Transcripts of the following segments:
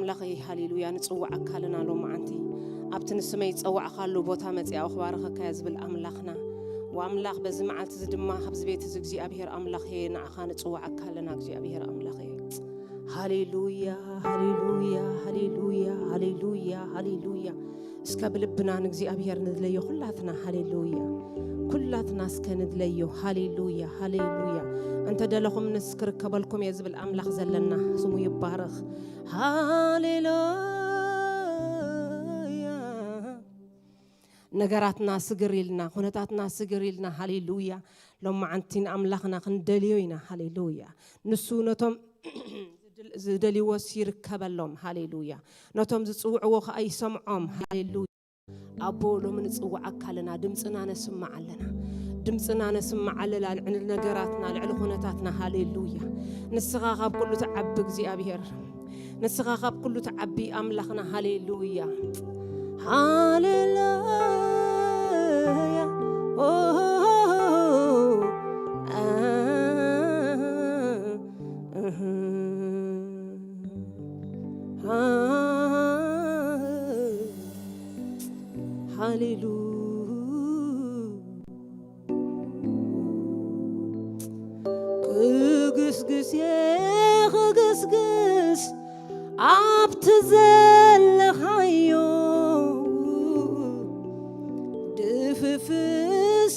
ኣምላኸይ፣ ሃሌሉያ፣ ንጽውዓካ ኣለና ሎመዓንቲ። ኣብቲ ንስመይ ዝጸዋዕካሉ ቦታ መጺኣ ክባርኸካ እየ ዝብል ኣምላኽና። ወኣምላኽ፣ በዚ መዓልቲ እዚ ድማ ካብዚ ቤት እዚ እግዚኣብሔር ኣምላኸየ ንዓኻ ንጽውዓካ ኣለና እግዚኣብሔር ኣምላኸየ። ሃሌሉያ፣ ሃሌሉያ፣ ሃሌሉያ፣ ሃሌሉያ፣ ሃሌሉያ። እስከ ብልብና ንእግዚኣብሔር ንድለዮ ኩላትና። ሃሌሉያ። ኩላትና እስከ ንድለዮ። ሃሌሉያ፣ ሃሌሉያ። እንተ ደለኹም ንስ ክርከበልኩም እየ ዝብል ኣምላኽ ዘለና ስሙ ይባረኽ። ሃሌሉያ። ነገራትና ስግር ኢልና፣ ኩነታትና ስግር ኢልና፣ ሃሌሉያ። ሎመዓንቲ ንኣምላኽና ክንደልዮ ኢና። ሃሌሉያ። ንሱ ነቶም ዝደልይዎስ ይርከበሎም። ሃሌሉያ። ነቶም ዝጽውዕዎ ኸኣ ይሰምዖም። ሃሌሉያ። ኣቦ፣ ሎሚ ንጽውዓካ ኣለና፣ ድምጽና ነስምዕ ኣለና። ድምጽና ነስምዕ ኣለና፣ ልዕሊ ነገራትና፣ ልዕሊ ኩነታትና። ሃሌሉያ። ንስኻ ካብ ኩሉ ትዓቢ እግዚኣብሔር። ንስኻ ካብ ኩሉ ትዓቢ ኣምላኽና። ሃሌሉያ። ሃሌሉያ። ኦ፣ አ፣ እህ። ሃ-፣ ሃሌሉ-፣ ክግስግስ እየ፣ ክግስግስ ኣብቲ ዘለኻዮ፣ ድፍፍስ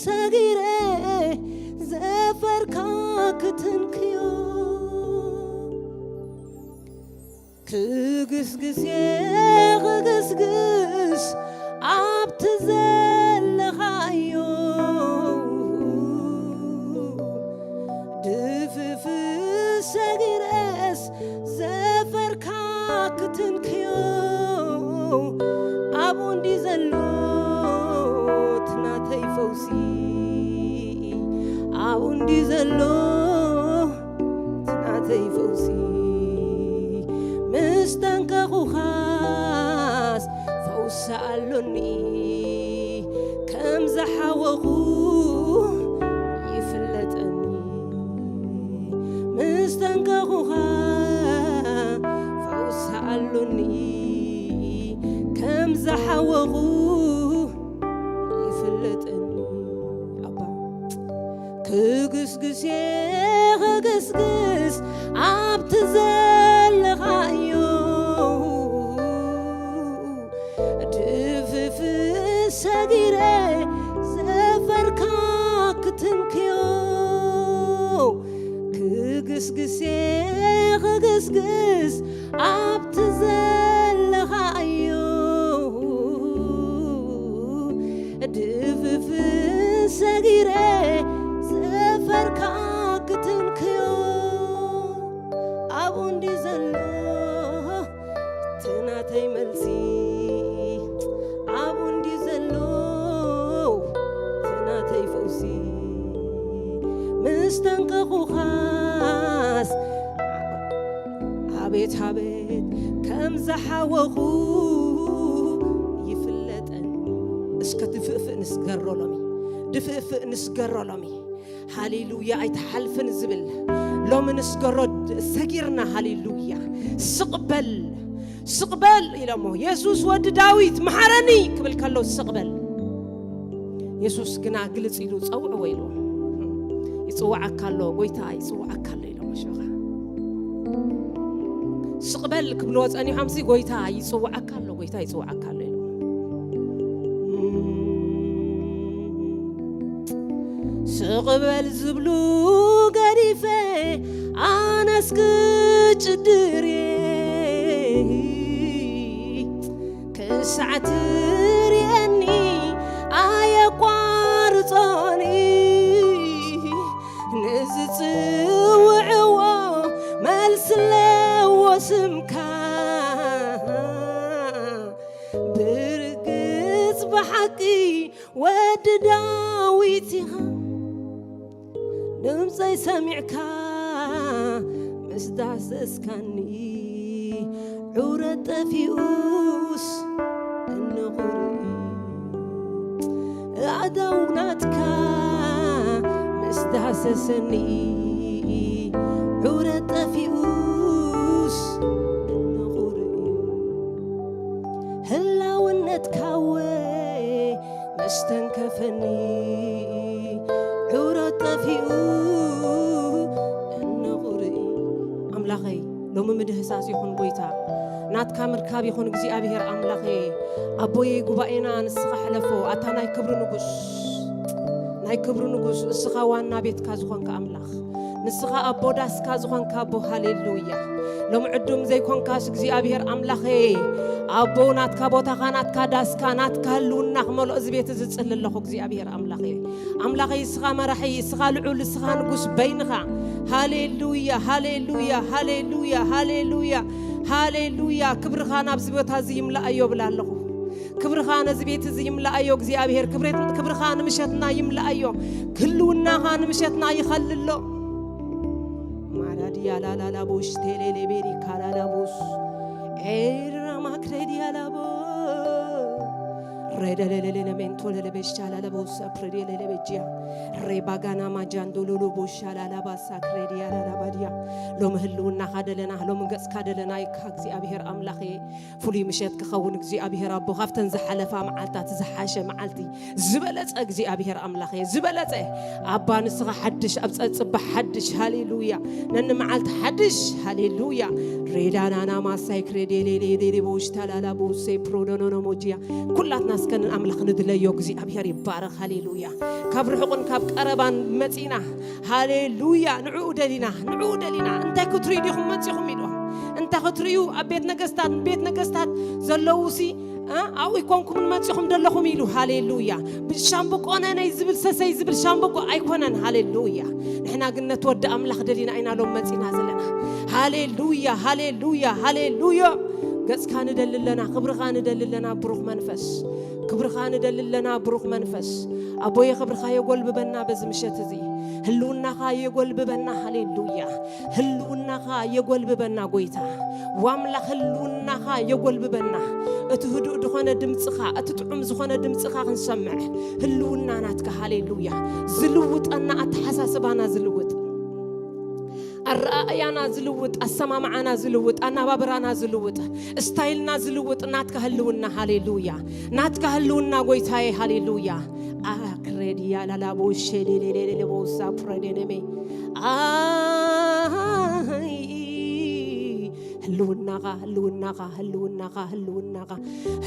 ሰጊረ ዘፈርካ ክትንክዮ። ክግስግስ እየ ክግስግስ ኣብቲ ዘለኻዮ፣ ድፍፍስ ሰጊረስ ዘፈርካ ክትንክዮ። ኣብኡ እንዲ ዘሎ እቲ ናተይ ፈውሲ፣ ኣብኡ እንዲ ዘሎ እቲ ናተይ ፈውሲ። ምስ ተንከኹኻስ ፈውሲ ኣሎኒ፣ ከም ዝሓወኹ ይፍለጠኒ። ምስ ተንከኹኻ ፈውሲ ኣሎኒ፣ ከም ዝሓወኹ ይፍለጠኒ። ኣባ፣ ክግስግስ እየ ክግስግስ ኣብቲ ዘለኻዮ፣ ድፍፍስ ሰጊረ ዘፈርካ ክትንክዮ። ክግስግስ እየ ክግስግስ ኣብቲ ዘለኻዮ፣ ድፍፍስ ሰጊረ ዘፈርካ ክትንክዮ። ኣብኡ እንዲ ዘሎ እቲ ናተይ መልሲ፣ ኣብኡ እንዲ ዘሎ እቲ ናተይ ፈውሲ። ምስ ተንከኹኻስ ኣቤት ኣቤት ከም ዝሓወኹ ይፍለጠኒ። እስከ ድፍእፍእ ንስገሮ ሎሚ፣ ድፍእፍእ ንስገሮ ሎሚ። ሃሌሉያ፣ ኣይትሓልፍን ዝብል ሎሚ ንስገሮ ሰጊርና። ሃሌሉያ። ስቕ በል፣ ስቕ በል ኢሎሞ። የሱስ ወዲ ዳዊት መሓረኒ ክብል ከሎ ስቕ በል። የሱስ ግና ግልጽ ኢሉ ጸውዕዎ ኢልዎ። ይጽውዓካ ኣሎ፣ ጎይታ ይጽውዓካ ኣሎ ኢሎሞ። ሸኻ ስቕ በል ክብልዎ ጸኒሖምሲ፣ ጎይታ ይጽውዓካ ኣሎ፣ ጎይታ ይጽውዓካ ኣሎ ኢልዎ። ስቕ በል ዝብሉ ገዲፈ ኣነስ ክጭድር እየ። ክሳዕ ትርእየኒ ኣየቋርጾኒ። ንዝጽውዕዎ መልሲ ኣለዎ ስምካ። ብርግጽ ብሓቂ ወዲ ዳዊት ኢኻ። ድምፀይ ሰሚዕካ ምስ ዳህሰስካኒ፣ ዑረት ጠፊኡስ እንኹርእ ኣእዳው ናትካ ምስ ዳህሰሰኒ፣ ዑረት ጠፊኡስ እንኹርእ ኣትካወ መስተንከፈኒ ዕብረት ጠፊኡ እንቑርኢ። ኣምላኸይ፣ ሎሚ ምድህሳስ ይኹን ጎይታ፣ ናትካ ምርካብ ይኹን እግዚኣብሔር ኣምላኸይ። ኣቦየይ፣ ጉባኤና ንስኻ ሕለፎ። ኣታ ናይ ክብሪ ንጉስ፣ ናይ ክብሪ ንጉስ፣ እስኻ ዋና ቤትካ ዝኾንካ ኣምላኽ፣ ንስኻ ኣቦ ዳስካ ዝኾንካ ኣቦ፣ ሃሌሉያ። ሎም ዕዱም ዘይኮንካስ እግዚኣብሔር ኣምላኸይ፣ ኣቦ ናትካ ቦታኻ፣ ናትካ ዳስካ፣ ናትካ ህልውና ክመልኦ እዚ ቤት እዚ ዝጽሊ ኣለኹ እግዚኣብሔር ኣምላኸይ። ኣምላኸይ፣ እስኻ መራሒ፣ እስኻ ልዑል፣ እስኻ ንጉስ በይንኻ። ሃሌሉያ፣ ሃሌሉያ፣ ሃሌሉያ፣ ሃሌሉያ፣ ሃሌሉያ። ክብርኻ ናብዚ ቦታ እዚ ይምላኣዮ እብል ኣለኹ። ክብርኻ ነዚ ቤት እዚ ይምላኣዮ እግዚኣብሔር። ክብሬት-፣ ክብርኻ ንምሸትና ይምላኣዮ። ክህልውናኻ ንምሸትና ይኸልሎ። ማራዲ ያላላላቦሽ ቴሌሌቤሪ ካላላቦስ ኤራ ማክሬዲ ያላቦ ሬደለለለለ ሜንቶ ለለበሻ ላለቦስ ኣፕሬዲ ለለበጅያ ሬባጋና ማጃንዶ ሎሎቦሻ ላላባሳ ክሬዲ ያላላባድያ ሎም ህልውናኻ ደለና ሎም ገጽካ ደለና ይካ እግዚኣብሔር ኣምላኸ። ፍሉይ ምሸት ክኸውን እግዚኣብሔር ኣቦ ካብተን ዝሓለፋ መዓልታት ዝሓሸ መዓልቲ ዝበለጸ እግዚኣብሔር ኣምላኸ ዝበለጸ ኣባ ንስኻ ሓድሽ ኣብ ጸጽባ ሓድሽ ሃሌሉያ ነኒ መዓልቲ ሓድሽ ሃሌሉያ ሬዳናና ማሳይ ክሬዴሌሌሌሌ ቦሽታላላ ቦሴ ፕሮዶኖኖ ሞጂያ ኩላትና እስከ ንኣምላኽ ንድለዮ እግዚኣብሔር ይባረኽ ሃሌሉያ ካብ ርሑቕን ካብ ቀረባን መጺና ሃሌሉያ ንዕኡ ደሊና ንዕኡ ደሊና እንታይ ክትርእዩ ዲኹም መጺኹም ኢልዎም እንታይ ክትርእዩ ኣብ ቤት ነገስታት ቤት ነገስታት ዘለዉ ሲ ኣብኡ ይኮንኩምን መጺኹም ደለኹም ኢሉ ሃሌሉያ ሻምብቆ ነነይ ዝብል ሰሰይ ዝብል ሻምብቆ ኣይኮነን ሃሌሉያ ንሕና ግን ነቲ ወዲ ኣምላኽ ደሊና ኢና ሎም መጺና ዘለና ሃሌሉያ ሃሌሉያ ሃሌሉያ ገጽካ ንደሊ ኣለና ክብርኻ ንደሊ ኣለና ብሩኽ መንፈስ ክብርኻ ንደሊ ኣለና ብሩኽ መንፈስ ኣቦየ ክብርኻ የጎልብበና በዚ ምሸት እዚ ህልውናኻ የጎልብበና ሃሌሉያ ህልውናኻ የጎልብበና ጎይታ ዋምላኽ ህልውናኻ የጎልብበና እቲ ህዱእ ዝኾነ ድምፅኻ እቲ ጥዑም ዝኾነ ድምፅኻ ክንሰምዕ ህልውና ናትካ ሃሌሉያ ዝልውጠና ኣተሓሳስባና ዝልውጥ ኣረኣእያና ዝልውጥ ኣሰማምዓና ዝልውጥ ኣናባብራና ዝልውጥ ስታይልና ዝልውጥ ናትካ ህልውና ሃሌሉያ ናትካ ህልውና ጎይታዬ ሃሌሉያ ኣክሬድያ ላላቦ ሸሌሌሌሌቦሳ ፕረዴነሜ ኣይ ህልውናኻ ህልውናኻ ህልውናኻ ህልውናኻ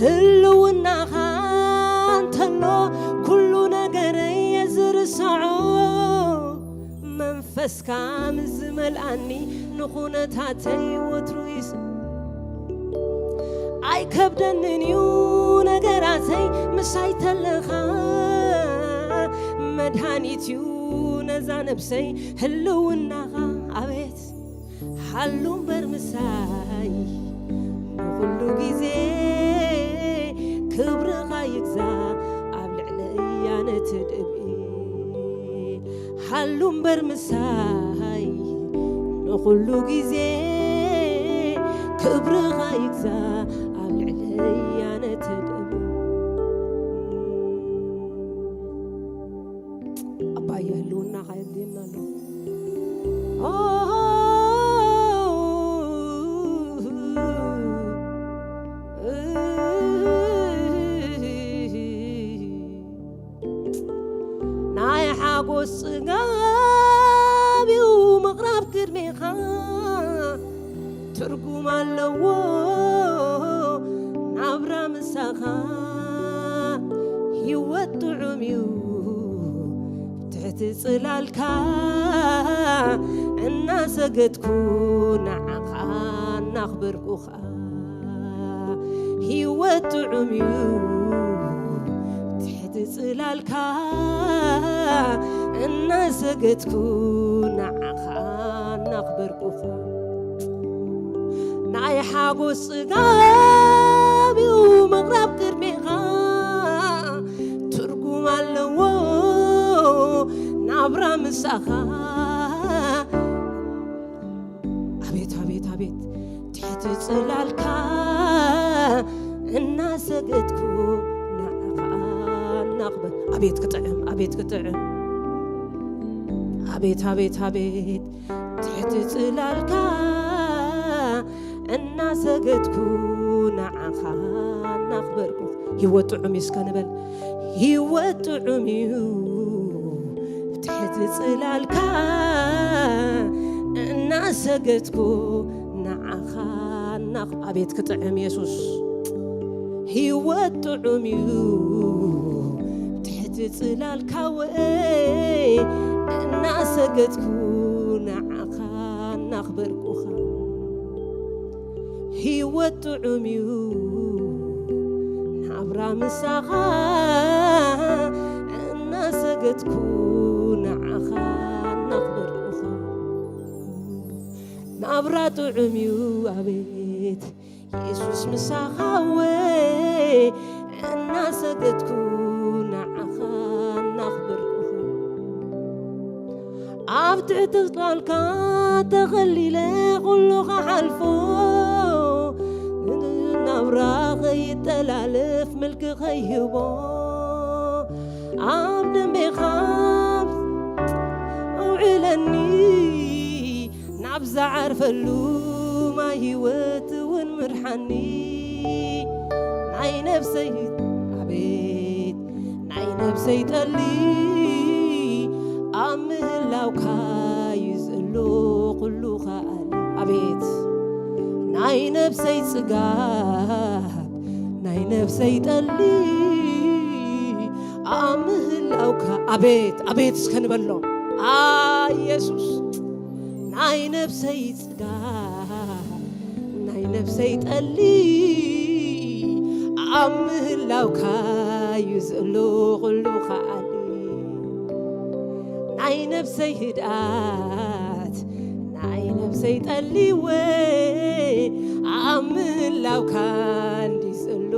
ህልውናኻ እንተሎ ኩሉ ነገረይ የዝርሰዖ መንፈስካ ምስ ዝመልኣኒ ንኹነታተይ ወትሩ ይስ ኣይከብደንን እዩ ነገራተይ ምሳይ ተለኻ መድሃኒት እዩ ነዛ ነብሰይ ህልውናኻ ኣቤት ሓሉ እምበር ምሳይ ንኹሉ ግዜ ክብርኻ ይግዛ ኣብ ልዕለያ ነቲ ድብኢ ሓሉ እምበር ምሳይ ንኹሉ ግዜ ክብርኻ ይግዛ ኣብ ልዕለያ ነቲ ድብኢ ኣባየ ህልውናኻ የድልየና ኣሎ ናይ ሓጎስ ጽጋብ እዩ ምቕራብ ቅድሜኻ ትርጉም ኣለዎ ናብራ ምሳኻ ህይወት ጥዑም እዩ ትሕቲ ጽላልካ እናሰገድኩ ንዓኻ እናኽበርኩኻ ህይወት ጥዑም እዩ ትሕቲ ጽላልካ እናሰገድኩ ንዓኻ እናኽበርኩኻ ናይ ሓጎስ ጽጋብ እዩ ምቕራብ ቅድሜኻ ትርጉም ኣለዎ ናብራ ምሳኻ ኣቤት ኣቤት ኣቤት ትሕቲ ጽላልካ እናሰገድኩ ንዓኻ እናኽበር ኣቤት ክጥዕም ኣቤት ክጥዕም ኣቤት ኣቤት ኣቤት ትሕቲ ጽላልካ እናሰገድኩ ንዓኻ እናኽበርኩ። ህይወት ጥዑም እዩ እስከ ንበል። ህይወት ጥዑም እዩ ብትሕቲ ጽላልካ እናሰገድኩ ንዓኻ እናኽ-፣ ኣቤት ክጥዕም የሱስ። ህይወት ጥዑም እዩ ብትሕቲ ጽላልካ ወይ እናሰገድኩ ንዓኻ እናኽበርኩኻ። ህይወት ጥዑም እዩ ናብራ ምሳኻ እናሰገድኩ ንዓኻ እናኽበርኩኻ። ናብራ ጥዑም እዩ ኣቤት የሱስ ምሳኻ ወይ እናሰገድኩ ንዓኻ እናኽበርኩኻ። ኣብ ትሕቲ ጽላልካ ተኸሊለ ኩሉ ክሓልፎ ናብራ ከይተላለፍ ምልኪ ከይህቦ ኣብ ደንቤኻ ኣውዕለኒ ናብ ዝዓርፈሉ ማይ ህይወት እውን ምርሓኒ ናይ ነፍሰይ ኣቤት ናይ ነፍሰይ ጠሊ ኣብ ምህላውካ እዩ ዘሎ ኩሉ ከኣሊ ኣቤት ናይ ነፍሰይ ጽጋብ ናይ ነፍሰይ ጠሊ ኣብ ምህላውካ ኣቤት ኣቤት እስከ ንበሎ ኣ የሱስ ናይ ነፍሰይ ጽጋብ ናይ ነፍሰይ ጠሊ ኣብ ምህላውካ እዩ ዘሎ ኩሉ ከኣሊ ናይ ነፍሰይ ህድኣት ናይ ነፍሰይ ጠሊ ወይ ኣብ ምህላውካ እንዲ ዘሎ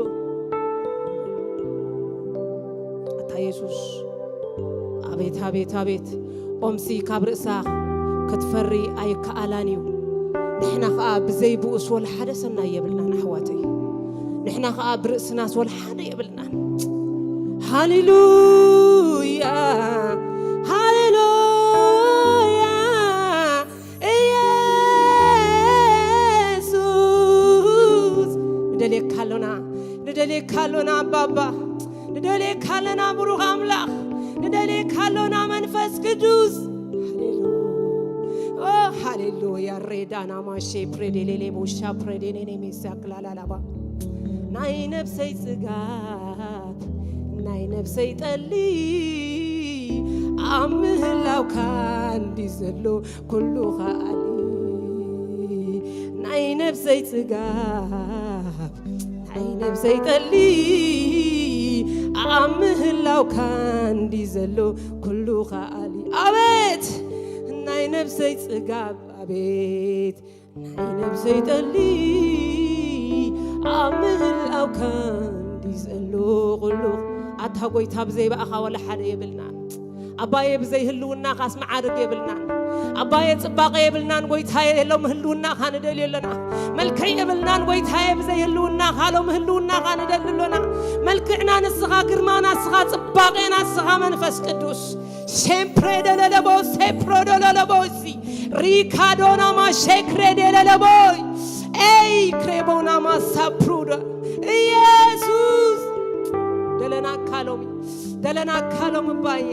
ኣታ የሱስ ኣቤት ኣቤት ኣቤት ኦምሲ ካብ ርእሳ ክትፈሪ ኣይከኣላን እዩ። ንሕና ኸኣ ብዘይ ብኡስ ወላ ሓደ ሰናይ የብልናን ኣሕዋተይ። ንሕና ኸኣ ብርእስናስ ወላ ሓደ የብልናን። ሃሌሉያ ሃሌሉያ ኢየሱስ ንደልየካ ኣሎና ንደልየካ ኣሎና ኣባባ ንደልየካ ኣለና ብሩኽ ኣምላኽ ንደልየካ ኣሎና መንፈስ ቅዱስ ሃሌሉያ ሬዳና ማሼ ፕሬዴሌሌ ቦሻ ፕሬዴኔኔ ሜሳክላላላባ ናይ ነፍሰይ ጽጋብ ናይ ነፍሰይ ጠሊ ኣብ ምህላውካ እንዲ ዘሎ ኩሉ ኸኣሊ ናይ ነፍሰይ ጽጋብ ናይ ነፍሰይ ጠሊ ኣብ ምህላውካ እንዲ ዘሎ ኩሉ ከኣሊ ኣቤት ናይ ነፍሰይ ጽጋብ ኣቤት ናይ ነፍሰይ ጠሊ ኣብ ምህላውካ እንዲ ዘሎ ኩሉ ኣታ ጎይታ ብዘይ ብኣኻ ወላ ሓደ የብልናን ኣባየ ብዘይ ህልውናኻስ መዓርግ የብልናን ኣባየ ጽባቐ የብልናን ጎይታየ ሎም ህልውናኻ ንደልዮ ኣለና መልክዕ የብልናን ጎይታየ ብዘይ ህልውናኻ ሎም ህልውናኻ ንደሊ ኣሎና መልክዕና ንስኻ ግርማና ንስኻ ጽባቐና ንስኻ መንፈስ ቅዱስ ሴምፕሬ ደለለቦ ሴፕሮ ደለለቦ እዚ ሪካዶናማ ሼክሬ ደለለቦይ ኤይ ክሬቦናማ ሳፕሩደ ኢየሱስ ደለናካ ሎሚ ደለናካ ሎም እባየ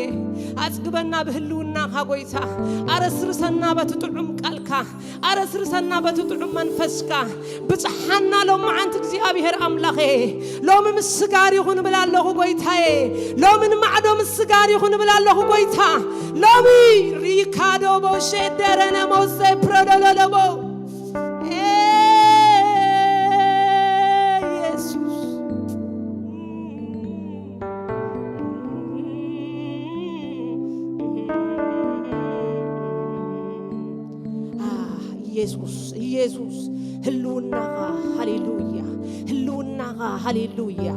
ኣጽግበና ብህልውናኻ ጎይታ ኣረስርሰና በቲ ጥዑም ቃልካ ኣረስርሰና በቲ ጥዑም መንፈስካ ብጽሓና ሎም መዓንቲ እግዚኣብሔር ኣምላኸ ሎሚ ምስ ስጋር ይኹን ብል ኣለኹ ጎይታየ ሎሚ ንማዕዶ ምስ ስጋር ይኹን ብል ኣለኹ ጎይታ ሎሚ ሪካዶ ቦሼ ደረነ ሞሴ ፕረዶሎሎቦ ኢየሱስ ኢየሱስ ኢየሱስ ህልውናኻ ሃሌሉያ ህልውናኻ ሃሌሉያ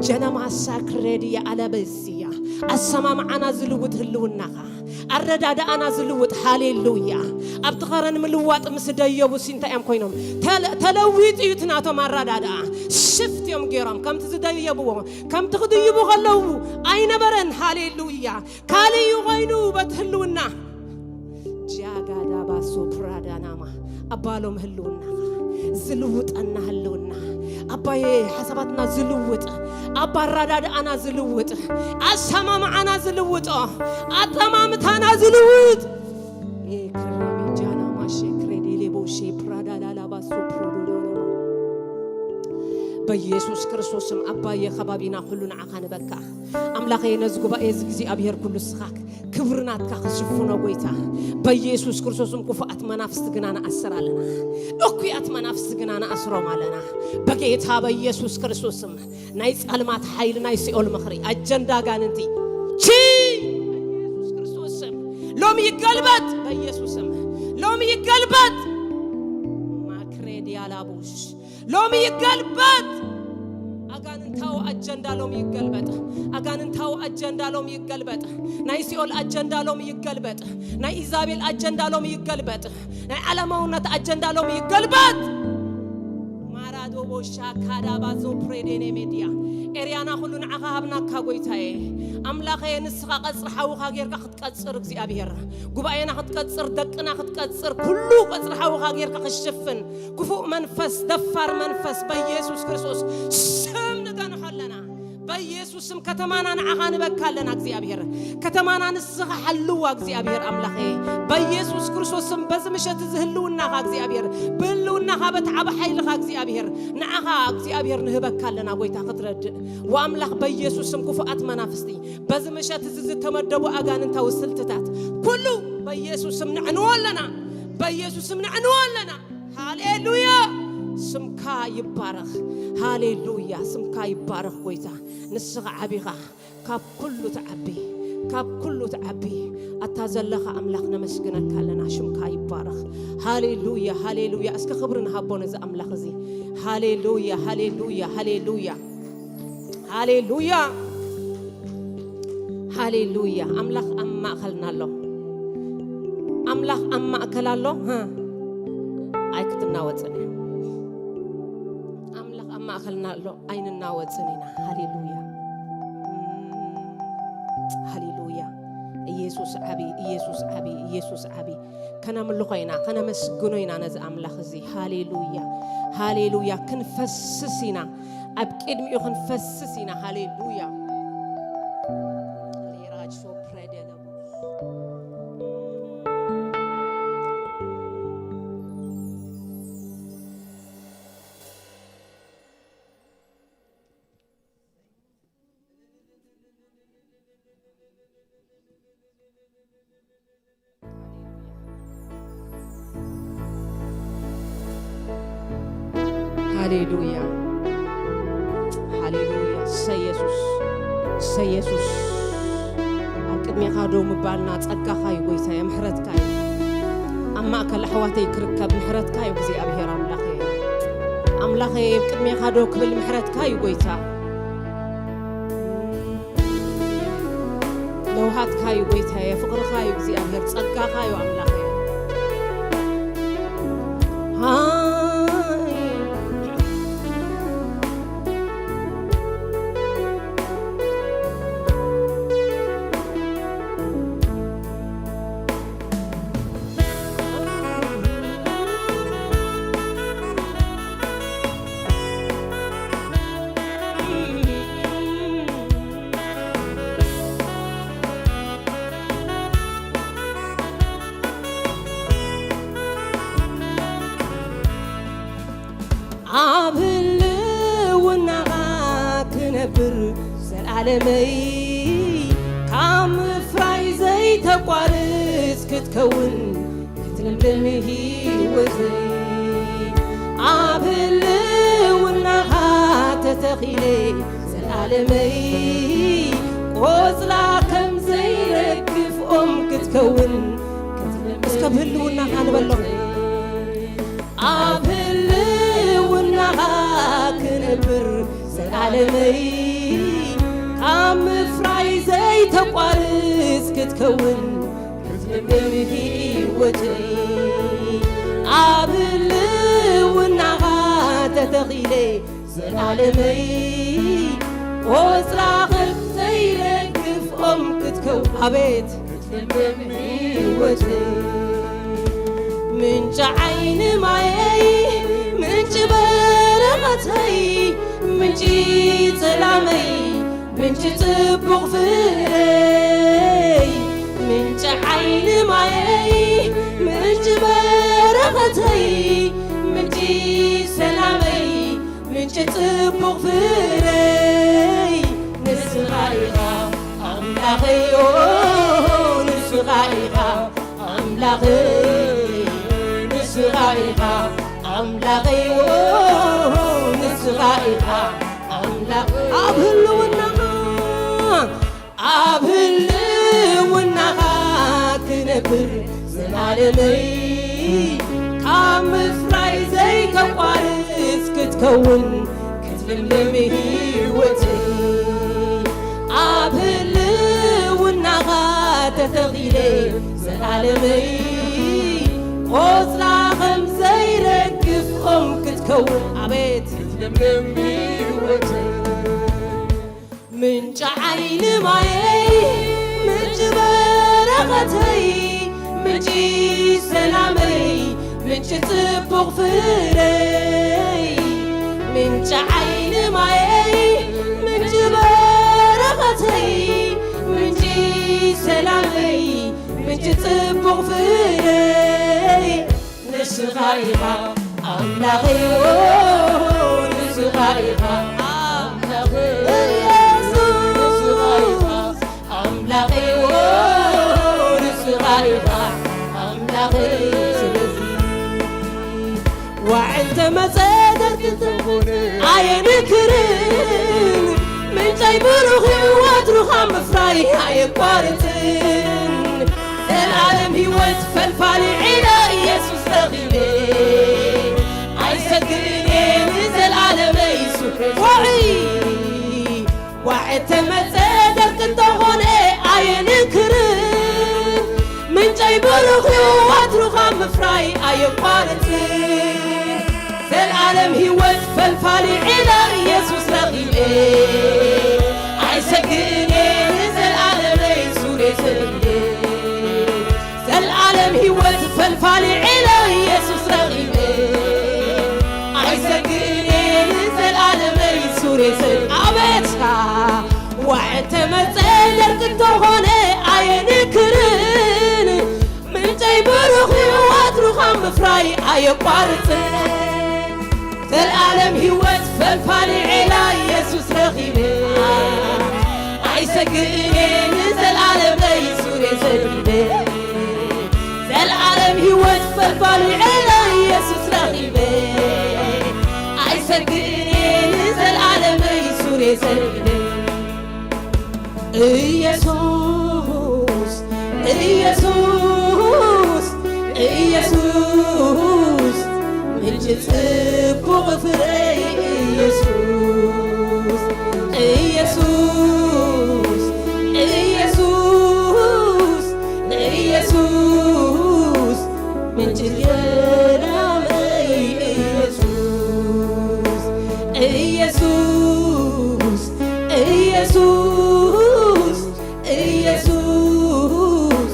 ጀነማሳ ክሬድያ ኣለበስያ ኣሰማምዓና ዝልውጥ ህልውናኻ ኣረዳድኣና ዝልውጥ ሃሌሉያ ኣብቲ ኸረን ምልዋጥ ምስ ደየቡ ሲ እንታይ እዮም ኮይኖም ተለዊጡ እዩ እቲ ናቶም ኣረዳድኣ ሽፍት እዮም ገይሮም ከምቲ ዝደየብዎ ከምቲ ክድይቡ ከለዉ ኣይነበረን ሃሌሉያ ካልእ እዩ ኮይኑ በቲ ህልውና ጃጋዳባ ሶፕራዳናማ ኣባሎም ህልውናኻ ዝልውጠና ህልውና ኣብ ኣባዬ ሓሳባትና ዝልውጥ፣ ኣባራዳድኣና ዝልውጥ፣ ኣሰማምዓና ዝልውጦ፣ ኣጠማምታና ዝልውጥ። ኤ ከራሚ ጃና ማሼ ክሬዲ ሌቦ ሼ ፕራዳ ላላ ባሶ ፕሮዶ ዶኖ። በኢየሱስ ክርስቶስ ስም ኣባዬ ከባቢና ኩሉ ንዓኻ ንበካ። ኣምላኸ ነዚ ጉባኤ እዚ እግዚኣብሔር ኩሉ ስኻክ ክብሪ ናትካ ክሽፍኖ ጎይታ። በኢየሱስ ክርስቶስም ክፉኣት መናፍስቲ ግና ንኣስር ኣለና። እኩያት መናፍስቲ ግና ንኣስሮም ኣለና። በጌታ በኢየሱስ ክርስቶስም ናይ ጸልማት ሓይሊ ናይ ሲኦል ምኽሪ ኣጀንዳ ኣጋንንቲ ቺ በኢየሱስ ክርስቶስም ሎሚ ይገልበጥ። በኢየሱስም ሎሚ ይገልበጥ። ማክሬዲያ ላቡሽ ሎሚ ይገልበጥ። ኣጋንንታዊ ኣጀንዳ ሎሚ ይገልበጥ። ኣጋንንታዊ ኣጀንዳ ሎሚ ይገልበጥ። ናይ ሲኦል ኣጀንዳ ሎሚ ይገልበጥ። ናይ ኢዛቤል ኣጀንዳ ሎሚ ይገልበጥ። ናይ ዓለማውነት ኣጀንዳ ሎሚ ይገልበጥ። ማራዶቦ ሻካዳ ባዞ ፕሬዴኔ ሜድያ ኤርያና ኩሉ ንዓኻ ሃብናካ ጎይታዬ ኣምላኸየ። ንስኻ ቀጽሪ ሓውኻ ጌርካ ክትቀጽር እግዚኣብሔር ጉባኤና ክትቀጽር ደቅና ክትቀጽር ኩሉ ቀጽሪ ሓውኻ ጌርካ ክሽፍን ክፉእ መንፈስ ደፋር መንፈስ በኢየሱስ ክርስቶስ ስም ንገንሖ ኣለና። በኢየሱስ ስም ከተማና ንዓኻ ንበካ ኣለና እግዚኣብሔር። ከተማና ንስኻ ሓልዋ እግዚኣብሔር ኣምላኸየ። በኢየሱስ ክርስቶስ ስም በዚ ምሸት እዚ ህልውናኻ እግዚኣብሔር ብህልውናኻ በቲ ዓቢ ሓይልኻ እግዚኣብሔር ንዓኻ እግዚኣብሔር ንህበካ ኣለና ጎይታ ክትረድእ ወኣምላኽ በኢየሱስ ስም ክፉኣት መናፍስቲ በዚ ምሸት እዚ ዝተመደቡ ኣጋንንታዊ ስልትታት ኩሉ በኢየሱስ ስም ንዕንዎ ኣለና። በኢየሱስ ስም ንዕንዎ ኣለና። ሃሌሉያ ስምካ ይባረኽ። ሃሌሉያ ስምካ ይባረኽ ጎይታ ንስኻ ዓቢኻ ካብ ኩሉ ትዓቢ ካብ ኩሉ ትዓቢ ኣታ ዘለኻ ኣምላኽ ነመስግነካ ኣለና ሽምካ ይባረኽ። ሃሌሉያ ሃሌሉያ እስከ ክብሪ ንሃቦ ነዚ ኣምላኽ እዚ። ሃሌሉያ ሃሌሉያ ሃሌሉያ ሃሌሉያ ሃሌሉያ ኣምላኽ ኣብ ማእኸልና ኣሎ። ኣምላኽ ኣብ ማእከል ኣሎ። ኣይክትናወፅን እያ። ኣምላኽ ኣብ ማእኸልና ኣሎ ኣይንናወፅን ኢና። ሃሌሉያ ሃሌሉያ። ኢየሱስ ዓቢ ኢየሱስ ዓቢ ኢየሱስ ዓቢ። ከነምልኾ ኢና ከነመስግኖ ኢና ነዚ ኣምላኽ እዚ። ሃሌሉያ ሃሌሉያ። ክንፈስስ ኢና ኣብ ቅድሚኡ ክንፈስስ ኢና። ሃሌሉያ። ሃሌሉያ ሃሌሉያ። እሰይ የሱስ እሰይ የሱስ። ኣብ ቅድሜኻ ደው ምባልና ጸጋኻ እዩ ጎይታየ ምሕረትካ እዩ። ኣብ ማእከል ኣሕዋተይ ክርከብ ምሕረትካ እዩ እግዚኣብሔር ኣምላኸየ። ኣምላኸየ ኣብ ቅድሜኻ ደው ክብል ምሕረትካ እዩ ጎይታ። ለውሃትካ እዩ ጎይታየ ፍቕርኻ እዩ እግዚኣብሔር ጸጋኻ እዩ ኣምላኸየ። ኣብ ህልውናኻ ክነብር ዘላለመይ ካብ ምፍራይ ዘይተቋርጽ ክትከውን ክትልምልም ህይወተይ ኣብ ህልውናኻ ተተኺለ ዘላለመይ ቆጽላ ከም ዘይረግፍ ኦም ክትከውን እስከ ብህልውናኻ ንበሎ ኣብ ህልውናኻ ክነብር ዘላለመይ ካብ ምፍራይ ዘይተቋርጽ ክትከውን ክትልምልም ህይወተይ ኣብ ህልውናኻ ተተኺለ ዘላለመይ ቆጽላ ከም ዘይረግፍ ኦም ክትከው ኣቤት ክትልምልም ህይወተይ ምንጪ ዓይኒ ማየይ ምንጪ በረኸተይ ምንጪ ሰላመይ፣ ምንጪ ጽቡቕ ፍረይ፣ ምንጪ ዓይኒ ማየይ፣ ምንጪ በረኸተይ፣ ምንጪ ሰላመይ፣ ምንጪ ጽቡቕ ፍረይ፣ ንስኻ ኢኻ ኣምላኸይ፣ ኦ፣ ንስኻ ኢኻ ኣምላኸይ፣ ንስኻ ኢኻ ኣምላኸይ፣ ኦ፣ ንስኻ ኢኻ ኣምላኽ። ኣብ ህልውናኻ፣ ኣብ ህልውናኻ ክነብር ዘላለመይ፣ ካብ ምፍራይ ዘይተቋርጽ ክትከውን ክትልምልም ህይወት። ኣብ ህልውናኻ ተተኺለ ዘላለመይ፣ ቆጽላ ከም ዘይረግፍ ኦም ክትከውን፣ ኣቤት፣ ክትልምልም ህይወት። ምንጪ ዓይኒ ማየይ፣ ምንጪ በረኸተይ፣ ምንጪ ሰላመይ፣ ምንጪ ጽቡቕ ፍረይ፣ ምንጪ ዓይኒ ማየይ፣ ምንጪ በረኸተይ፣ ምንጪ ሰላመይ፣ ምንጪ ጽቡቕ ፍረይ፣ ንስኻ ኢኻ ኣምላኸይ፣ ኦ፣ ንስኻ ኢኻ ኣምላኸይ፣ ኢየሱስ፣ ንስኻ ኢኻ ኣምላኸይ፣ ኦ፣ ንስኻ ኢኻ ኣምላኸይ። ስለዚ ዋዒ እንተመጸ ደርቂ እንተኾነ ኣየንክርን፣ ምንጨይ ብሩኽ እዩ ወትሩ ካብ ምፍራይ ኣየቋርጽን። ዘልኣለም ህይወት ፈልፋሊ ዒላ ኢየሱስ ረኺበ፣ ኣይሰግእን እየ ንዘልኣለመይ ሱር። ዋዒ ዋዒ ተመጸ ደርቂ እንተኾነ ኣየንክርን፣ ምንጨይ ብሩኽ እዩ ወትሩ ካብ ምፍራይ ኣየቋርጽን። ዘልኣለም ህይወት ፈልፋሊ ዒላ ኢየሱስ ረኺበ፣ ኣይሰግእን እየ ንዘልኣለመይ ሱር እየ ሰጊደ። ዘልኣለም ህይወት ፈልፋሊ ዒላ ኢየሱስ ረኺበ፣ ኣይሰግእን እየ ንዘልኣለመይ ሱር እየ ሰጊደ። ኣቤት ዋዒ ተመጸ ደርቂ እንተኾነ ኣየንክርን፣ ምንጨይ ብሩኽ እዩ ወትሩ ካብ ምፍራይ ኣየቋርጽን። ዘልኣለም ህይወት ፈልፋሊ ዒላ ኢየሱስ ረኺበ፣ ኣይሰግእን እየ ንዘልኣለመይ ሱር እየ ሰጊደ። ዘልኣለም ህይወት ፈልፋሊ ዒላ ኢየሱስ ረኺበ፣ ኣይሰግእን እየ ንዘልኣለመይ ሱር እየ ሰጊደ። ኢየሱስ፣ ኢየሱስ፣ ኢየሱስ፣ ምንጪ ጽቡቕ ፍረይ ኢየሱስ፣ ኢየሱስ፣ ኢየሱስ፣ ኢየሱስ፣ ምንጪ ሰላመይ ኢየሱስ፣ ኢየሱስ፣ ኢየሱስ፣ ኢየሱስ፣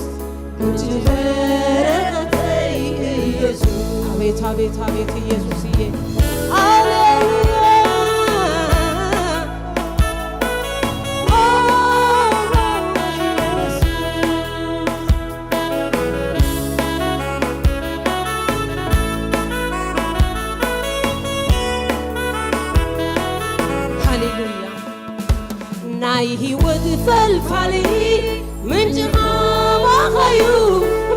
ምንጪ በረኸተይ ኢየሱስ። ኣቤት፣ ኣቤት፣ ኣቤት ኢየሱስዬ። ሃሌሉያ። ሃሌሉያ። ናይ ህይወት ፈልፋሊ ምንጭኻ ዋኸዩ፣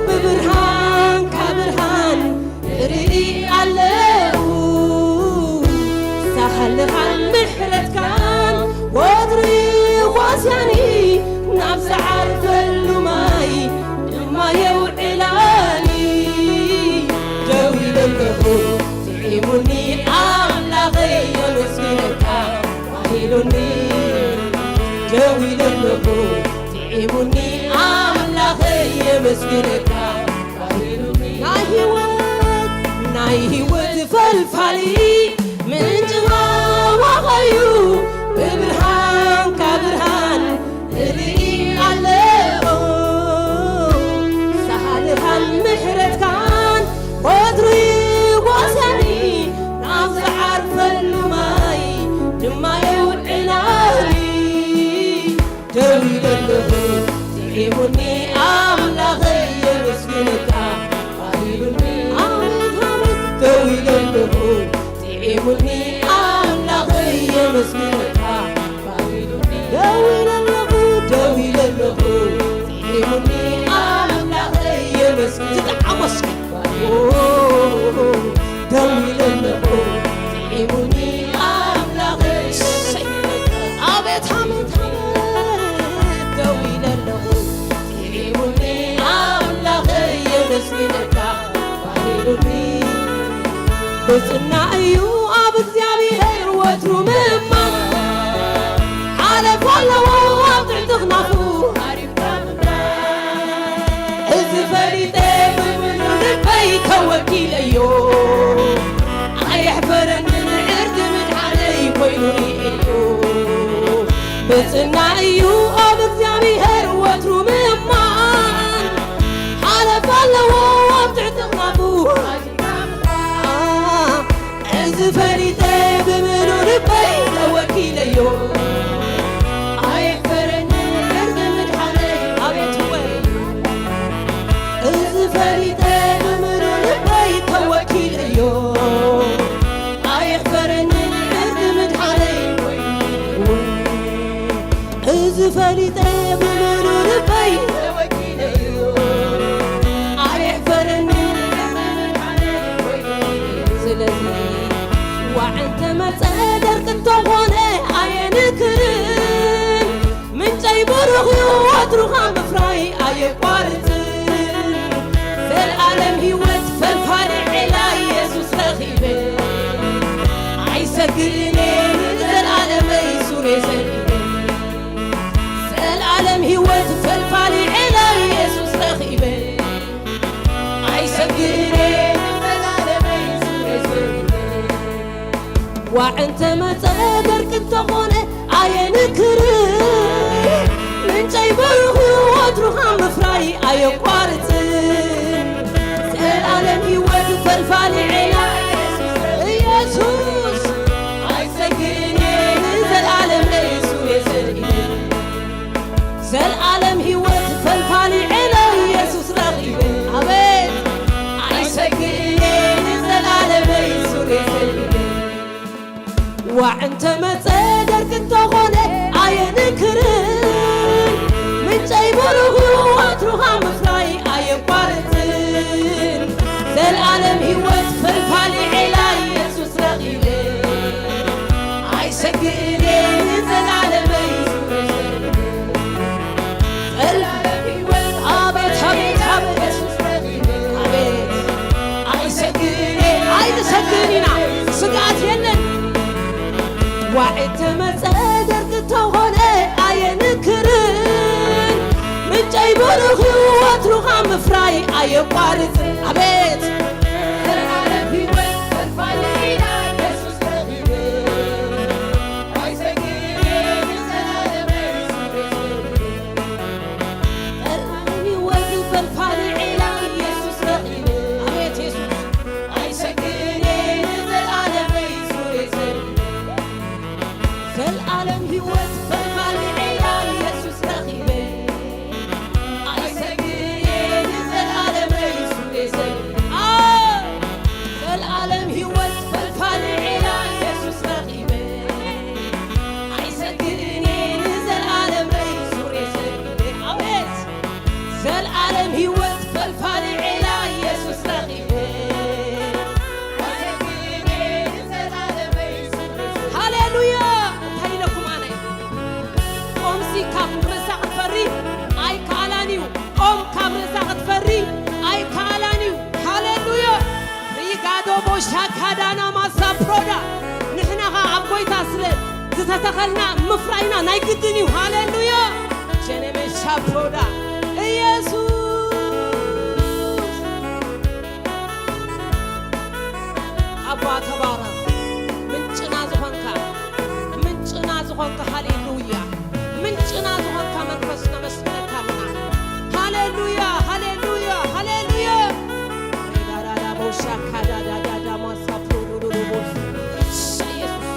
ብብርሃንካ ብርሃን እርኢ ኣለኹ። ሳህልኻን ምሕረትካን ወትሩ ይዋስያኒ፣ ናብ ዝዓርፈሉ ማይ ድማ የውዕላኒ። ደው ኢለ ኣለኹ፣ ጥዒሙኒ ኣምላኸይ፣ የመስግነካ። ኢሉኒ ደው ኢለ ኣለኹ፣ ጥዒሙኒ ኣምላኸይ፣ የመስግነካ። ናይ ህይወት፣ ናይ ህይወት ፈልፋሊ ምንጭኻ ዋኸዩ፣ ብብርሃንካ ብርሃን እርኢ ኣለኹ። ሳህልኻን ምሕረትካን ወትሩ ይጓስያኒ፣ ናብ ዝዓርፈሉ ማይ ድማ ጥዒሙኒ ኣምላኸይ የመስግነካ፣ ባህ ኢሉኒ ኣቤት ኣቤት ደው ኢለ ኣለኹ። ጥዒሙኒ ኣምላኸይ የመስግነካ፣ ባህ ኢሉኒ ደው ኢለ ኣለኹ፣ ደው ኢለ ኣለኹ። ጥዒሙኒ ኣምላኸይ የመስግነካ። ዝጠዓሞ እስኪ። ደው ኢለ ኣለኹ፣ ጥዒሙኒ ኣምላኸይ። እሰይ። ኣቤት፣ ኣቤት፣ ኣቤት፣ ደው ኢለ ኣለኹ፣ ጥዒሙኒ ኣምላኸይ የመስግነካ፣ ባህ ኢሉኒ። ብጽና እዩ ኣብ እግዚኣብሔር ወትሩ ምእማን፣ ሓለፋ ኣለዎ ኣብ ትሕቲ ክናፉ። እዚ ፈሊጠ ብምሉእ ልበይ ተወኪለዮ፣ ኣየሕፈረንን ዕርዲ ምድሓነይ ኮይኑ ርእየዮ። ብጽና እዩ ኣብ እግዚኣብሔር ወትሩ ምእማን፣ ሓለፋ ኣለዎ ኣብ ትሕቲ ክናፉ። እዚ ፈሊጠ ብምሉእ ልበይ ተወኪለዮ፣ ኣየሕፈረንን ዕርዲ ምድሓነይ። ኣቤት እወ። እዚ ፈሊጠ ብምሉእ ልበይ ተወኪለዮ፣ ኣየሕፈረንን ዕርዲ ምድሓነይ። እዚ ፈሊጠ ብምሉእ ልበይ ተወኪለዮ፣ ኣየሕፈረንን። ስለዚ ዋዕ እንተመጸ ደርቂ እንተኾነ ኣየንክርን፣ ምንጨይ ብሩኽ እዩ ወትሩ ካብ ምፍራይ ኣየቋርጽን። ዘልኣለም ህይወት ፈልፋሊ ዒላ ኢየሱስ ረኺበ፣ ኣይሰግእን እየ ንዘልኣለመይ ሱሬ ሰሊበ። ዘልኣለም ህይወት ፈልፋሊ ዒላ ኢየሱስ ረኺበ፣ ኣይሰግእን እየ ንዘልኣለመይ ሱሬ ሰሊበ። ዋዕ እንተመጸ ደርቂ እንተኾነ ኣየንክርን፣ ምንጨይ ብሩኽ እዩ ወትሩ ካብ ምፍራይ ኣየቋርጽን። ዘልኣለም ህይወት ፈልፋሊ ዒላ ኢየሱስ፣ ኣይሰግእን እየ ንዘልኣለም ለኢየሱስ የሰግድ። ዘልኣለም ህይወት ፈልፋሊ ዒላ ኢየሱስ ረኺበ። ኣቤት ኣይሰግእን እየ ንዘልኣለም ለኢየሱስ የሰግድ። ዋዕ እንተመጸ ደርቂ እንተኾነ ኣየንክርን፣ ምንጨይ ብሩኽ እዩ ወትሩ ካብ ምፍራይ ኣየቋርጽን። ዘልኣለም ህይወት ፈልፋሊ ዒላ ኢየሱስ ረኺበ፣ ኣይሰግእን እየ ንዘልኣለመይ። ኣቤት፣ ኣቤት፣ ኣቤት፣ ኣቤት። ኣይሰግእን፣ ኣይንሰግእን ኢና፣ ስግኣት የለን። ዋዒ ተመጸ ደርቂ ተኾነ ኣየንክርን፣ ምንጨይ ብሩኽ እዩ ወትሩ ካብ ምፍራይ ኣየቋርጽን። ኣቤት ዘልኣለም ህይወት ፈልፋሊ ዒላ ኢየሱስ ረኺበ። ኣይሰግእን እየ ንዘልኣለመይ ሱሬ ሰሊበ። ኣዎ፣ ዘልኣለም ህይወት ፈልፋሊ ዒላ ኢየሱስ ረኺበ። ኣይሰግእን እየ ንዘልኣለመይ ሱሬ ሰሊበ። ኣቤት! ዘልኣለም ህይወት ፈልፋሊ ዒላ ኢየሱስ ረኺበ። ሃሌሉያ! እንታይ ኢለኩም ኣነ? ኦምሲ ካብ ርእሳ ክትፈሪ ኣይከኣላን እዩ። ኦም ካብ ርእሳ ክትፈሪ ኣይከኣላን እዩ። ሃሌሉያ! ሪጋዶ ቦሻ ካዳና ማሳ ፕሮዳ። ንሕና ኸኣ ኣብ ጎይታ ስለ ዝተተኸልና ምፍራይና ናይ ግድን እዩ። ሃሌሉያ! ጀነመሻ ፕሮዳ ኢየሱስ ኣባ ተባረኽ። ምንጭና ዝኾንካ፣ ምንጭና ዝኾንካ፣ ሃሌሉያ። ምንጭና ዝኾንካ መንፈስ ነመስግነካ ኣለና። ሃሌሉያ፣ ሃሌሉያ፣ ሃሌሉያ። ሪዳራዳ ቦሻ ካዳዳዳዳ ማሳ ፕሮዶዶዶቦስ። ኢየሱስ።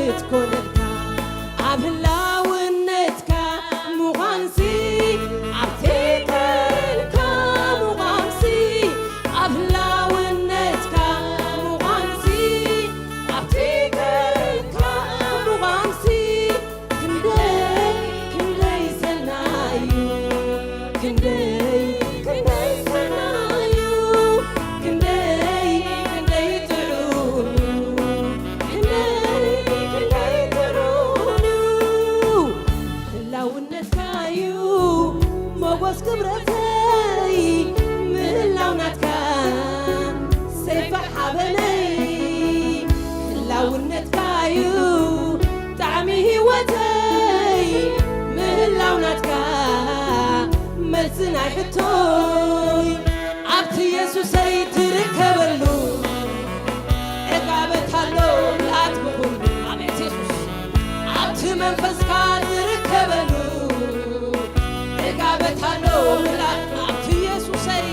ክትኮነልካ ኣብ ህላውነትካ ምዃንሲ ኣብቲ ከልካ ምዃንሲ ኣብ ህላውነትካ ምዃንሲ ኣብቲ ከልካ ምዃንሲ ክንደይ ክንደይ ሰናዩ ክንደይ ክንደይ ሰናዩ ክንደይ ክንደይ ጥዑም ክንደይ ክንደይ ጥዑም ህላውነትካዩ ሞጎስ ክብረተይ ምህላው ናትካ ሰይፈ ሓበነይ ህላውነትካዩ ጣዕሚ ህይወተይ ምህላው ናትካ መልሲ ናይ ሕቶይ ኣብቲ የሱሰይ ትርከበሉ ዕጋበት ኣሎ ምልኣት ብኹሉ ኣቤት የሱስ ኣብቲ መንፈስካ ትርከበሉ ዕጋበት ኣሎ ምልኣት ኣብቲ የሱሰይ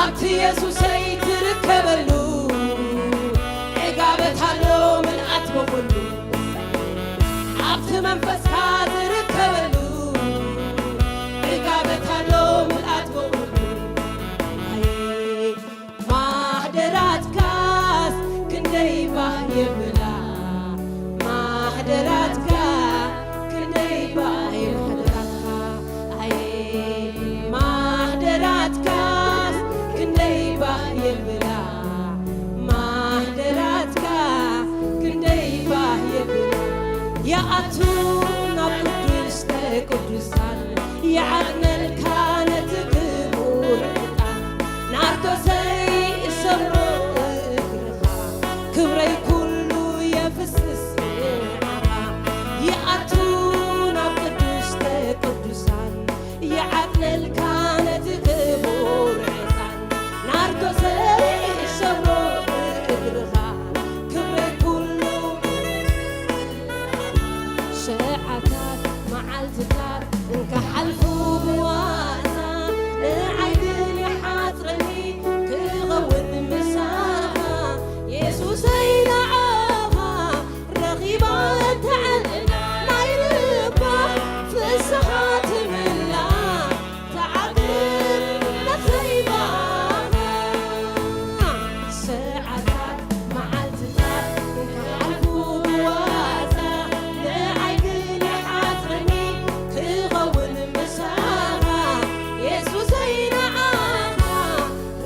ኣብቲ የሱሰይ ትርከበሉ ዕጋበት ኣሎ ምልኣት ብኹሉ ኣብቲ መንፈስካ ትርከበሉ ዕጋበት ኣሎ ምልኣት ብኹሉ ኣየ ማሕደራትካስ ክንደይ ባህ የብላ ማሕደራትካ ክንደይ ባህ የብላ ማሕደራትካ ኣየ ማሕደራትካስ ክንደይ ባህ የብላ ማሕደራትካ ክንደይ ባህ የብላ ይኣቱ ናብ ቅዱስተ ቅዱሳን ይዓጥነልካ ነቲ ክቡር ዕጣን ናርዶሰይ እሰብሮ እግርኻ ክብረይ ኩሉ የፍስስ ንዓኻ ይኣቱ ናብ ቅዱስተ ቅዱሳን ይዓጥነልካ ነቲ ክቡር ዕጣን ናርዶሰይ እሰብሮ እግርኻ ክብረይ ኩሉ ሰዓታት መዓልትታት እንክሓልፉ ብዋዛ ንዓይ ግን ይሓጽረኒ ክኸውን ምሳኻ የሱሰይ ንዓኻ ረኺባ እትዕልል ናይ ልባ ፍስሃ ትምላ ተዓግብ ነፍሰይ ብኣኻ ሰዓታት መዓልትታት እንክሓልፉ ብዋዛ ንዓይ ግን ይሓጽረኒ ክኸውን ምሳኻ የሱሰይ ንዓኻ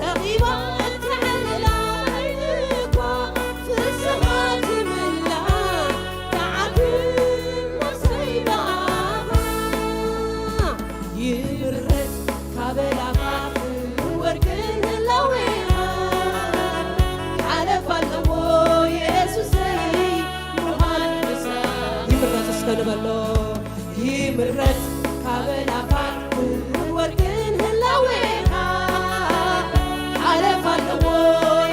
ረኺባ እትዕልላ ናይ ልባ ፍስሃ ትምላ ተዓግብ ነፍሰይ ብኣኻ ይምረጽ ካበላኻ ክብርን ወርቅን ህላዌኻ ሓለፋ ኣለዎ የሱሰይ ምዃን ምሳኻ ይምረጽ እስከ ንበሎ ይምረጽ ካበላኻ ክብርን ወርቅን ህላዌኻ ሓለፋ ኣለዎ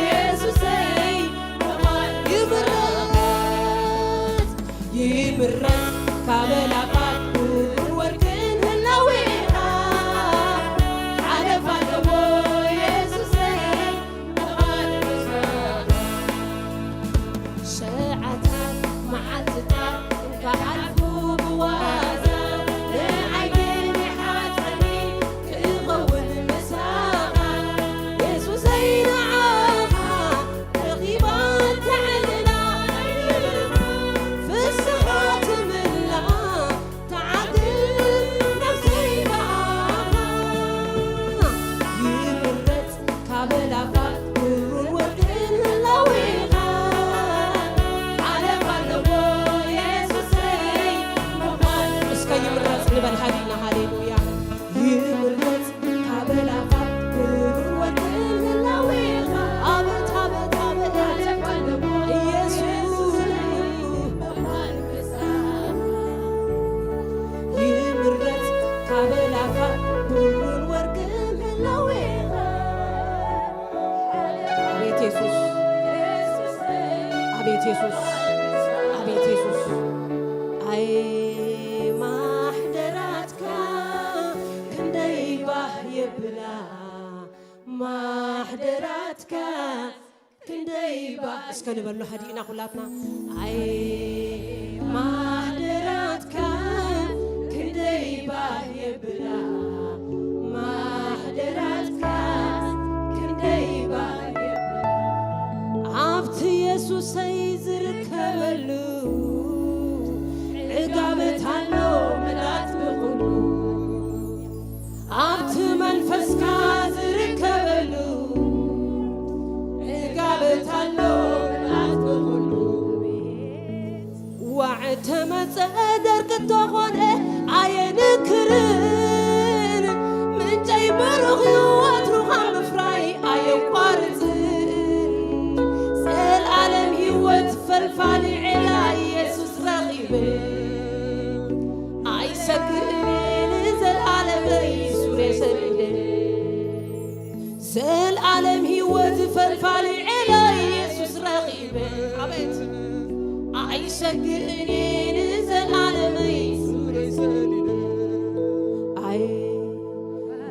የሱሰይ ምዃን ይምረጽ ይምረጽ ካበላኻ ክብርን ወርቅን ህላዌኻ ሓለፋ ኣለዎ የሱሰይ ምዃን ምሳኻ ሰዓታት መዓልትታት እንክሓልፉ ብዋዛ ንዓይ ግን ይሓጽረኒ ክኸውን ምሳኻ የሱሰይ ንዓኻ ረኺባ እትዕልላ ፍስሃ ትምላ ተዓግብ ነፍሰይ ብኣኻ ይምረጽ ካብ ኣእላፋት ብሩር ወርቅን ህላዌኻ ሓለፋ ኣለዎ የሱሰይ ምዃን እስከ ይምረጽ ንበል ሃሊና ሃሌሉያ ይምረጽ ካብ ኣእላፋት ብሩር ወርቅን ህላዌኻ ኣቤት ኣቤት ኣቤት የሱስ ይምረጽ ካብ ኣእላፋት ብሩር ወርቅን ህላዌኻ ኣቤት የሱስ ኣቤት የሱስ ኣቤት የሱስ ኣይ ማሕደራትካ ክንደይ ባህ የብላ ማሕደራትካ ክንደይ እስከ ንበሎ ሃዲእና ኩላትና። ኣይ ማሕደራትካ ክንደይ ባህ የብላ፣ ማሕደራትካ ክንደይ ባህ የብላ። ኣብቲ የሱሰይ ዝርከበሉ ዕጋበት ኣሎ ምላት ብኹሉ። ኣብቲ መንፈስካ ዝርከበሉ ዕጋበት ኣሎ ምላት ብኹሉ። ዋዕ ተመጸ ደርቂ እንተኾነ ኣየንክርን፣ ምንጨይ ብሩኽ እዩ ወትሩ ካብ ምፍራይ ኣየቋርጽን። ዘልኣለም ህይወት ፈልፋሊ ዔላ ኢየሱስ ረኺበ፣ ኣይሰግእን እየ ንዘልኣለመይ ሱሬ ሰዲደ። ዘልኣለም ህይወት ፈልፋሊ ዔላ ኢየሱስ ረኺበ። ኣቤት ኣይሰግእን እየ ንዘልኣለመይ ሱሬ ሰዲደ። ኣይ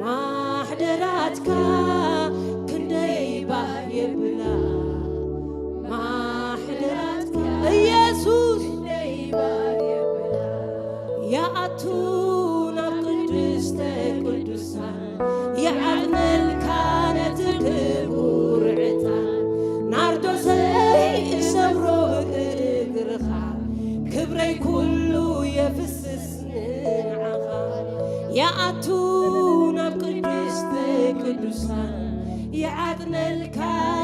ማሕደራትካ ክንደይ ባህ የብላ፣ ማሕደራትካ ኢየሱስ ክንደይ ባህ የብላ። ይኣቱ ናብ ቅድስተ ቅዱሳን፣ ይዓጥነልካ ነቲ ክቡር ዕጣን። ናርዶሰይ እሰብሮ ብእግርኻ፣ ክብረይ ኩሉ የፍስስ ንዓኻ። ይኣቱ ናብ ቅድስተ ቅዱሳን፣ ይዓጥነልካ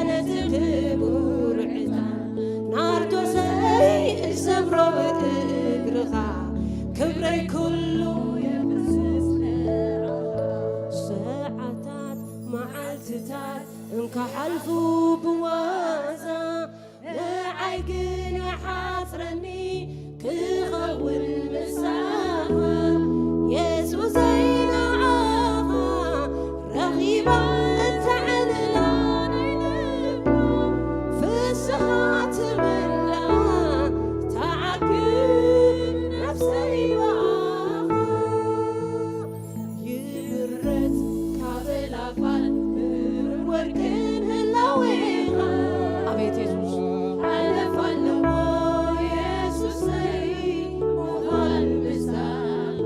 ነቲ ክቡር ዕጣን። ናርዶሰይ እሰብሮ ብእግርኻ፣ ክብረይ ኩሉ የፍስስ ንዓኻ። ሰዓታት መዓልትታት እንክሓልፉ ብዋዛ፣ ንዓይ ግን ይሓጽረኒ ክኸውን ምሳኻ። የሱሰይ ንዓኻ ረኺባ እተዕልላ ናይ ልባ ፍስሃ ትመልኣ ተዓግብ ነፍሰይ ብኣኻ። ይብረዝ ካብ ላፋን ብሩር ወርቅን ህላዌኻ። ኣቤት የሱስ። ሓለፋ ኣለዎ የሱሰይ ምዃን ምሳኻ።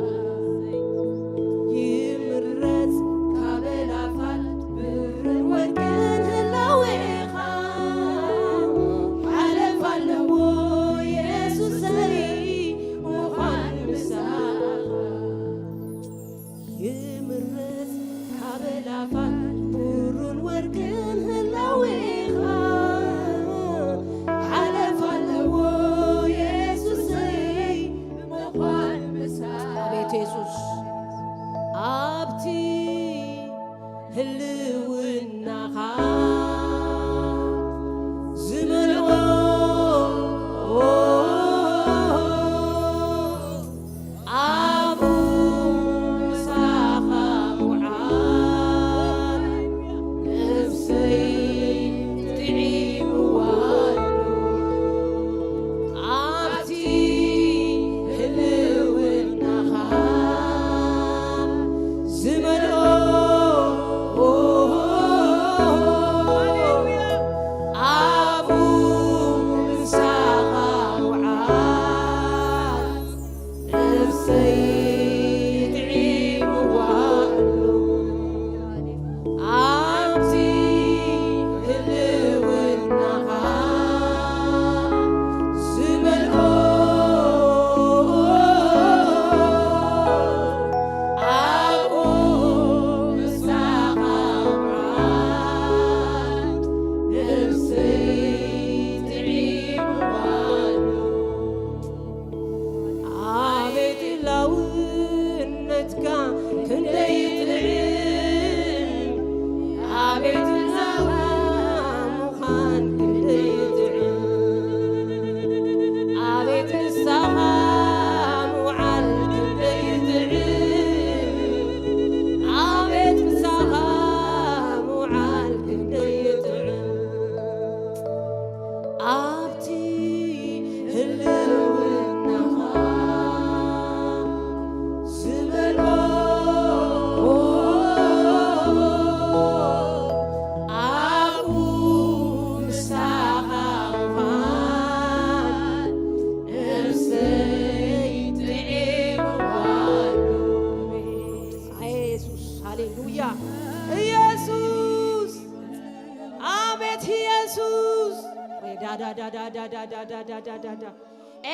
ዳዳዳዳዳዳዳ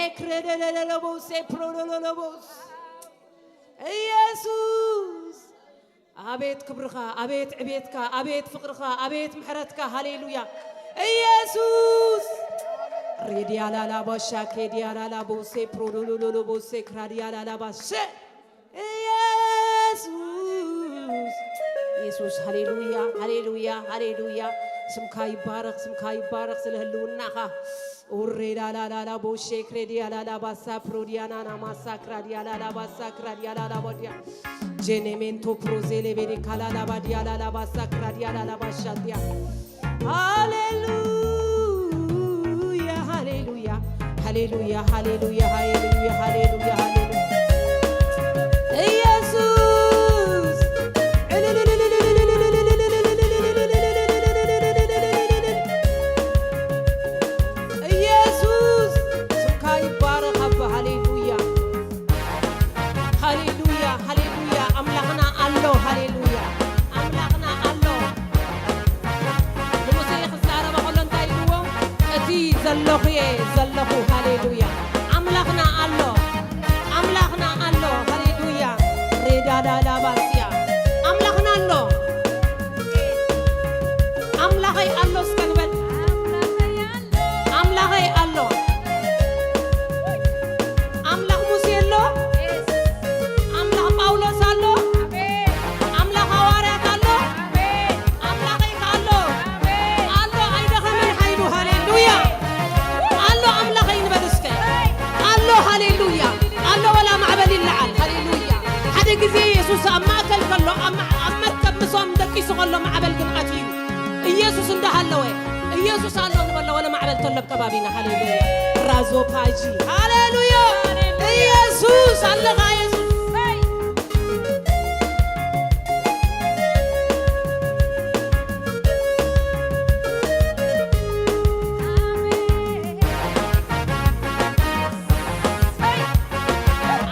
ኤክረደለለለቦስ ኤፕሮሎሎሎቦስ ኢየሱስ፣ ኣቤት ክብርኻ፣ ኣቤት ዕቤትካ፣ ኣቤት ፍቕርኻ፣ ኣቤት ምሕረትካ። ሃሌሉያ ኢየሱስ። ሬዲያላላ ባሻ ኬዲያላላ ቦሴ ፕሮሎሎሎሎ ቦሴ ክራዲያላላ ባሸ ኢየሱስ፣ ኢየሱስ። ሃሌሉያ፣ ሃሌሉያ፣ ሃሌሉያ። ስምካ ይባረኽ፣ ስምካ ይባረኽ ስለ ህልውናኻ። ኡሬ ላላላላ ቦሼ ክሬዲያ ላላ ባሳ ፕሮዲያናና ማሳ ክራዲያ ላላ ባሳ ክራዲያ ላላ ቦዲያ ጄኔሜንቶ ፕሮዜሌ ቤዴ ካላላ ባዲያ ላላ ባሳ ክራዲያ ላላ ባሻዲያ። ሃሌሉያ፣ ሃሌሉያ፣ ሃሌሉያ፣ ሃሌሉያ፣ ሃሌሉያ፣ ሃሌሉያ፣ ሃሌሉያ። ኢየሱስ። ኢየሱስ ስምካ ይባረኽ ኣባ። ሃሌሉያ፣ ሃሌሉያ፣ ሃሌሉያ። ኣምላኽና ኣሎ። ሃሌሉያ፣ ኣምላኽና ኣሎ። ንሙሴ ክዛረበ ከሎ እንታይ ኢልዎ? እቲ ዘለኹ እየ ዘለኹ። ሃሌሉያ፣ ኣምላኽና ኣሎ፣ ኣምላኽና ኣሎ። ሃሌሉያ፣ ሬዳዳዳ ባስያ ኣምላኽና ኣሎ። ኣምላኸይ ኣሎ እስከ ንበል። ኣምላኸይ ኣሎ። ኣምላኽ ሙሴ ኣሎ። ኣምላኽ ጳውሎስ ኣሎ። ኣምላኽ ሃዋርያት ኣሎ። ኣምላኸይ ከ ኣሎ። ኣሎ፣ ኣይደኸመን ሓይሉ። ሃሌሉያ። ኣሎ ኣምላኸይ ንበል እስከ። ኣሎ፣ ሃሌሉያ። ኣሎ፣ ወላ ማዕበል ይለዓል። ሃሌሉያ። ሓደ ግዜ የሱስ ኣብ ማእከል ከሎ፣ ኣብ ማ-፣ ኣብ መርከብ ምሶም ደቂሱ ከሎ ማዕበል ግን ኣትዩ። ኢየሱስ እንዳሃለወ፣ ኢየሱስ ኣሎ ንበሎ፣ ወለ ማዕበል ተሎ ኣብ ከባቢና። ሃሌሉያ። ራዞ ፓጂ። ሃሌሉያ። ኢየሱስ ኣለኻ፣ ኢየሱስ።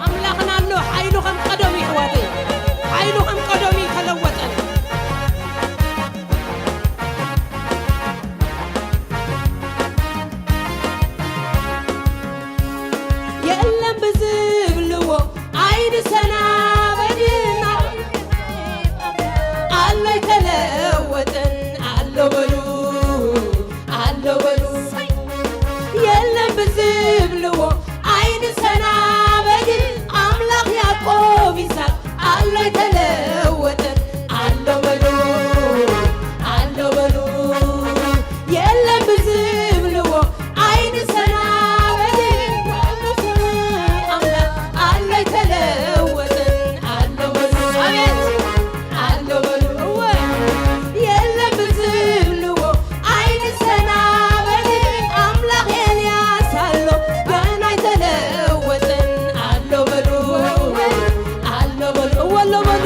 ኣምላኽና ኣሎ፣ ሓይሉ ከም ቀደሙ ይሕዋተይ፣ ሓይሉ ከም ቀደሙ ይተለወጠን። የለን ብዝብልዎ ኣይንሰናበድና፣ ኣሎ ኣይተለወጠን፣ ኣሎ በሉ፣ ኣሎ በሉ። የለን ብዝብልዎ ኣይንሰናበድን፣ ኣምላኽ ያዕቆብ ይስሐቅ ኣሎ ኣይተለወጠን፣ ኣሎ በሉ፣ ኣሎ በሉ። የለን ብዝብልዎ ኣይንሰናበድን፣ ኣምላኽ ኣሎ ኣይተለወጠን፣ ኣሎ በሉ። ኣቤት። ኣሎ በሉ እወ። የለን ብዝብልዎ ኣይንሰናበድን፣ ኣምላኽ ኤልያስ ኣሎ፣ ገና ኣይተለወጠን፣ ኣሎ በሉ፣ ኣሎ በሉ፣ እወ ኣሎ በሉ።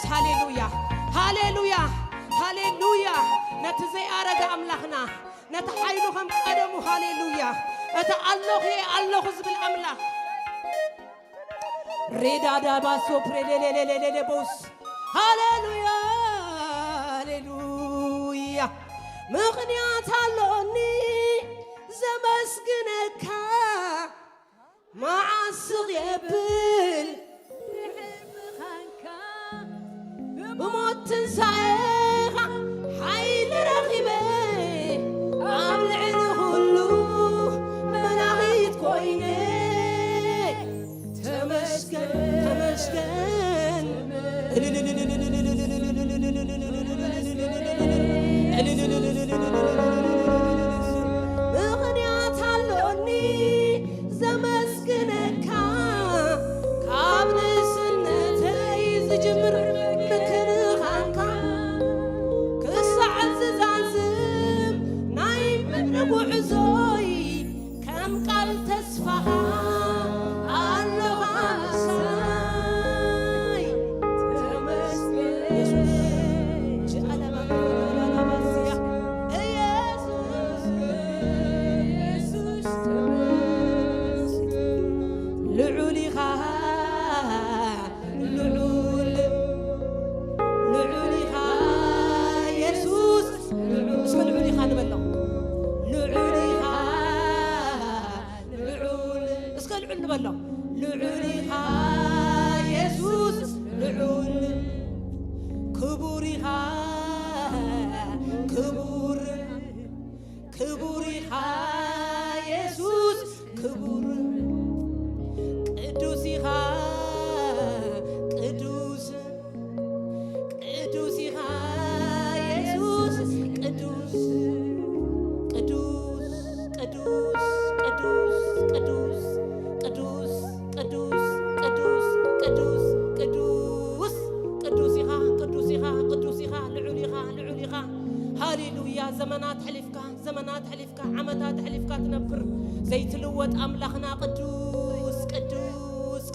ሃሌሉያ፣ ሃሌሉያ፣ ሃሌሉያ። ነቲ ዘይኣረገ ኣምላኽና፣ ነቲ ሓይሉ ከም ቀደሙ፣ ሃሌሉያ። እቲ ኣለኹ፣ እየ ኣለኹ ዝብል ኣምላኽ። ሬዳዳ ባሶ ፕሬሌሌሌሌሌ ቦስ። ሃሌሉያ፣ ሃሌሉያ። ምኽንያት ኣሎኒ ዘመስግነካ፣ መዓስ ስቕ የብል ብሞት ትንሳኤኻ ሓይሊ ረኺበ፣ ኣብ ልዕሊ ኩሉ መላኺት ኮይነ፣ ተመስገን፣ ተመስገን። ምኽንያት ኣሎኒ ዘመስግነካ፣ ካብ ንእስነተይ ዝጅምር ምክንኻንካ፣ ክሳዕ ዝዛዝም ናይ ምድሪ ጉዕዞይ፣ ከም ቃል ተስፋኻ ኣሎኻ ምሳይ። ተመስገን የሱስ። ጀኣላባ ጀኣላባ ስያ። ኢየሱስ፣ ኢየሱስ፣ ተመስገን። ልዑል ኢኻ፣ ልዑል፣ ልዑል ኢኻ የሱስ፣ ልዑል። እስከ ልዑል ኢኻ ንበሎ። ልዑል ኢኻ፣ ልዑል። እስከ ልዑል ንበሎ። ልዑል ኢኻ የሱስ፣ ልዑል። ክቡር ኢኻ፣ ክቡር። ክቡር ኢኻ የሱስ፣ ክቡር። ቅዱስ ኢኻ፣ ቅዱስ። ቅዱስ ኢኻ የሱስ፣ ቅዱስ። ቅዱስ፣ ቅዱስ፣ ቅዱስ፣ ቅዱስ፣ ቅዱስ፣ ቅዱስ፣ ቅዱስ፣ ቅዱስ፣ ቅዱስ፣ ቅዱስ ኢኻ፣ ቅዱስ ኢኻ፣ ቅዱስ ኢኻ፣ ልዑል ኢኻ፣ ልዑል ኢኻ። ሃሌሉያ። ዘመናት ሕሊፍካ፣ ዘመናት ሕሊፍካ፣ ዓመታት ሕሊፍካ ትነብር ዘይትልወጥ ኣምላኽና ቅዱስ፣ ቅዱስ፣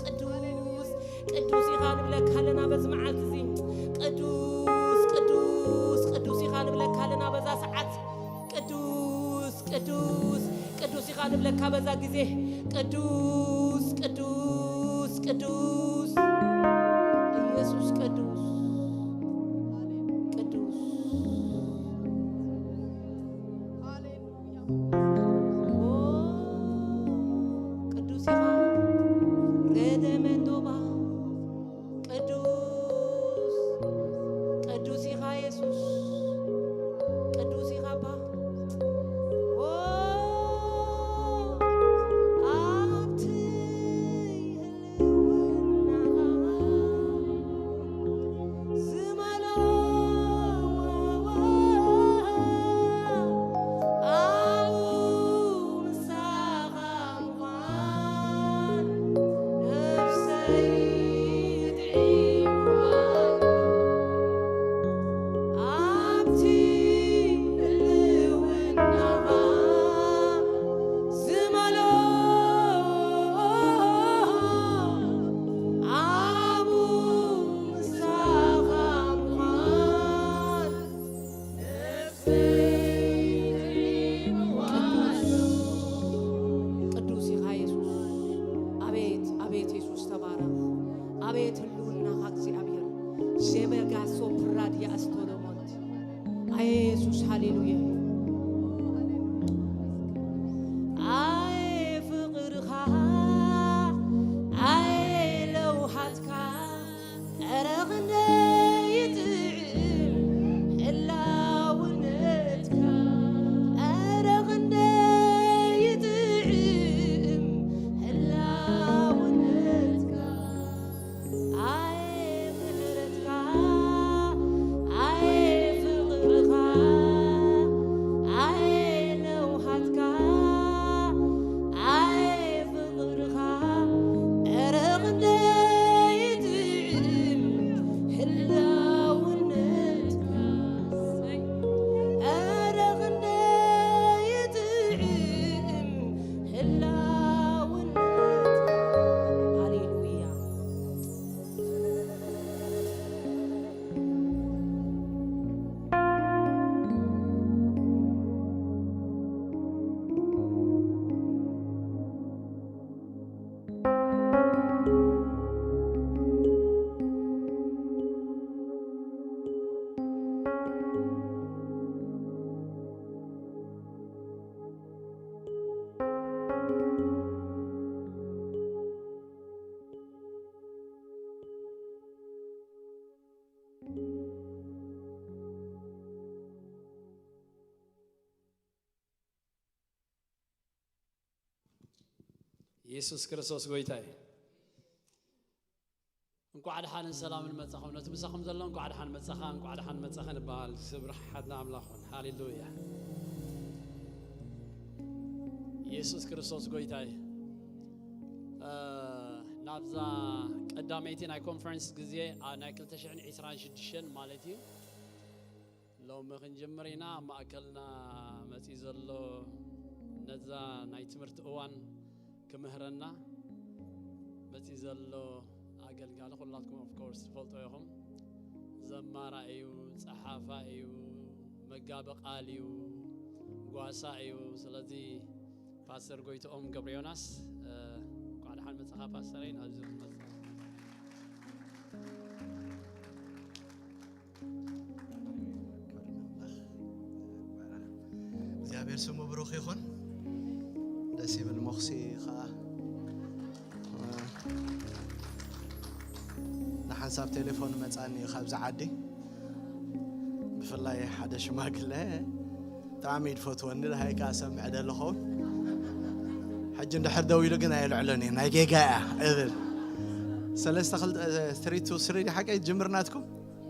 ቅዱስ፣ ቅዱስ ኢኻ ንብለካ ኣለና በዚ መዓልቲ እዚ። ቅዱስ፣ ቅዱስ፣ ቅዱስ ኢኻ ንብለካ ኣለና በዛ ሰዓት። ቅዱስ፣ ቅዱስ፣ ቅዱስ ኢኻ ንብለካ በዛ ግዜ። ቅዱስ፣ ቅዱስ፣ ቅዱስ፣ ኢየሱስ ቅዱስ፣ ቅዱስ። ኦ፣ ቅዱስ ኢኻ። ረደመንዶባ። ቅዱስ፣ ቅዱስ ኢኻ የሱስ። ቅዱስ ኢኻ ኣባ። ኦ፣ ኣብቲ ህልውናኻ ኢየሱስ ክርስቶስ ጎይታ እዩ። እንኳዕ ደሓንን ሰላምን መጻኹም። ነቲ ምሳኹም ዘሎ እንኳዕ ደሓን መጻኻ፣ እንኳዕ ደሓን መጻኻ ንበሃል። ስብርሓት ንኣምላኽ ይኹን። ሃሌሉያ። ኢየሱስ ክርስቶስ ጎይታ እዩ። እ፣ ናብዛ ቀዳመይቲ ናይ ኮንፈረንስ ግዜ፣ ኣ፣ ናይ ክልተ ሽሕን ዕስራን ሽዱሽተን ማለት እዩ። ሎሚ ክንጅምር ኢና። ኣብ ማእከልና መጺኡ ዘሎ ነዛ ናይ ትምህርቲ እዋን ክምህረና መጺኡ ዘሎ ኣገልጋሊ ኩላትኩም of course ትፈልጦ ኢኹም። ዘማራ እዩ፣ ጸሓፋ እዩ፣ መጋቢ ቃል እዩ፣ ጓሳ እዩ። ስለዚ ፓስተር ጎይትኦም ገብረዮናስ፣ እ፣ እንኳዕ ደሓን መጻኻ ፓስተረይ። ናብዚ ክትመጽእ እግዚኣብሔር ስሙ ብሩኽ ይኹን። ደስ ይብል ሞኽሲ ኸዓ። ንሓንሳብ ቴሌፎን መጻኒ እዩ ካብዚ ዓዲ። ብፍላይ ሓደ ሽማግለ ብጣዕሚ እዩ ዝፈትወኒ፣ ደሃይ ከኣ ሰምዕ ደለኹ። ሕጂ እንድሕር ደው ኢሉ ግን ኣየልዕሎን እዩ፣ ናይ ጌጋ እያ እብል። ሰለስተ ክልተ፣ ትሪ ቱ ስሪ ሓቀይ ጅምር ናትኩም።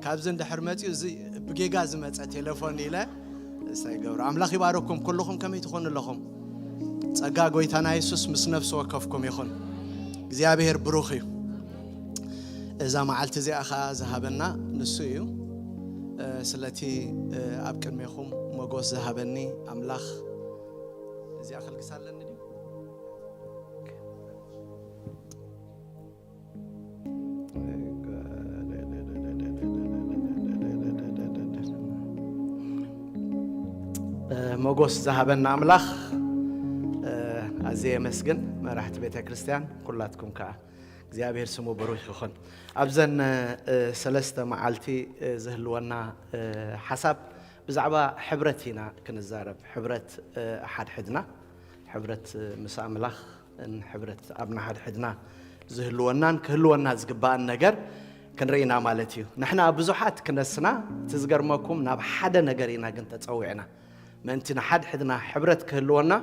ካብዚ እንድሕር መጺኡ እዚ ብጌጋ ዝመጸ ቴሌፎን ኢለ እንታይ ይገብሩ። ኣምላኽ ይባርኩም ኩልኹም፣ ከመይ ትኾኑ ኣለኹም? ጸጋ ጎይታና የሱስ ምስ ነፍሲ ወከፍኩም ይኹን። እግዚኣብሔር ብሩኽ እዩ። እዛ መዓልቲ እዚኣ ኸኣ ዝሃበና ንሱ እዩ። እ፣ ስለቲ፣ እ፣ ኣብ ቅድሜኹም ሞጎስ ዝሃበኒ ኣምላኽ እዚኣ ከልግሳ ኣለኒ ድዩ? እ፣ ሞጎስ ዝሃበና ኣምላኽ፣ እ፣ ኣዝየ የመስግን። መራሕቲ ቤተ ክርስቲያን ኩላትኩም ከኣ እግዚኣብሔር ስሙ ብሩኽ ይኹን። ኣብዘን፣ እ፣ ሰለስተ መዓልቲ፣ እ፣ ዝህልወና፣ እ፣ ሓሳብ ብዛዕባ ሕብረት ኢና ክንዛረብ። ሕብረት፣ እ፣ ሓድሕድና፣ ሕብረት፣ እ፣ ምስ ኣምላኽ፣ ን ሕብረት ኣብ ንሓድሕድና ዝህልወናን ክህልወና ዝግባእን ነገር ክንርኢ ኢና ማለት እዩ። ንሕና ብዙሓት ክነስና፣ እቲ ዝገርመኩም ናብ ሓደ ነገር ኢና ግን ተጸዊዕና። ምእንቲ ንሓድሕድና ሕብረት ክህልወና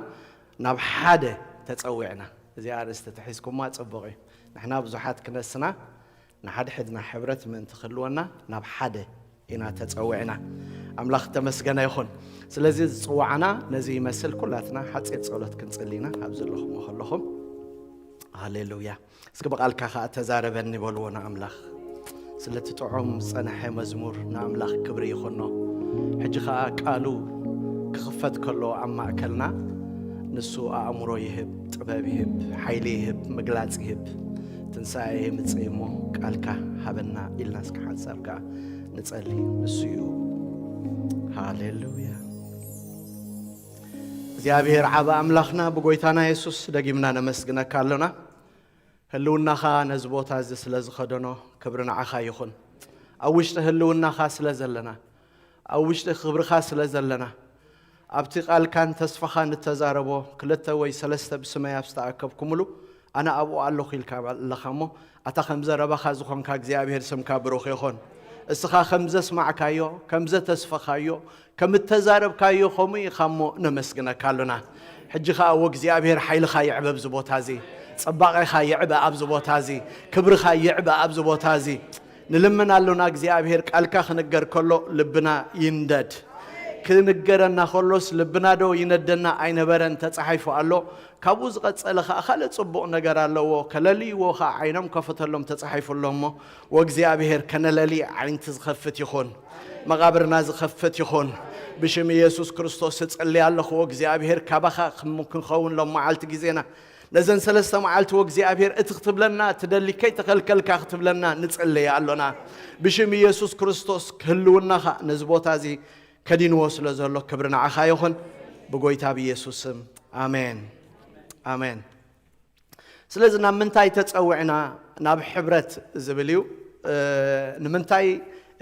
ናብ ሓደ ተጸዊዕና። እዚኣ ኣርእስቲ ተሒዝኩማ ጽቡቕ እዩ። ንሕና ብዙሓት ክነስና፣ ንሓድሕድና ሕብረት ምእንቲ ክህልወና ናብ ሓደ ኢና ተጸዊዕና። ኣምላኽ ተመስገነ ይኹን። ስለዚ ዝጽዋዕና ነዚ ይመስል። ኩላትና ሓጺር ጸሎት ክንጽሊ ኢና፣ ኣብ ዘለኹም ከለኹም። ሃሌሉያ። እስኪ ብቓልካ ኸኣ ተዛረበኒ በልዎ ንኣምላኽ። ስለቲ ጥዑም ዝጸንሐ መዝሙር ንኣምላኽ ክብሪ ይኹኖ። ሕጂ ኸኣ ቃሉ ክኽፈት ከሎ ኣብ ማእከልና፣ ንሱ ኣእምሮ ይህብ፣ ጥበብ ይህብ፣ ሓይሊ ይህብ፣ ምግላጽ ይህብ። ትንሳኤ የምጽእ እሞ ቃልካ ሃበና ኢልና እስኪ ሓንሳብ ከኣ ንጸሊ። ንሱ እዩ። ሃሌሉያ። እግዚኣብሔር ዓቢ ኣምላኽና፣ ብጎይታና የሱስ ደጊምና ነመስግነካ ኣሎና። ህልውናኻ ነዚ ቦታ እዚ ስለ ዝኸደኖ ክብሪ ንዓኻ ይኹን። ኣብ ውሽጢ ህልውናኻ ስለ ዘለና፣ ኣብ ውሽጢ ክብርኻ ስለ ዘለና፣ ኣብቲ ቃልካን ተስፋኻን እተዛረቦ፣ ክልተ ወይ ሰለስተ ብስመይ ኣብ ዝተኣከብኩምሉ ኣነ ኣብኡ ኣለኹ ኢልካ ኣለኻ እሞ፣ ኣታ ከም ዘረባኻ ዝኾንካ እግዚኣብሔር ስምካ ብሩኽ ይኹን። እስኻ ከም ዘስማዕካዮ፣ ከም ዘተስፈኻዮ፣ ከም እተዛረብካዮ ከምኡ ኢኻ እሞ ነመስግነካ ኣሎና። ሕጂ ኸኣ ወእግዚኣብሔር ሓይልኻ ይዕበ ኣብዚ ቦታ እዚ፣ ጽባቐኻ ይዕበ ኣብዚ ቦታ እዚ፣ ክብርኻ ይዕበ ኣብዚ ቦታ እዚ። ንልምን ኣሎና እግዚኣብሔር ቃልካ ክንገር ከሎ ልብና ይንደድ። ክንገረና ከሎስ ልብና ዶ ይነደና ኣይነበረን ተጻሒፉ ኣሎ። ካብኡ ዝቐጸለ ኸኣ ካልእ ጽቡቕ ነገር ኣለዎ። ከለልይዎ ኸኣ ዓይኖም ከፈተሎም ተጻሒፉ ኣሎ እሞ ወእግዚኣብሔር ከነለሊ ዓይንቲ ዝኸፍት ይኹን። መቓብርና ዝኸፍት ይኹን። ብሽም ኢየሱስ ክርስቶስ እጽሊ ኣለኹ። ወእግዚኣብሔር ካባኻ ክም-፣ ክንኸውን ሎም መዓልቲ ግዜና ነዘን ሰለስተ መዓልቲ ወእግዚኣብሔር እቲ ክትብለና ትደሊ ከይተኸልከልካ ክትብለና ንጽልይ ኣሎና። ብሽም ኢየሱስ ክርስቶስ ክህልውናኻ ነዚ ቦታ እዚ ከዲንዎ ስለ ዘሎ ክብሪ ንዓኻ ይኹን። ብጎይታ ብኢየሱስ ስም። ኣሜን። ኣሜን። ስለዚ ናብ ምንታይ ተጸዊዕና? ናብ ሕብረት ዝብል እዩ። እ፣ ንምንታይ፣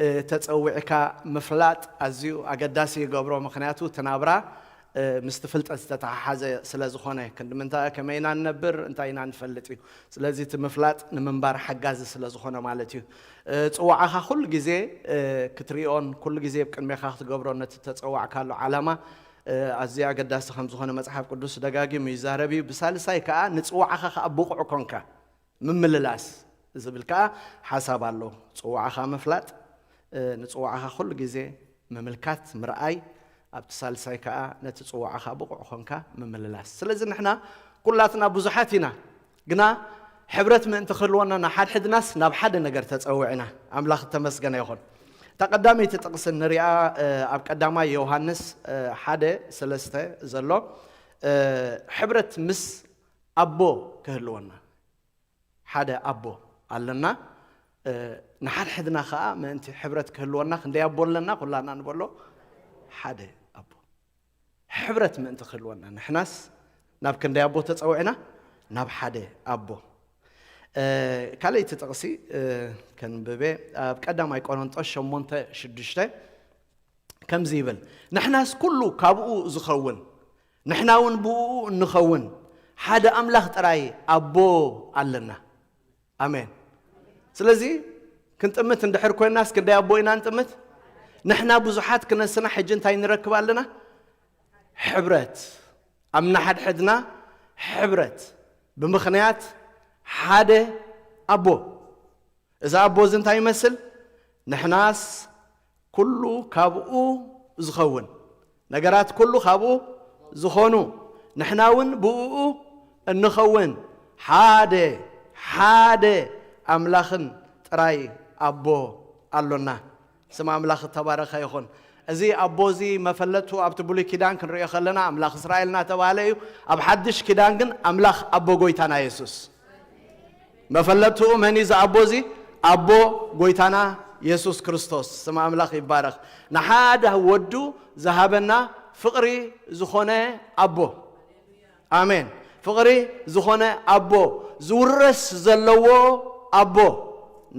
እ፣ ተጸዊዕካ ምፍላጥ ኣዝዩ ኣገዳሲ ይገብሮ። ምኽንያቱ እቲ ናብራ፣ እ፣ ምስቲ ፍልጠት ዝተተሓሓዘ ስለ ዝኾነ፣ ክንዲ ምንታይ፣ ከመይ ኢና ንነብር፣ እንታይ ኢና ንፈልጥ እዩ። ስለዚ እቲ ምፍላጥ ንምንባር ሓጋዚ ስለ ዝኾነ ማለት እዩ። እ፣ ጽዋዕኻ ኩሉ ግዜ፣ እ፣ ክትሪኦን ኩሉ ግዜ ኣብ ቅድሜኻ ክትገብሮ ነቲ ተጸዋዕካሉ ዓላማ ኣዝዩ ኣገዳሲ ከም ዝኾነ መጽሓፍ ቅዱስ ደጋጊሙ ይዛረብ እዩ። ብሳልሳይ ከኣ ንጽዋዕኻ ከኣ ብቑዕ ኮንካ ምምልላስ ዝብል ከኣ ሓሳብ ኣሎ። ጽዋዕኻ ምፍላጥ፣ ንጽዋዕኻ ኩሉ ግዜ ምምልካት፣ ምርኣይ፣ ኣብቲ ሳልሳይ ከኣ ነቲ ጽዋዕኻ ብቑዕ ኮንካ ምምልላስ። ስለዚ ንሕና ኩላትና ብዙሓት ኢና፣ ግና ሕብረት ምእንቲ ክህልወና ንሓድሕድናስ ናብ ሓደ ነገር ተጸዊዕና። ኣምላኽ እተመስገነ ይኹን። እታ ቀዳመይቲ ጥቕሲ ንሪኣ ኣብ ቀዳማይ ዮሃንስ ሓደ ሰለስተ ዘሎ ሕብረት ምስ ኣቦ ክህልወና። ሓደ ኣቦ ኣለና። ንሓድሕድና ከኣ ምእንቲ ሕብረት ክህልወና ክንደይ ኣቦ ኣለና? ኩላና ንበሎ ሓደ ኣቦ። ሕብረት ምእንቲ ክህልወና ንሕናስ ናብ ክንደይ ኣቦ ተጸዊዕና? ናብ ሓደ ኣቦ። ካልኣይቲ ጥቕሲ ከንብበ ኣብ ቀዳማይ ቆሮንጦስ ሸሞንተ ሽዱሽተ ከምዚ ይብል፣ ንሕናስ ኩሉ ካብኡ ዝኸውን ንሕና እውን ብእኡ እንኸውን ሓደ ኣምላኽ ጥራይ ኣቦ ኣለና። ኣሜን። ስለዚ ክንጥምት እንድሕር ኮይናስ ክንደይ ኣቦ ኢና ንጥምት? ንሕና ብዙሓት ክነስና ሕጂ እንታይ ንረክብ ኣለና? ሕብረት። ኣብ ንሓድሕድና ሕብረት ብምኽንያት ሓደ ኣቦ። እዚ ኣቦ እዚ እንታይ ይመስል? ንሕናስ ኩሉ ካብኡ ዝኸውን፣ ነገራት ኩሉ ካብኡ ዝኾኑ፣ ንሕና እውን ብእኡ እንኸውን ሓደ ሓደ ኣምላኽን ጥራይ ኣቦ ኣሎና። ስም ኣምላኽ እተባረኸ ይኹን። እዚ ኣቦ እዚ መፈለጥቱ ኣብቲ ብሉይ ኪዳን ክንሪኦ ከለና ኣምላኽ እስራኤል እናተባህለ እዩ። ኣብ ሓድሽ ኪዳን ግን ኣምላኽ ኣቦ ጎይታና የሱስ። መፈለጥትኡ መን እዩ እዚ ኣቦ እዚ? ኣቦ ጎይታና የሱስ ክርስቶስ። ስም ኣምላኽ ይባረኽ። ንሓደ ወዱ ዝሃበና ፍቕሪ ዝኾነ ኣቦ። ኣሜን። ፍቕሪ ዝኾነ ኣቦ፣ ዝውረስ ዘለዎ ኣቦ፣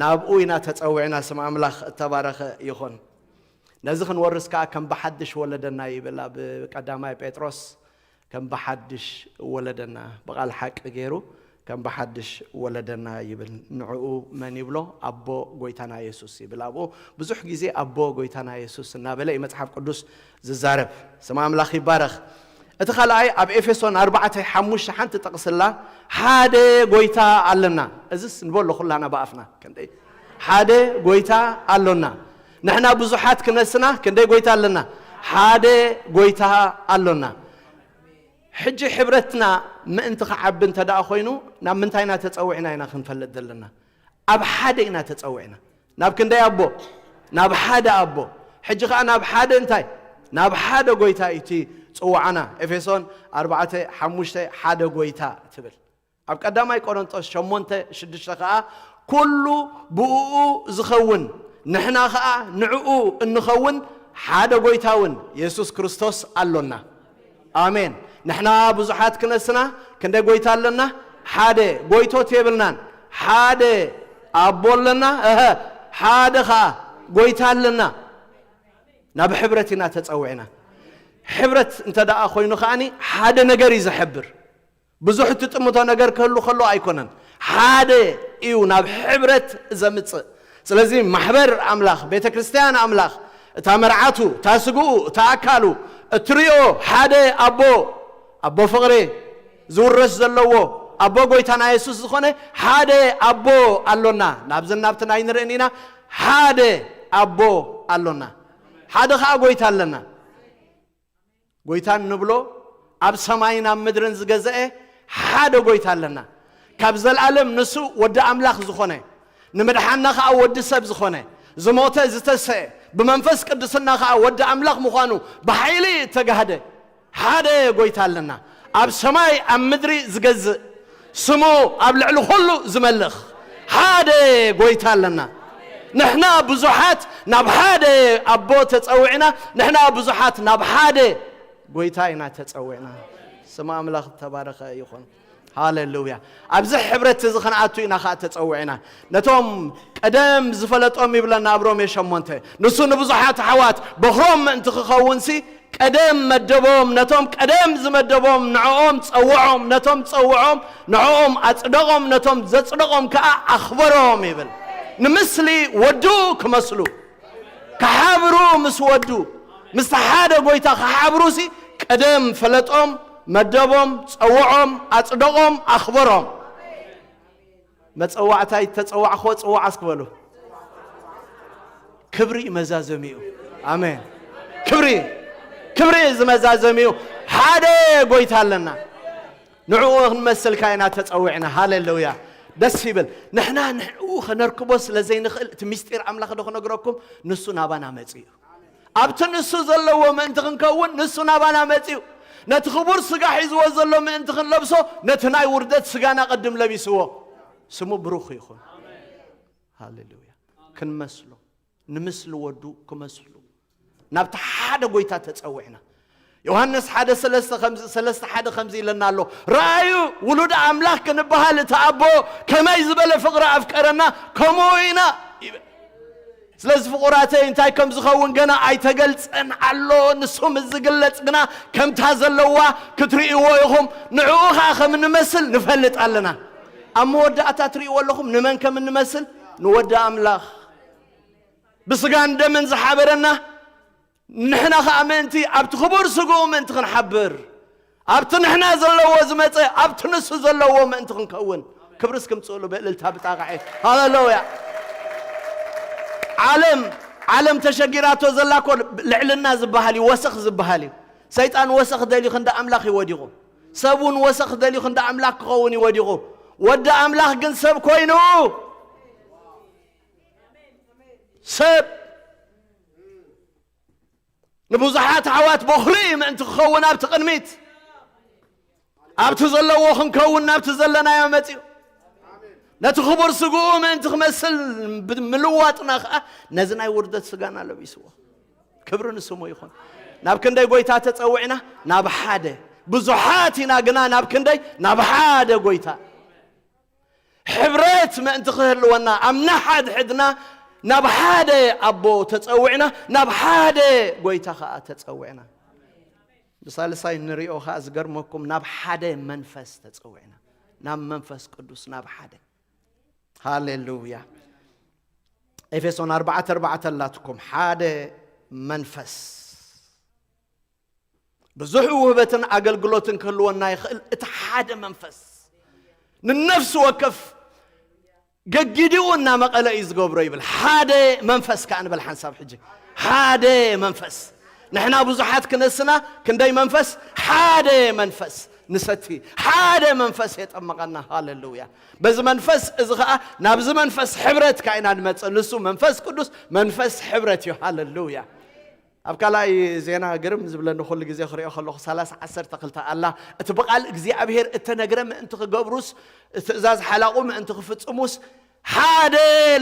ናብኡ ኢና ተጸዊዕና። ስም ኣምላኽ እተባረኸ ይኹን። ነዚ ክንወርስ ከኣ ከም ብሓድሽ ወለደና ይብል ኣብ ቀዳማይ ጴጥሮስ። ከም ብሓድሽ ወለደና፣ ብቓል ሓቂ ገይሩ ከም ብሓድሽ ወለደና ይብል። ንዕኡ መን ይብሎ? ኣቦ ጎይታና የሱስ ይብል። ኣብኡ ብዙሕ ግዜ ኣቦ ጎይታና የሱስ እናበለ እዩ መጽሓፍ ቅዱስ ዝዛረብ። ስም ኣምላኽ ይባረኽ። እቲ ካልኣይ ኣብ ኤፌሶን ኣርባዕተ ሓሙሽተ ሓንቲ ጥቕስላ፣ ሓደ ጎይታ ኣለና። እዚስ ንበሎ ኩላና ብኣፍና። ክንደይ ሓደ ጎይታ ኣሎና። ንሕና ብዙሓት ክነስና ክንደይ ጎይታ ኣለና? ሓደ ጎይታ ኣሎና። ሕጂ ሕብረትና ምእንቲ ክዓቢ እንተ ደኣ ኮይኑ፣ ናብ ምንታይ ኢና ተጸዊዕና ኢና ክንፈልጥ ዘለና? ኣብ ሓደ ኢና ተጸዊዕና። ናብ ክንደይ ኣቦ? ናብ ሓደ ኣቦ። ሕጂ ኸኣ ናብ ሓደ እንታይ? ናብ ሓደ ጎይታ እዩ እቲ ጽዋዕና። ኤፌሶን ኣርባዕተ ሓሙሽተ ሓደ ጎይታ ትብል። ኣብ ቀዳማይ ቆሮንጦስ ሸሞንተ ሽዱሽተ ኸኣ ኩሉ ብእኡ ዝኸውን፣ ንሕና ኸኣ ንዕኡ እንኸውን ሓደ ጎይታ እውን የሱስ ክርስቶስ ኣሎና። ኣሜን። ንሕና ብዙሓት ክነስና ክንደይ ጎይታ ኣለና? ሓደ። ጎይቶት የብልናን። ሓደ ኣቦ ኣለና። እሀ፣ ሓደ ኸኣ ጎይታ ኣለና። ናብ ሕብረት ኢና ተጸዊዕና። ሕብረት እንተ ደኣ ኮይኑ ከኣኒ ሓደ ነገር እዩ ዝሕብር። ብዙሕ ትጥምቶ ነገር ክህሉ ከሎ ኣይኮነን። ሓደ እዩ ናብ ሕብረት ዘምጽእ። ስለዚ ማሕበር ኣምላኽ፣ ቤተ ክርስቲያን ኣምላኽ፣ እታ መርዓቱ፣ እታ ስግኡ፣ እታ ኣካሉ፣ እትሪኦ ሓደ ኣቦ፣ ኣቦ ፍቕሪ ዝውረስ ዘለዎ ኣቦ ጎይታና የሱስ ዝኾነ ሓደ ኣቦ ኣሎና። ናብዝን ናብትን ኣይንርእን ኢና። ሓደ ኣቦ ኣሎና። ሓደ ኸኣ ጎይታ ኣለና። ጎይታ እንብሎ ኣብ ሰማይን ኣብ ምድርን ዝገዘአ ሓደ ጎይታ ኣለና። ካብ ዘልኣለም ንሱ ወዲ ኣምላኽ ዝኾነ፣ ንምድሓና ኸኣ ወዲ ሰብ ዝኾነ፣ ዝሞተ ዝተሰአ፣ ብመንፈስ ቅዱስና ኸኣ ወዲ ኣምላኽ ምዃኑ ብሓይሊ እተጋህደ ሓደ ጎይታ ኣለና። ኣብ ሰማይ ኣብ ምድሪ ዝገዝእ፣ ስሙ ኣብ ልዕሊ ኩሉ ዝመልኽ ሓደ ጎይታ ኣለና። ንሕና ብዙሓት ናብ ሓደ ኣቦ ተጸዊዕና፣ ንሕና ብዙሓት ናብ ሓደ ጎይታ ኢና ተጸዊዕና። ስም ኣምላኽ ዝተባረኸ ይኹን። ሃሌሉያ። ኣብዚ ሕብረት እዚ ክንኣቱ ኢና ኸኣ ተጸዊዕና። ነቶም ቀደም ዝፈለጦም ይብለና ኣብ ሮሜ ሸሞንተ። ንሱ ንብዙሓት ኣሕዋት በኹሮም ምእንቲ ክኸውንሲ ቀደም መደቦም፣ ነቶም ቀደም ዝመደቦም ንዕኦም ጸውዖም፣ ነቶም ጸውዖም ንዕኦም ኣጽደቖም፣ ነቶም ዘጽደቖም ከኣ ኣኽበሮም ይብል። ንምስሊ ወዱ ክመስሉ፣ ክሓብሩ ምስ ወዱ፣ ምስቲ ሓደ ጎይታ ክሓብሩሲ ቀደም ፈለጦም፣ መደቦም፣ ጸውዖም፣ ኣጽደቖም፣ ኣኽበሮም። መጸዋዕታይ ተጸዋዕኽዎ ጽዋዕ እስክበሉ። ክብሪ እዩ መዛዘሚኡ። ኣሜን። ክብሪ፣ ክብሪ እዩ ዝመዛዘሚኡ። ሓደ ጎይታ ኣለና። ንዕኡ ክንመስልካ ኢና ተጸዊዕና። ሃሌሉያ። ደስ ይብል። ንሕና ንዕኡ ከነርክቦ ስለ ዘይንኽእል፣ እቲ ምስጢር ኣምላኽ ዶ ክነግረኩም? ንሱ ናባና መጺኡ። ኣብቲ ንሱ ዘለዎ ምእንቲ ክንከውን ንሱ ናባና መጺኡ። ነቲ ክቡር ስጋ ሒዝዎ ዘሎ ምእንቲ ክንለብሶ፣ ነቲ ናይ ውርደት ስጋና ቅድም ለቢስዎ። ስሙ ብሩኽ ይኹን። ሃሌሉያ። ክንመስሎ፣ ንምስሊ ወዱ ክመስሉ፣ ናብቲ ሓደ ጎይታ ተጸዊዕና። ዮሃንስ ሓደ ሰለስተ ከምዚ፣ ሰለስተ ሓደ ከምዚ ኢለና ኣሎ። "ረኣዩ፣ ውሉድ ኣምላኽ ክንበሃል እቲ ኣቦ ከመይ ዝበለ ፍቕሪ ኣፍቀረና፣ ከምኡ ኢና" ይብል። ስለዚ ፍቑራተይ፣ እንታይ ከም ዝኸውን ገና ኣይተገልጸን ኣሎ። ንሱ ምስ ዝግለጽ ግና ከምታ ዘለዋ ክትርእይዎ ኢኹም። ንዕኡ ኸኣ ከም እንመስል ንፈልጥ ኣለና። ኣብ መወዳእታ ትርእይዎ ኣለኹም ንመን ከም እንመስል? ንወዲ ኣምላኽ። ብስጋን ደምን ዝሓበረና፣ ንሕና ኸኣ ምእንቲ ኣብቲ ክቡር ስግኡ ምእንቲ ክንሓብር፣ ኣብቲ ንሕና ዘለዎ ዝመጸ፣ ኣብቲ ንሱ ዘለዎ ምእንቲ ክንከውን። ክብሪ እስኪ ምጽእሉ ብእልልታ ብጣቕዒ። ሃሌሉያ። ዓለም፣ ዓለም ተሸጊራቶ ዘላ እኮ ልዕልና ዝበሃል እዩ፣ ወሰኽ ዝበሃል እዩ። ሰይጣን ወሰኽ ደልዩ ክንዲ ኣምላኽ እዩ ወዲቑ። ሰብ እውን ወሰኽ ደልዩ ክንዲ ኣምላኽ ክኸውን እዩ ወዲቑ። ወዲ ኣምላኽ ግን ሰብ ኮይኑ፣ ሰብ ንብዙሓት ኣሕዋት በኹሪ ምእንቲ ክኸውን ኣብቲ ቅድሚት፣ ኣብቲ ዘለዎ ክንከውን ናብቲ ዘለናዮ መጺኡ። ነቲ ክቡር ስግኡ ምእንቲ ክመስል ብምልዋጥና ኸኣ ነዚ ናይ ውርደት ስጋና ለቢስዎ። ክብሪ ንስሙ ይኹን። ናብ ክንደይ ጎይታ ተጸዊዕና? ናብ ሓደ። ብዙሓት ኢና ግና ናብ ክንደይ? ናብ ሓደ ጎይታ። ሕብረት ምእንቲ ክህልወና፣ ኣብ ንሓድሕድና ናብ ሓደ ኣቦ ተጸዊዕና፣ ናብ ሓደ ጎይታ ኸኣ ተጸዊዕና። ብሳልሳይ ንሪኦ ኸኣ ዝገርመኩም፣ ናብ ሓደ መንፈስ ተጸዊዕና፣ ናብ መንፈስ ቅዱስ፣ ናብ ሓደ። ሃሌሉያ። ኤፌሶን ኣርባዕተ ኣርባዕተ ኣላትኩም፣ ሓደ መንፈስ። ብዙሕ ውህበትን ኣገልግሎትን ክህልወና ይኽእል፣ እቲ ሓደ መንፈስ ንነፍሲ ወከፍ ገጊዲኡ እናመቐለ እዩ ዝገብሮ ይብል። ሓደ መንፈስ ከኣ ንበል ሓንሳብ ሕጂ። ሓደ መንፈስ። ንሕና ብዙሓት ክነስና ክንደይ መንፈስ? ሓደ መንፈስ ንሰቲ። ሓደ መንፈስ የጠመቐና። ሃሌሉያ። በዚ መንፈስ እዚ ኸኣ ናብዚ መንፈስ ሕብረት ከኣ ኢና ንመጽእ። ንሱ መንፈስ ቅዱስ መንፈስ ሕብረት እዩ። ሃሌሉያ። ኣብ ካልኣይ ዜና ግርም ዝብለኒ ኩሉ ግዜ ክሪኦ ከለኹ ሰላሳ ዓሰርተ ክልተ ኣላ። እቲ ብቓል እግዚኣብሔር እተነግረ ምእንቲ ክገብሩስ፣ ትእዛዝ ሓላቑ ምእንቲ ክፍጽሙስ፣ ሓደ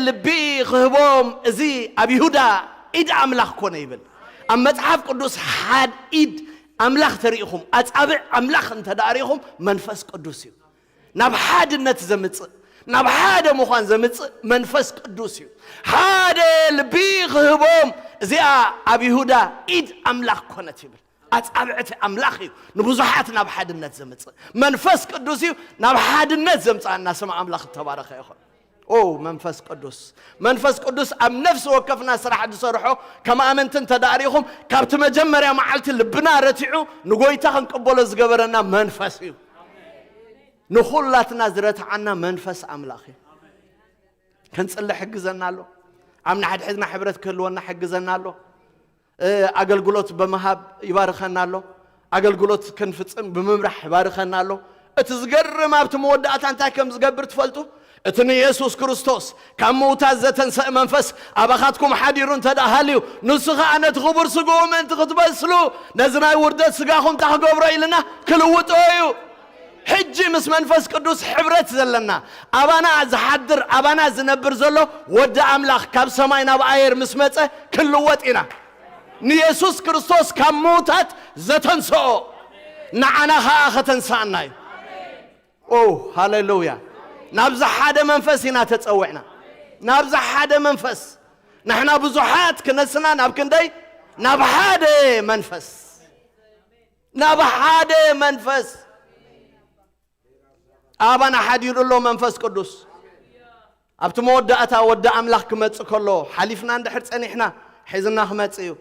ልቢ ክህቦም፣ እዚ ኣብ ይሁዳ ኢድ ኣምላኽ ኮነ ይብል። ኣብ መጽሓፍ ቅዱስ ሓድ ኢድ ኣምላኽ ተሪኢኹም፣ ኣጻብዕ ኣምላኽ እንተ ደኣ ርኢኹም፣ መንፈስ ቅዱስ እዩ። ናብ ሓድነት ዘምጽእ፣ ናብ ሓደ ምዃን ዘምጽእ መንፈስ ቅዱስ እዩ። ሓደ ልቢ ክህቦም፣ እዚኣ ኣብ ይሁዳ ኢድ ኣምላኽ ኮነት ይብል። ኣጻብዕቲ ኣምላኽ እዩ ንብዙሓት ናብ ሓድነት ዘምጽእ። መንፈስ ቅዱስ እዩ ናብ ሓድነት ዘምጽኣና። ስም ኣምላኽ እተባረኸ ይኹን። ኦ መንፈስ ቅዱስ፣ መንፈስ ቅዱስ ኣብ ነፍሲ ወከፍና ስራሕ ዝሰርሖ፣ ከም ኣመንቲ እንተ ደኣ ርኢኹም፣ ካብቲ መጀመርያ መዓልቲ ልብና ረቲዑ ንጎይታ ክንቅበሎ ዝገበረና መንፈስ እዩ። ንኹላትና ዝረትዓና መንፈስ ኣምላኽ እዩ። ክንጽሊ ሕግዘና ኣሎ። ኣብ ንሓድሕድና ሕብረት ክህልወና ሕግዘና ኣሎ። እ፣ ኣገልግሎት ብምሃብ ይባርኸና ኣሎ። ኣገልግሎት ክንፍጽም ብምምራሕ ይባርኸና ኣሎ። እቲ ዝገርም ኣብቲ መወዳእታ እንታይ ከም ዝገብር ትፈልጡ? እቲ ንየሱስ ክርስቶስ ካብ ምውታት ዘተንሰእ መንፈስ ኣባኻትኩም ሓዲሩ እንተ ደኣ ሃልዩ፣ ንሱ ኸኣ ነቲ ክቡር ስግኡ ምእንቲ ክትበስሉ፣ ነዚ ናይ ውርደት ስጋኹም እንታይ ክገብሮ ኢልና? ክልውጦ እዩ። ሕጂ ምስ መንፈስ ቅዱስ ሕብረት ዘለና፣ ኣባና ዝሓድር፣ ኣባና ዝነብር ዘሎ ወዲ ኣምላኽ ካብ ሰማይ ናብ ኣየር ምስ መጸ ክንልወጥ ኢና። ንየሱስ ክርስቶስ ካብ ምዉታት ዘተንስኦ ንዓና ኸኣ ከተንስኣና እዩ። ኦ፣ ሃሌሉያ። ናብዚ ሓደ መንፈስ ኢና ተጸዊዕና። ናብዚ ሓደ መንፈስ። ንሕና ብዙሓት ክነስና ናብ ክንደይ? ናብ ሓደ መንፈስ። ናብ ሓደ መንፈስ። ኣባና ሓዲሩ ኣሎ መንፈስ ቅዱስ። ኣብቲ መወዳእታ ወዲ ኣምላኽ ክመጽእ ከሎ፣ ሓሊፍና እንድሕር ጸኒሕና፣ ሒዝና ክመጽእ እዩ።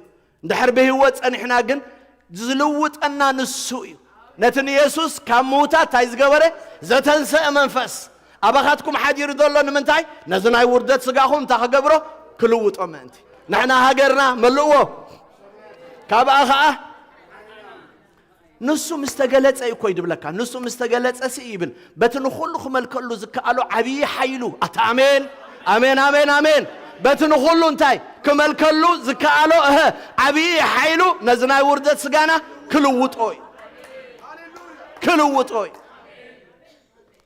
እንድሕር ብህይወት ጸኒሕና ግን፣ ዝልውጠና ንሱ እዩ። ነቲ ንየሱስ ካብ ምዉታት እንታይ ዝገበረ? ዘተንሰአ መንፈስ ኣባኻትኩም ሓዲሩ ዘሎ ንምንታይ? ነዚ ናይ ውርደት ስጋኹም እንታይ ክገብሮ? ክልውጦ ምእንቲ። ንሕና ሃገርና መልእዎ ካብኣ ኸዓ ንሱ ምስ ተገለጸ እዩ እኮ እዩ ድብለካ። ንሱ ምስ ተገለጸ ሲ ይብል፣ በቲ ንኹሉ ክመልከሉ ዝከኣሎ ዓብዪ ሓይሉ። ኣታ ኣሜን፣ ኣሜን፣ ኣሜን፣ ኣሜን። በቲ ንኹሉ እንታይ ክመልከሉ ዝከኣሎ? እህ፣ ዓብዪ ሓይሉ ነዚ ናይ ውርደት ስጋና ክልውጦ እዩ፣ ክልውጦ እዩ።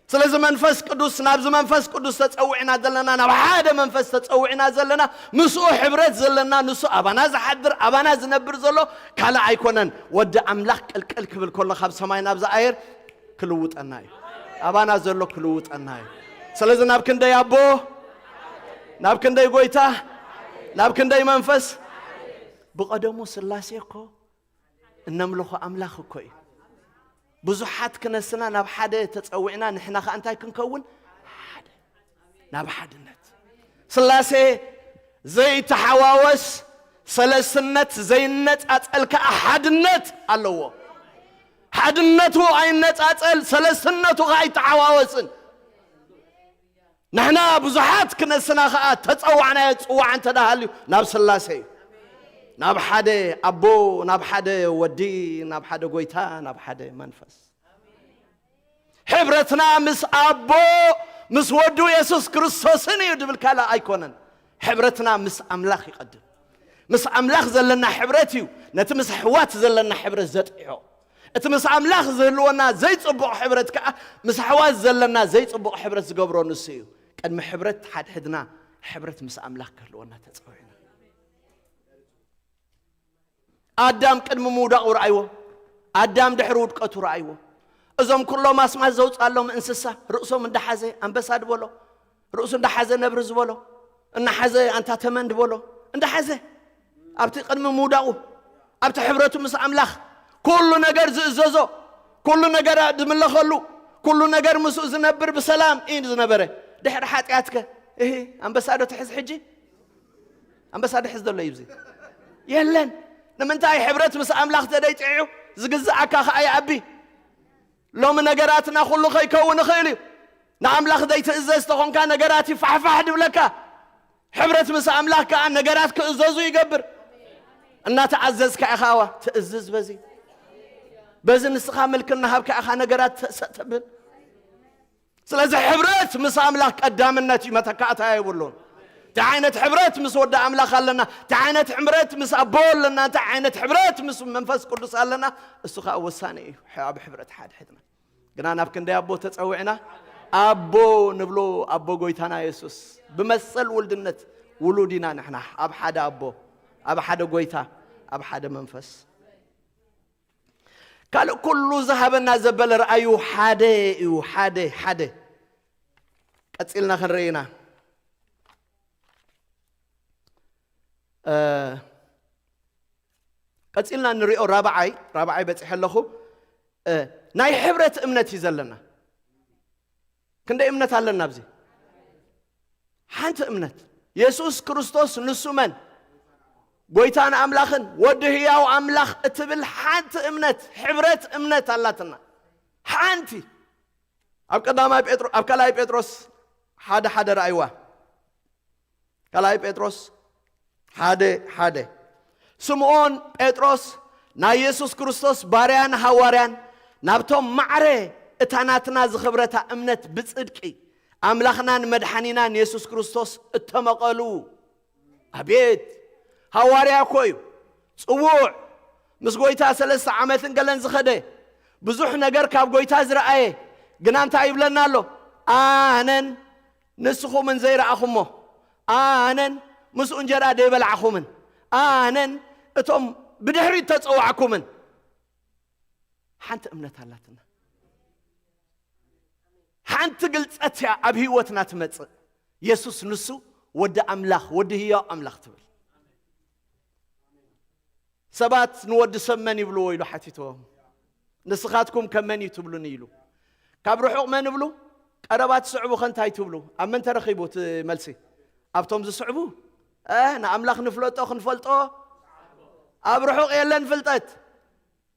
ስለዚ መንፈስ ቅዱስ፣ ናብዚ መንፈስ ቅዱስ ተጸዊዕና ዘለና፣ ናብ ሓደ መንፈስ ተጸዊዕና ዘለና፣ ምስኡ ሕብረት ዘለና፣ ንሱ ኣባና ዝሓድር፣ ኣባና ዝነብር ዘሎ ካልእ ኣይኮነን። ወዲ ኣምላኽ ቅልቅል ክብል ከሎ ካብ ሰማይ ናብዚ ኣየር ክልውጠና እዩ። ኣባና ዘሎ ክልውጠና እዩ። ስለዚ ናብ ክንደይ ኣቦ፣ ናብ ክንደይ ጎይታ፣ ናብ ክንደይ መንፈስ፣ ብቐደሙ ስላሴ እኮ እነምልኾ ኣምላኽ እኮ እዩ። ብዙሓት ክነስና ናብ ሓደ ተጸዊዕና፣ ንሕና ኸኣ እንታይ ክንከውን? ሓደ። ናብ ሓድነት። ስላሴ ዘይተሓዋወስ፣ ሰለስትነት ዘይነጻጸል ከኣ ሓድነት ኣለዎ። ሓድነቱ ኣይነጻጸል፣ ሰለስትነቱ ኸኣ ኣይተሓዋወስን። ንሕና ብዙሓት ክነስና ኸኣ ተጸዋዕናዮ ጽዋዕ እንተ ደኣ ሃልዩ ናብ ስላሴ እዩ። ናብ ሓደ ኣቦ፣ ናብ ሓደ ወዲ፣ ናብ ሓደ ጎይታ፣ ናብ ሓደ መንፈስ። ሕብረትና ምስ ኣቦ፣ ምስ ወዱ የሱስ ክርስቶስን እዩ ድብል ካልእ ኣይኮነን። ሕብረትና ምስ ኣምላኽ ይቐድም። ምስ ኣምላኽ ዘለና ሕብረት እዩ ነቲ ምስ ኣሕዋት ዘለና ሕብረት ዘጥዕዮ። እቲ ምስ ኣምላኽ ዝህልወና ዘይጽቡቕ ሕብረት ከኣ ምስ ኣሕዋት ዘለና ዘይጽቡቕ ሕብረት ዝገብሮ ንሱ እዩ። ቅድሚ ሕብረት ሓድሕድና፣ ሕብረት ምስ ኣምላኽ ክህልወና ተጸዊዕና። ኣዳም ቅድሚ ምውዳቑ ረኣይዎ። ኣዳም ድሕሪ ውድቀቱ ረኣይዎ። እዞም ኩሎም ኣስማት ዘውጻሎም እንስሳ ርእሶም እንዳሓዘ ኣንበሳ ድበሎ፣ ርእሱ እንዳሓዘ ነብሪ ዝበሎ፣ እናሓዘ ኣንታ ተመን ድበሎ፣ እንዳሓዘ ኣብቲ ቅድሚ ምውዳቑ፣ ኣብቲ ሕብረቱ ምስ ኣምላኽ፣ ኩሉ ነገር ዝእዘዞ፣ ኩሉ ነገር ዝምለኸሉ፣ ኩሉ ነገር ምስኡ ዝነብር ብሰላም እዩ ዝነበረ። ድሕሪ ሓጢኣትከ? እሂ፣ ኣንበሳ ዶ ትሕዝ ሕጂ? ኣንበሳ ድሕዝ ዘሎ እዩ እዚ? የለን። ንምንታይ? ሕብረት ምስ ኣምላኽ ተደይጥዕዩ ዝግዝኣካ ከኣ ይኣቢ። ሎሚ ነገራትና ኩሉ ከይከውን ይኽእል እዩ። ንኣምላኽ ዘይትእዘዝ ተኾንካ ነገራት ይፋሕፋሕ ድብለካ። ሕብረት ምስ ኣምላኽ ከኣ ነገራት ክእዘዙ ይገብር። እናተኣዘዝካ ኢኻ ዋ ትእዝዝ። በዚ በዚ ንስኻ ምልክና ሃብካ ኢኻ ነገራት ተሰጥብል። ስለዚ ሕብረት ምስ ኣምላኽ ቀዳምነት እዩ፣ መተካእታ የብሉን። እንታይ ዓይነት ሕብረት ምስ ወዲ ኣምላኽ ኣለና? እንታይ ዓይነት ሕብረት ምስ ኣቦ ኣለና? እንታይ ዓይነት ሕብረት ምስ መንፈስ ቅዱስ ኣለና? እሱ ኸኣ ወሳኒ እዩ። ኣብ ሕብረት ሓድሕድና ግና ናብ ክንደይ ኣቦ ተጸዊዕና? ኣቦ ንብሎ ኣቦ ጎይታና የሱስ ብመሰል ውልድነት ውሉድ ኢና ንሕና። ኣብ ሓደ ኣቦ፣ ኣብ ሓደ ጎይታ፣ ኣብ ሓደ መንፈስ። ካልእ ኩሉ ዝሃበና ዘበለ ረኣዩ ሓደ እዩ። ሓደ ሓደ ቀጺልና ክንርኢ ኢና። እ፣ ቀጺልና ንሪኦ ራብዓይ ራብዓይ በጺሐ ኣለኹ። እ፣ ናይ ሕብረት እምነት እዩ ዘለና። ክንደይ እምነት ኣለና ኣብዚ? ሓንቲ እምነት። የሱስ ክርስቶስ ንሱ መን? ጎይታን ኣምላኽን ወዲ ህያው ኣምላኽ እትብል ሓንቲ እምነት፣ ሕብረት እምነት ኣላትና። ሓንቲ። ኣብ ቀዳማይ ጴጥሮ-፣ ኣብ ካልኣይ ጴጥሮስ ሓደ ሓደ ረኣይዋ። ካልኣይ ጴጥሮስ ሓደ ሓደ። ስምዖን ጴጥሮስ ናይ የሱስ ክርስቶስ ባርያን ሃዋርያን ናብቶም ማዕረ እታ ናትና ዝኽብረታ እምነት ብጽድቂ ኣምላኽናን መድሓኒናን የሱስ ክርስቶስ እተመቐሉ። ኣቤት ሃዋርያ እኮ እዩ። ጽዉዕ ምስ ጎይታ ሰለስተ ዓመትን ገለን ዝኸደ ብዙሕ ነገር ካብ ጎይታ ዝረኣየ ግና እንታይ ይብለና ኣሎ? ኣነን ንስኹምን ዘይረኣኹሞ፣ ኣነን ምስኡ እንጀራ ዘይበላዕኹምን፣ ኣነን እቶም ብድሕሪት ተጸዋዕኩምን። ሓንቲ እምነት ኣላትና። ሓንቲ ግልጸት እያ ኣብ ህይወትና ትመጽእ። የሱስ ንሱ ወዲ ኣምላኽ፣ ወዲ ህያው ኣምላኽ ትብል። ሰባት ንወዲ ሰብ መን ይብልዎ ኢሉ ሓቲትዎም። ንስኻትኩም ከ መን እዩ ትብሉኒ ኢሉ። ካብ ርሑቕ መን ይብሉ? ቀረባ ትስዕቡ ከ እንታይ ትብሉ? ኣብ መን ተረኺቡ እቲ መልሲ? ኣብቶም ዝስዕቡ። እ፣ ንኣምላኽ ንፍለጦ ክንፈልጦ ኣብ ርሑቕ የለን ፍልጠት።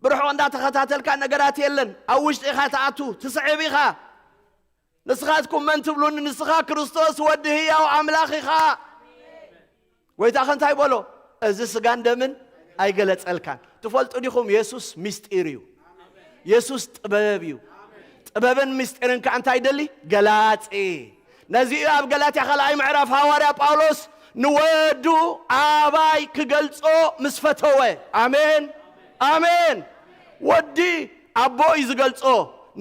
ብርሑቕ እንዳተኸታተልካ ነገራት የለን። ኣብ ውሽጢ ኢኻ ትኣቱ፣ ትስዕብ ኢኻ። ንስኻትኩም መን ትብሉኒ? ንስኻ ክርስቶስ ወዲ ህያው ኣምላኽ ኢኻ። ጎይታ ከ እንታይ በሎ? እዚ ስጋን ደምን ኣይገለጸልካን። ትፈልጡ ዲኹም? የሱስ ምስጢር እዩ። የሱስ ጥበብ እዩ። ጥበብን ምስጢርን ከኣ እንታይ ይደሊ? ገላጺ። ነዚ እዩ ኣብ ገላትያ ካልኣይ ምዕራፍ ሃዋርያ ጳውሎስ ንወዱ ኣባይ ክገልጾ ምስ ፈተወ። ኣሜን፣ ኣሜን። ወዲ ኣቦ እዩ ዝገልጾ፣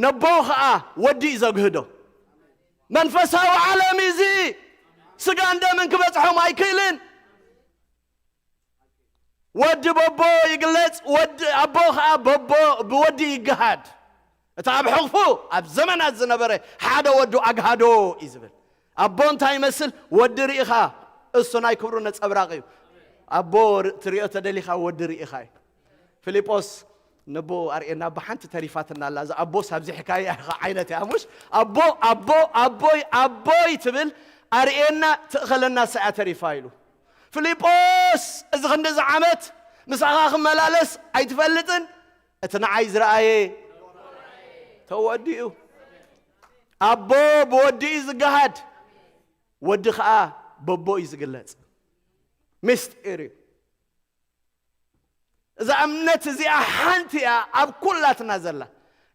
ነቦ ኸኣ ወዲ እዩ ዘግህዶ። መንፈሳዊ ዓለም እዚ ስጋን ደምን ክበጽሖም ኣይክእልን። ወዲ በቦ ይግለጽ፣ ወዲ ኣቦ ኸኣ በቦ ብወዲ ይገሃድ። እቲ ኣብ ሕቕፉ ኣብ ዘመናት ዝነበረ ሓደ ወዱ ኣግሃዶ እዩ ዝብል። ኣቦ እንታይ ይመስል? ወዲ ርኢኻ፣ እሱ ናይ ክብሩ ነጸብራቕ እዩ። ኣቦ ር-፣ ትሪኦ ተደሊኻ ወዲ ርኢኻ እዩ። ፊልጶስ ንቦ ኣርእየና፣ ብሓንቲ ተሪፋትና ኣላ። እዛ ኣቦስ ኣብዚሕካያ ኢኻ ዓይነት እያ፣ ሙሽ? ኣቦ፣ ኣቦ፣ ኣቦይ፣ ኣቦይ ትብል ኣርእየና፣ ትእኸለና ሰኣ ተሪፋ ኢሉ። ፊልጶስ፣ እዚ ክንድዚ ዓመት ምሳኻ ክመላለስ ኣይትፈልጥን? እቲ ንዓይ ዝረኣየ ተወዲኡ። ኣቦ ብወዲ እዩ ዝገሃድ፣ ወዲ ኸኣ በቦ እዩ ዝግለጽ። ምስጢር እዩ። እዛ እምነት እዚኣ ሓንቲ እያ ኣብ ኩላትና ዘላ።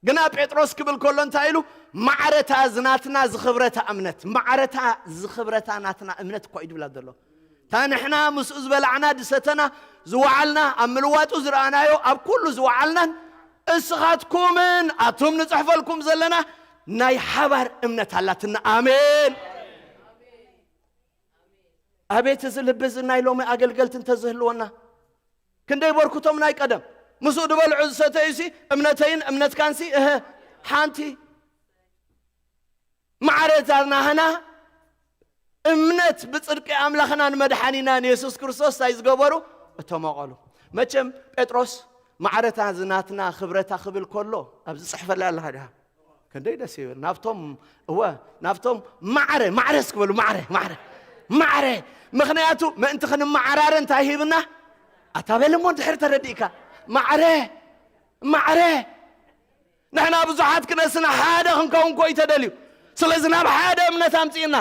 ግና ጴጥሮስ ክብል ከሎ እንታይ ኢሉ? ማዕረታ ዝናትና ዝኽብረታ እምነት፣ ማዕረታ ዝኽብረታ ናትና እምነት እኮ እዩ ድብላ ዘሎ። እታ ንሕና ምስኡ ዝበላዕና፣ ዝሰተና፣ ዝወዓልና፣ ኣብ ምልዋጡ ዝረኣናዮ፣ ኣብ ኩሉ ዝወዓልናን እስኻትኩምን ኣቱም ንጽሕፈልኩም ዘለና ናይ ሓባር እምነት ኣላትና። ኣሜን። ኣቤት እዚ ልቢ እዚ ናይ ሎሚ ኣገልገልቲ እንተዝህልወና፣ ክንደይ በርኩቶም ናይ ቀደም ምስኡ ድበልዑ ዝሰተዩሲ፣ እምነተይን እምነትካንሲ እህ ሓንቲ። ማዕረታ ናህና እምነት ብጽድቂ ኣምላኽናን መድሓኒናን የሱስ ክርስቶስ እንታይ ዝገበሩ? እተመቐሉ። መቸም ጴጥሮስ ማዕረታ ዝናትና ክብረታ ክብል ከሎ፣ ኣብዚ ጽሕፈላ ኣለኻ ድኻ? ክንደይ ደስ ይብል። ናብቶም፣ እወ፣ ናብቶም ማዕረ፣ ማዕረ እስኪ በሉ፣ ማዕረ፣ ማዕረ፣ ማዕረ። ምኽንያቱ ምእንቲ ክንመዓራረ እንታይ ሂብና? ኣታ በል እሞ ድሕር ተረዲእካ። ማዕረ፣ ማዕረ። ንሕና ብዙሓት ክነስና ሓደ ክንከውን ኮ እዩ ተደልዩ። ስለዚ ናብ ሓደ እምነት ኣምጺእና።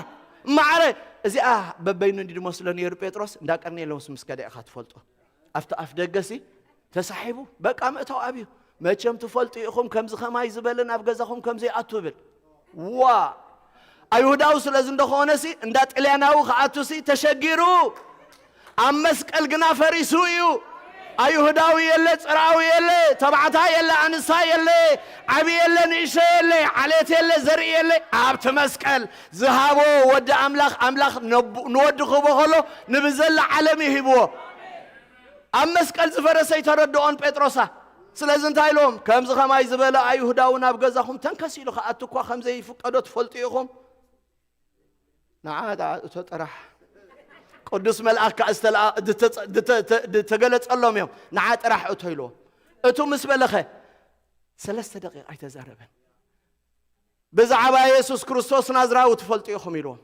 ማዕረ፣ እዚኣ በበይኑ እንዲ ድመስሎ ነይሩ ጴጥሮስ፣ እንዳ ቀርኔለዎስ ምስ ከደ ኢኻ ትፈልጦ። ኣብቲ ኣፍ ደገሲ ተሳሒቡ፣ በቃ ምእታው ኣብዩ። መቸም ትፈልጡ ኢኹም፣ ከምዚ ኸማይ ዝበለ ናብ ገዛኹም ከም ዘይኣቱ ብል። ዋ! ኣይሁዳዊ ስለ ዝንደኾነሲ፣ እንዳ ጥልያናዊ ክኣቱሲ ተሸጊሩ። ኣብ መስቀል ግና ፈሪሱ እዩ። ኣይሁዳዊ የለ፣ ጽርኣዊ የለ፣ ተባዕታይ የለ፣ ኣንስታይ የለ፣ ዓቢ የለ፣ ንእሽቶ የለ፣ ዓሌት የለ፣ ዘርኢ የለ። ኣብቲ መስቀል ዝሃቦ ወዲ ኣምላኽ፣ ኣምላኽ ነቡ-፣ ንወዲ ክህቦ ከሎ፣ ንብዘላ ዓለም እዩ ሂብዎ። ኣብ መስቀል ዝፈረሰ ኣይተረድኦን ጴጥሮሳ። ስለዚ እንታይ ኢሎም? ከምዚ ኸማይ ዝበለ ኣይሁዳዊ ናብ ገዛኹም ተንከስ ኢሉ ክኣቱ እኳ ከም ዘይፍቀዶ ትፈልጡ ኢኹም። ንዓ እቶ ጥራሕ። ቅዱስ መልኣክ ከኣ ዝተለኣ-፣ ድተ-፣ ድተ-፣ ድተ-፣ ድተገለጸሎም እዮም። ንዓ ጥራሕ እቶ ኢልዎ። እቱ ምስ በለኸ፣ ሰለስተ ደቂቕ ኣይተዛረበን። ብዛዕባ የሱስ ክርስቶስ ናዝራዊ ትፈልጡ ኢኹም ኢልዎም።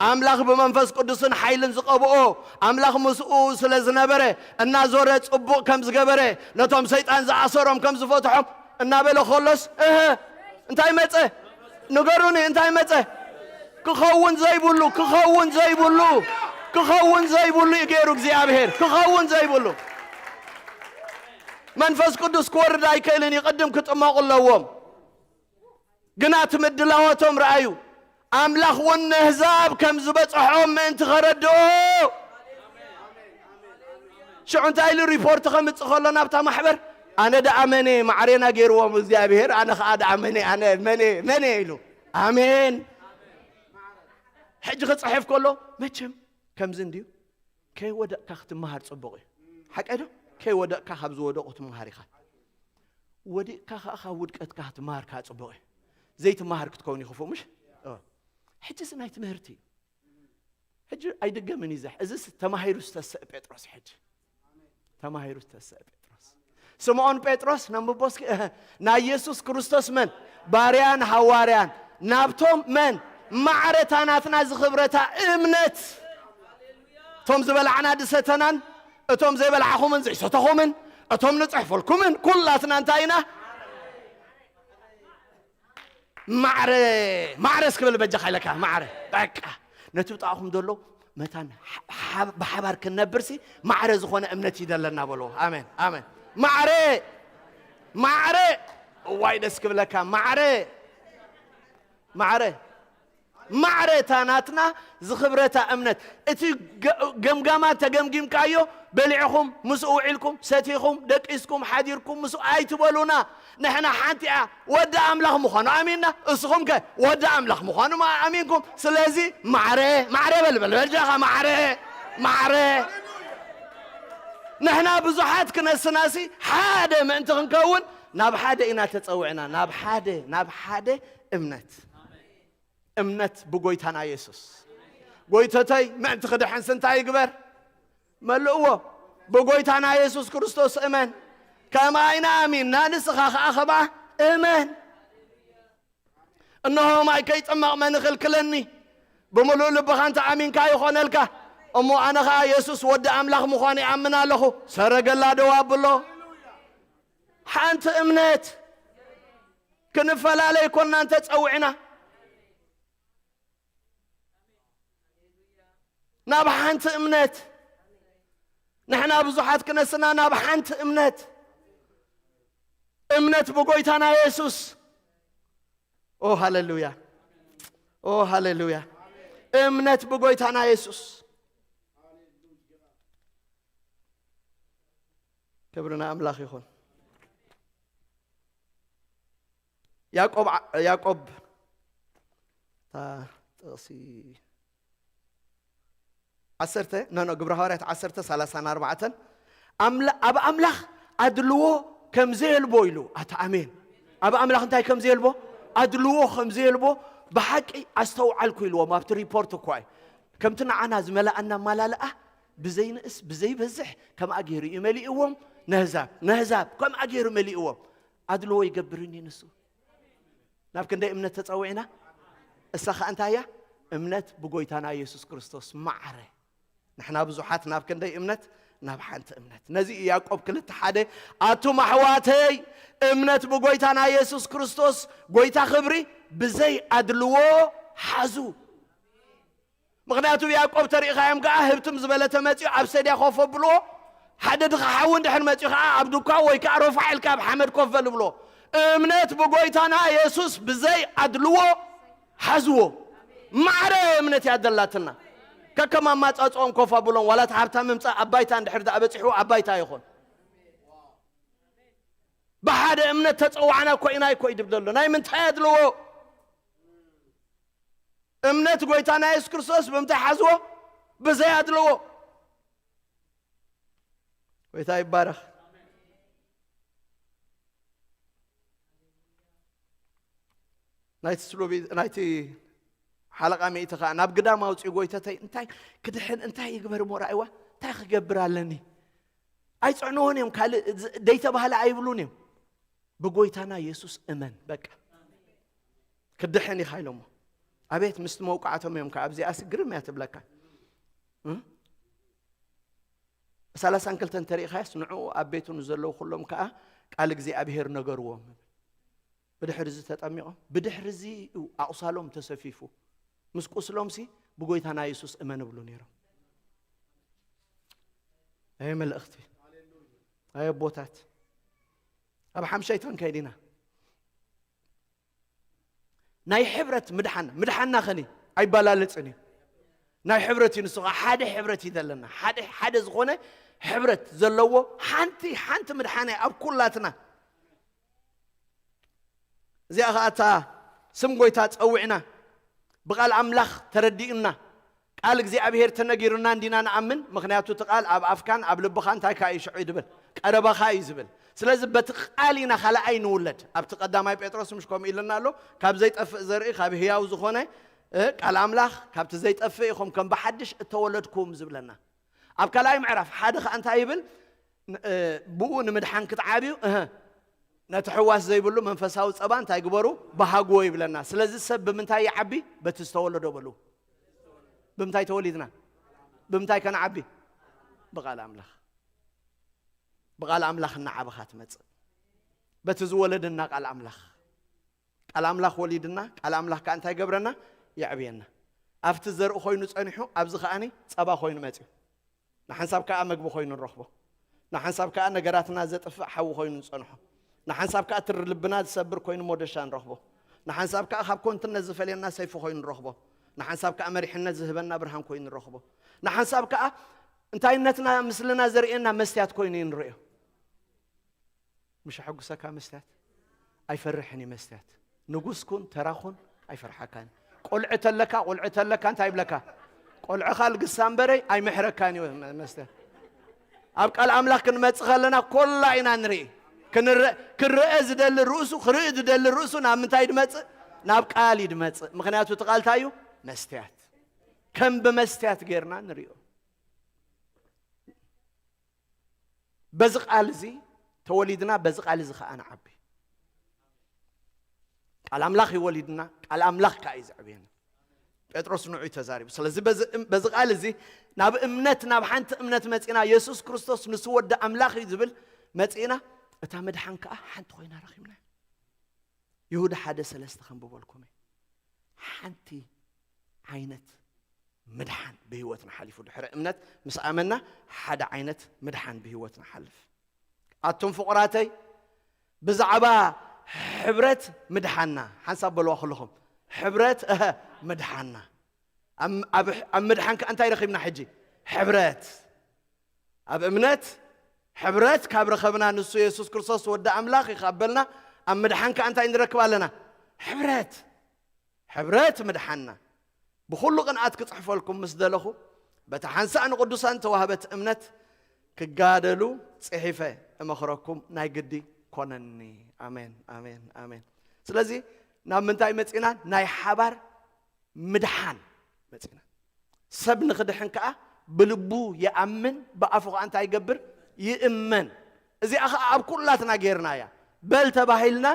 ኣምላኽ ብመንፈስ ቅዱስን ሓይልን ዝቐብኦ፣ ኣምላኽ ምስኡ ስለ ዝነበረ፣ እናዞረ ጽቡቕ ከም ዝገበረ፣ ነቶም ሰይጣን ዝኣሰሮም ከም ዝፈትሖም እናበለ ከሎስ፣ እህ፣ እንታይ መጸ? ንገሩኒ፣ እንታይ መጸ? ክኸውን ዘይብሉ፣ ክኸውን ዘይብሉ፣ ክኸውን ዘይብሉ እዩ ገይሩ እግዚኣብሔር። ክኸውን ዘይብሉ። መንፈስ ቅዱስ ክወርድ ኣይክእልን እዩ፣ ቅድም ክጥመቑ ኣለዎም። ግና እቲ ምድላዋቶም ረኣዩ። ኣምላኽ እውን ነህዛብ ከም ዝበጽሖም ምእንቲ ኸረድኦ። ሽዑ እንታይ ኢሉ ሪፖርት ኸምጽእ ኸሎ ናብታ ማሕበር? ኣነ ደኣ መነ ማዕሬና ገይርዎም እግዚኣብሔር፣ ኣነ ኸኣ ደኣ መነ፣ ኣነ መነ፣ መነ ኢሉ። ኣሜን። ሕጂ ክጽሕፍ ከሎ መቸም ከምዚ እንድዩ፣ ከይወደቕካ ክትመሃር ጽቡቕ እዩ። ሓቀ ዶ? ከይወደቕካ ካብ ዝወደቑ ትመሃር ኢኻ። ወዲቕካ ኸኣ ካብ ውድቀትካ ክትመሃር ከኣ ጽቡቕ እዩ። ዘይትመሃር ክትከውን ይኽፉእ፣ ምሽ? ኦ። ሕጂ እዚ ናይ ትምህርቲ እዩ። ሕጂ ኣይድገምን እዩ ዘሕ-፣ እዚስ ተማሂሩ ዝተስእ ጴጥሮስ ሕጂ። ተማሂሩ ዝተስእ ጴጥሮስ። ስምዖን ጴጥሮስ ነንብቦ እስኪ፣ እህ፣ ናይ የሱስ ክርስቶስ መን? ባርያን ሃዋርያን። ናብቶም መን? ማዕረታ ናትና ዝኽብረታ እምነት። እቶም ዝበላዕና ድሰተናን፣ እቶም ዘይበላዕኹምን ዘይሰተኹምን፣ እቶም ንጽሕፈልኩምን ኩላትና እንታይ ኢና? ማዕረ፣ ማዕረ እስክብል በጃኻ ኢለካ፣ ማዕረ። በቃ፣ ነቲ ብጣዕኹም ዘሎ መታን ሓ-፣ ሓ-፣ ብሓባር ክንነብርሲ ማዕረ ዝኾነ እምነት ይደለና በልዎ። ኣሜን፣ ኣሜን። ማዕረ፣ ማዕረ፣ እዋይ ደስ ክብለካ፣ ማዕረ፣ ማዕረ። ማዕረ እታ ናትና ዝኽብረታ እምነት። እቲ ገ-፣ ገምጋማ ተገምጊምካዮ፣ በሊዕኹም፣ ምስኡ ውዒልኩም፣ ሰቲኹም፣ ደቂስኩም፣ ሓዲርኩም፣ ምስኡ ኣይትበሉና። ንሕና ሓንቲ እያ፣ ወዲ ኣምላኽ ምዃኑ ኣሚንና፣ እስኹም ከ ወዲ ኣምላኽ ምዃኑ ማ-፣ ኣሚንኩም። ስለዚ ማዕረ፣ ማዕረ በል፣ በል፣ በጃኻ ማዕረ፣ ማዕረ። ንሕና ብዙሓት ክነስናሲ ሓደ ምእንቲ ክንከውን ናብ ሓደ ኢና ተጸዊዕና፣ ናብ ሓደ፣ ናብ ሓደ እምነት። እምነት ብጎይታና የሱስ። ጎይተተይ ምእንቲ ክድሕንስ እንታይ ይግበር? መልእዎ። ብጎይታና የሱስ ክርስቶስ እመን። ከምኣ ኢና ኣሚንና፣ ንስኻ ኸኣ ከምኣ እመን። እንሆ ማይ ከይጽመቕ መን ይኽልክለኒ? ብምሉእ ልብኻ እንተ ኣሚንካ ይኾነልካ። እሞ ኣነ ኸኣ የሱስ ወዲ ኣምላኽ ምዃኑ ይኣምን ኣለኹ። ሰረገላ ደው ኣብሎ። ሓንቲ እምነት። ክንፈላለ ኣይኮንና እንተ ጸዊዕና። ናብ ሓንቲ እምነት። ንሕና ብዙሓት ክነስና ናብ ሓንቲ እምነት። እምነት ብጎይታና የሱስ። ኦ ሃሌሉያ። ኦ ሃሌሉያ። እምነት ብጎይታና የሱስ። ክብሪ ንኣምላኽ ይኹን። ያዕቆብ ዓ-፣ ያዕቆብ፣ እታ ጥቕሲ ዓሰርተ፣ ኖ፣ ኖ፣ ግብረ ሃዋርያት ዓሰርተ፣ ሰላሳን ኣርባዕተን፣ ኣምላ-፣ ኣብ ኣምላኽ ኣድልዎ ከም ዘየልቦ ኢሉ። ኣታ ኣሜን። ኣብ ኣምላኽ እንታይ ከም ዘየልቦ? ኣድልዎ ከም ዘየልቦ ብሓቂ ኣስተውዓልኩ ኢልዎም ኣብቲ ሪፖርት እኳ እዩ። ከምቲ ንዓና ዝመልኣና ኣማላልኣ ብዘይንእስ ብዘይበዝሕ ከምኣ ገይሩ እዩ መሊእዎም። ነህዛብ፣ ነህዛብ ከምኣ ገይሩ መሊእዎም። ኣድልዎ ይገብርን እዩ ንሱ። ናብ ክንደይ እምነት ተጸዊዕና? እሳ ኸኣ እንታይ እያ? እምነት ብጎይታና የሱስ ክርስቶስ ማዕረ። ንሕና ብዙሓት ናብ ክንደይ እምነት? ናብ ሓንቲ እምነት። ነዚ እዩ ያዕቆብ ክልተ ሓደ፣ ኣቱም ኣሕዋተይ፣ እምነት ብጎይታና የሱስ ክርስቶስ ጎይታ ክብሪ ብዘይ ኣድልዎ ሓዙ። ምኽንያቱ ያዕቆብ ተሪኢኻዮም ከኣ ህብትም ዝበለ ተመጺኡ ኣብ ሰድያ ኮፍ ኣብልዎ፣ ሓደ ድኻ ሓዊ እንድሕር መጺኡ ከኣ ኣብ ዱካ ወይ ከኣ ሮፋዕ ኢልካ ኣብ ሓመድ ኮፍ በል ብሎ። እምነት ብጎይታና የሱስ ብዘይ ኣድልዎ ሓዝዎ። ማዕረ እምነት እያ ደላትና። ከከም ኣማጻጽኦም ኮፍ ኣብሎም፣ ዋላ እቲ ሃብታም ምምጻእ ኣብ ባይታ እንድሕር ደኣ በጺሑ ኣብ ባይታ ይኹን። ብሓደ እምነት ተጸዋዕና እኮ ኢና እኮ ይድብ ዘሎ። ናይ ምንታይ ኣድልዎ? እምነት ጎይታና የሱስ ክርስቶስ ብምንታይ ሓዝዎ? ብዘይ ኣድልዎ። ጎይታ ይባረኽ። ናይቲ ስሉብ፣ ናይቲ ሓለቓ ሚእቲ ኸዓ ናብ ግዳም ኣውፅኡ፣ ጎይተተይ እንታይ ክድሕን እንታይ ይግበር እሞ ረኣይዋ፣ እንታይ ክገብር ኣለኒ? ኣይፅዕንዎን እዮም፣ ካልእ ዝ-፣ ደይተባህለ ኣይብሉን እዮም። ብጎይታና የሱስ እመን፣ በቃ ክድሕን ኢኻ ኢሎሞ። ኣቤት ምስቲ መውቃዕቶም እዮም ከዓ፣ ኣብዚኣስ ግርም እያ ትብለካ። እ? ሰላሳን ክልተን ተሪእኻያስ ንዕኡ ኣብ ቤቱ ንዘለዉ ኩሎም ከዓ ቃል እግዚኣብሄር ነገርዎም። ብድሕሪ እዚ ተጠሚቖም፣ ብድሕሪ እዚ እዩ ኣቑሳሎም ተሰፊፉ። ምስ ቁስሎምሲ ብጎይታና የሱስ እመን እብሉ ነይሮም። ኣየ መልእኽቲ፣ ኣየ ኣቦታት። ኣብ ሓምሻይታ ክንከይድ ኢና። ናይ ሕብረት ምድሓን፣ ምድሓንና ኸኒ ኣይበላለጽን እዩ። ናይ ሕብረት እዩ፣ ንሱ ኸዓ ሓደ ሕብረት እዩ ዘለና። ሓደ፣ ሓደ ዝኾነ ሕብረት ዘለዎ ሓንቲ፣ ሓንቲ ምድሓን እያ ኣብ ኩላትና። እዚኣ ኸዓ እታ ስም ጎይታ ጸዊዕና፣ ብቓል ኣምላኽ ተረዲኡና፣ ቃል እግዚኣብሔር ተነጊሩና እንዲና ንኣምን። ምኽንያቱ እቲ ቃል ኣብ ኣፍካን ኣብ ልብኻ እንታይ ከኣ እዩ ሽዑ እዩ ድብል? ቀረባኻ እዩ ዝብል። ስለዚ በቲ ቃል ኢና ካልኣይ ንውለድ። ኣብቲ ቀዳማይ ጴጥሮስ ምሽ ከምኡ ኢሉና ኣሎ፣ ካብ ዘይጠፍእ ዘርኢ፣ ካብ ህያው ዝኾነ፣ እ፣ ቃል ኣምላኽ፣ ካብቲ ዘይጠፍእ ኢኹም ከም ብሓድሽ እተወለድኩም ዝብለና። ኣብ ካልኣይ ምዕራፍ ሓደ ኸኣ እንታይ ይብል? ን-፣ እ፣ ብኡ ንምድሓን ክትዓብዩ፣ እህ፣ ነቲ ሕዋስ ዘይብሉ መንፈሳዊ ጸባ እንታይ ግበሩ? በሃግዎ ይብለና። ስለዚ ሰብ ብምንታይ ይዓቢ? በቲ ዝተወለዶ በሉ። ብምንታይ ተወሊድና? ብምንታይ ከነዓቢ? ብቓል ኣምላኽ። ብቓል ኣምላኽ እናዓበኻ ትመጽእ። በቲ ዝወለደና ቃል ኣምላኽ፣ ቃል ኣምላኽ ወሊድና፣ ቃል ኣምላኽ ከኣ እንታይ ይገብረና? የዕብየና። ኣብቲ ዘርኢ ኮይኑ ጸኒሑ፣ ኣብዚ ከኣኒ ጸባ ኮይኑ መጽዩ። ንሓንሳብ ከኣ መግቢ ኮይኑ ንረኽቦ። ንሓንሳብ ከኣ ነገራትና ዘጥፍእ ሓዊ ኮይኑ ንጸንሖ። ንሓንሳብ ከኣ ትሪ ልብና ዝሰብር ኮይኑ ሞደሻ ንረኽቦ። ንሓንሳብ ከኣ ካብ ኮንትነት ዝፈልየና ሰይፊ ኮይኑ ንረኽቦ። ንሓንሳብ ከኣ መሪሕነት ዝህበና ብርሃን ኮይኑ ንረኽቦ። ንሓንሳብ ከኣ እንታይነትና ምስልና ዘርእየና መስትያት ኮይኑ እዩ ንርእዮ። ምሽ ኣሐጉሰካ መስትያት? ኣይፈርሕን እዩ መስትያት። ንጉስ ኩን፣ ተራ ኩን፣ ኣይፈርሓካን። ቆልዑ ተለካ፣ ቆልዑ ተለካ እንታይ ይብለካ? ቆልዑኻ ልግሳ እምበረይ ኣይምሕረካን እዩ መ-፣ መስትያት። ኣብ ቃል ኣምላኽ ክንመጽእ ከለና ኮላ ኢና ንርኢ። ክንረ-፣ ክረአ ዝደሊ ርእሱ፣ ክርኢ ዝደሊ ርእሱ ናብ ምንታይ ድመጽእ? ናብ ቃል እዩ ድመጽእ። ምኽንያቱ እቲ ቃል እንታይ እዩ? መስትያት። ከም ብመስትያት ጌርና ንሪኦ። በዚ ቃል እዚ ተወሊድና፣ በዚ ቃል እዚ ከኣ ንዓቢ። ቃል ኣምላኽ እዩ ወሊድና፣ ቃል ኣምላኽ ከኣ እዩ ዘዕብየና። ጴጥሮስ ንዑ እዩ ተዛሪቡ። ስለዚ በዚ እም-፣ በዚ ቃል እዚ ናብ እምነት፣ ናብ ሓንቲ እምነት መጺና፣ የሱስ ክርስቶስ ንሱ ወዲ ኣምላኽ እዩ ዝብል መጺና፣ እታ ምድሓን ከኣ ሓንቲ ኮይና ረኺብና። ይሁዳ ሓደ ሰለስተ ከንብበልኩም እየ። ሓንቲ ዓይነት ምድሓን ብህይወትና ሓሊፉ። ድሕሪ እምነት ምስ ኣመና ሓደ ዓይነት ምድሓን ብህይወትና ሓልፍ። ኣቱም ፍቑራተይ፣ ብዛዕባ ሕብረት ምድሓና፣ ሓንሳብ በልዋ ኩልኹም፣ ሕብረት፣ እሀ፣ ምድሓና። ኣብ፣ ኣብ፣ ኣብ ምድሓን ከኣ እንታይ ረኺብና ሕጂ? ሕብረት። ኣብ እምነት ሕብረት ካብ ረኸብና፣ ንሱ የሱስ ክርስቶስ ወዲ ኣምላኽ እዩ ካብ በልና፣ ኣብ ምድሓን ከኣ እንታይ ንረክብ ኣለና? ሕብረት። ሕብረት ምድሓና። ብኹሉ ቅንኣት ክጽሕፈልኩም ምስ ደለኹ፣ በታ ሓንሳእ ንቅዱሳን ተዋህበት እምነት ክጋደሉ ጽሒፈ እመኽረኩም ናይ ግዲ ኮነኒ። ኣሜን፣ ኣሜን፣ ኣሜን። ስለዚ ናብ ምንታይ መጺና? ናይ ሓባር ምድሓን መጺና። ሰብ ንኽድሕን ከኣ ብልቡ ይኣምን፣ ብኣፉ ከኣ እንታይ ይገብር? ይእመን። እዚኣ ኸኣ ኣብ ኩላትና ጌርናያ። በል ተባሂልና፣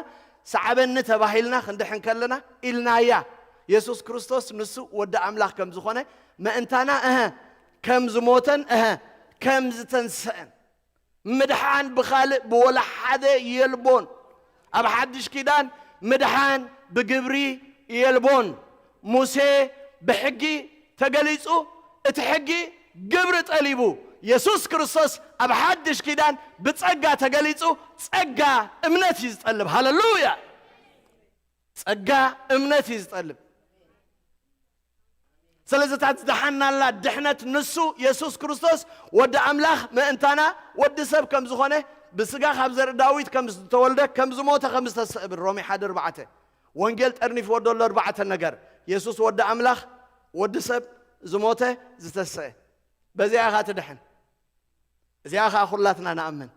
ሰዓበኒ ተባሂልና ክንድሕን ከለና ኢልናያ። የሱስ ክርስቶስ ንሱ ወዲ ኣምላኽ ከም ዝኾነ፣ መእንታና፣ እሀ፣ ከም ዝሞተን፣ እሀ፣ ከም ዝተንሰአን። ምድሓን ብኻልእ ብወላ ሓደ የልቦን። ኣብ ሓድሽ ኪዳን ምድሓን ብግብሪ የልቦን። ሙሴ ብሕጊ ተገሊጹ፣ እቲ ሕጊ ግብሪ ጠሊቡ። የሱስ ክርስቶስ ኣብ ሓድሽ ኪዳን ብጸጋ ተገሊጹ፣ ጸጋ እምነት እዩ ዝጠልብ። ሃለሉያ! ጸጋ እምነት እዩ ዝጠልብ። ስለዚ እታ ዝደሓናላ ድሕነት ንሱ የሱስ ክርስቶስ ወዲ ኣምላኽ ምእንታና ወዲ ሰብ ከም ዝኾነ፣ ብስጋ ካብ ዘርኢ ዳዊት ከም ዝተወልደ፣ ከም ዝሞተ፣ ከም ዝተሰእብን። ሮሜ ሓደ ኣርባዕተ። ወንጌል ጠርኒፍዎ ዘሎ ኣርባዕተ ነገር። የሱስ ወዲ ኣምላኽ፣ ወዲ ሰብ፣ ዝሞተ፣ ዝተሰአ። በዚኣ ኢኻ ትድሕን። እዚኣ ኸኣ ኩላትና ንኣምን።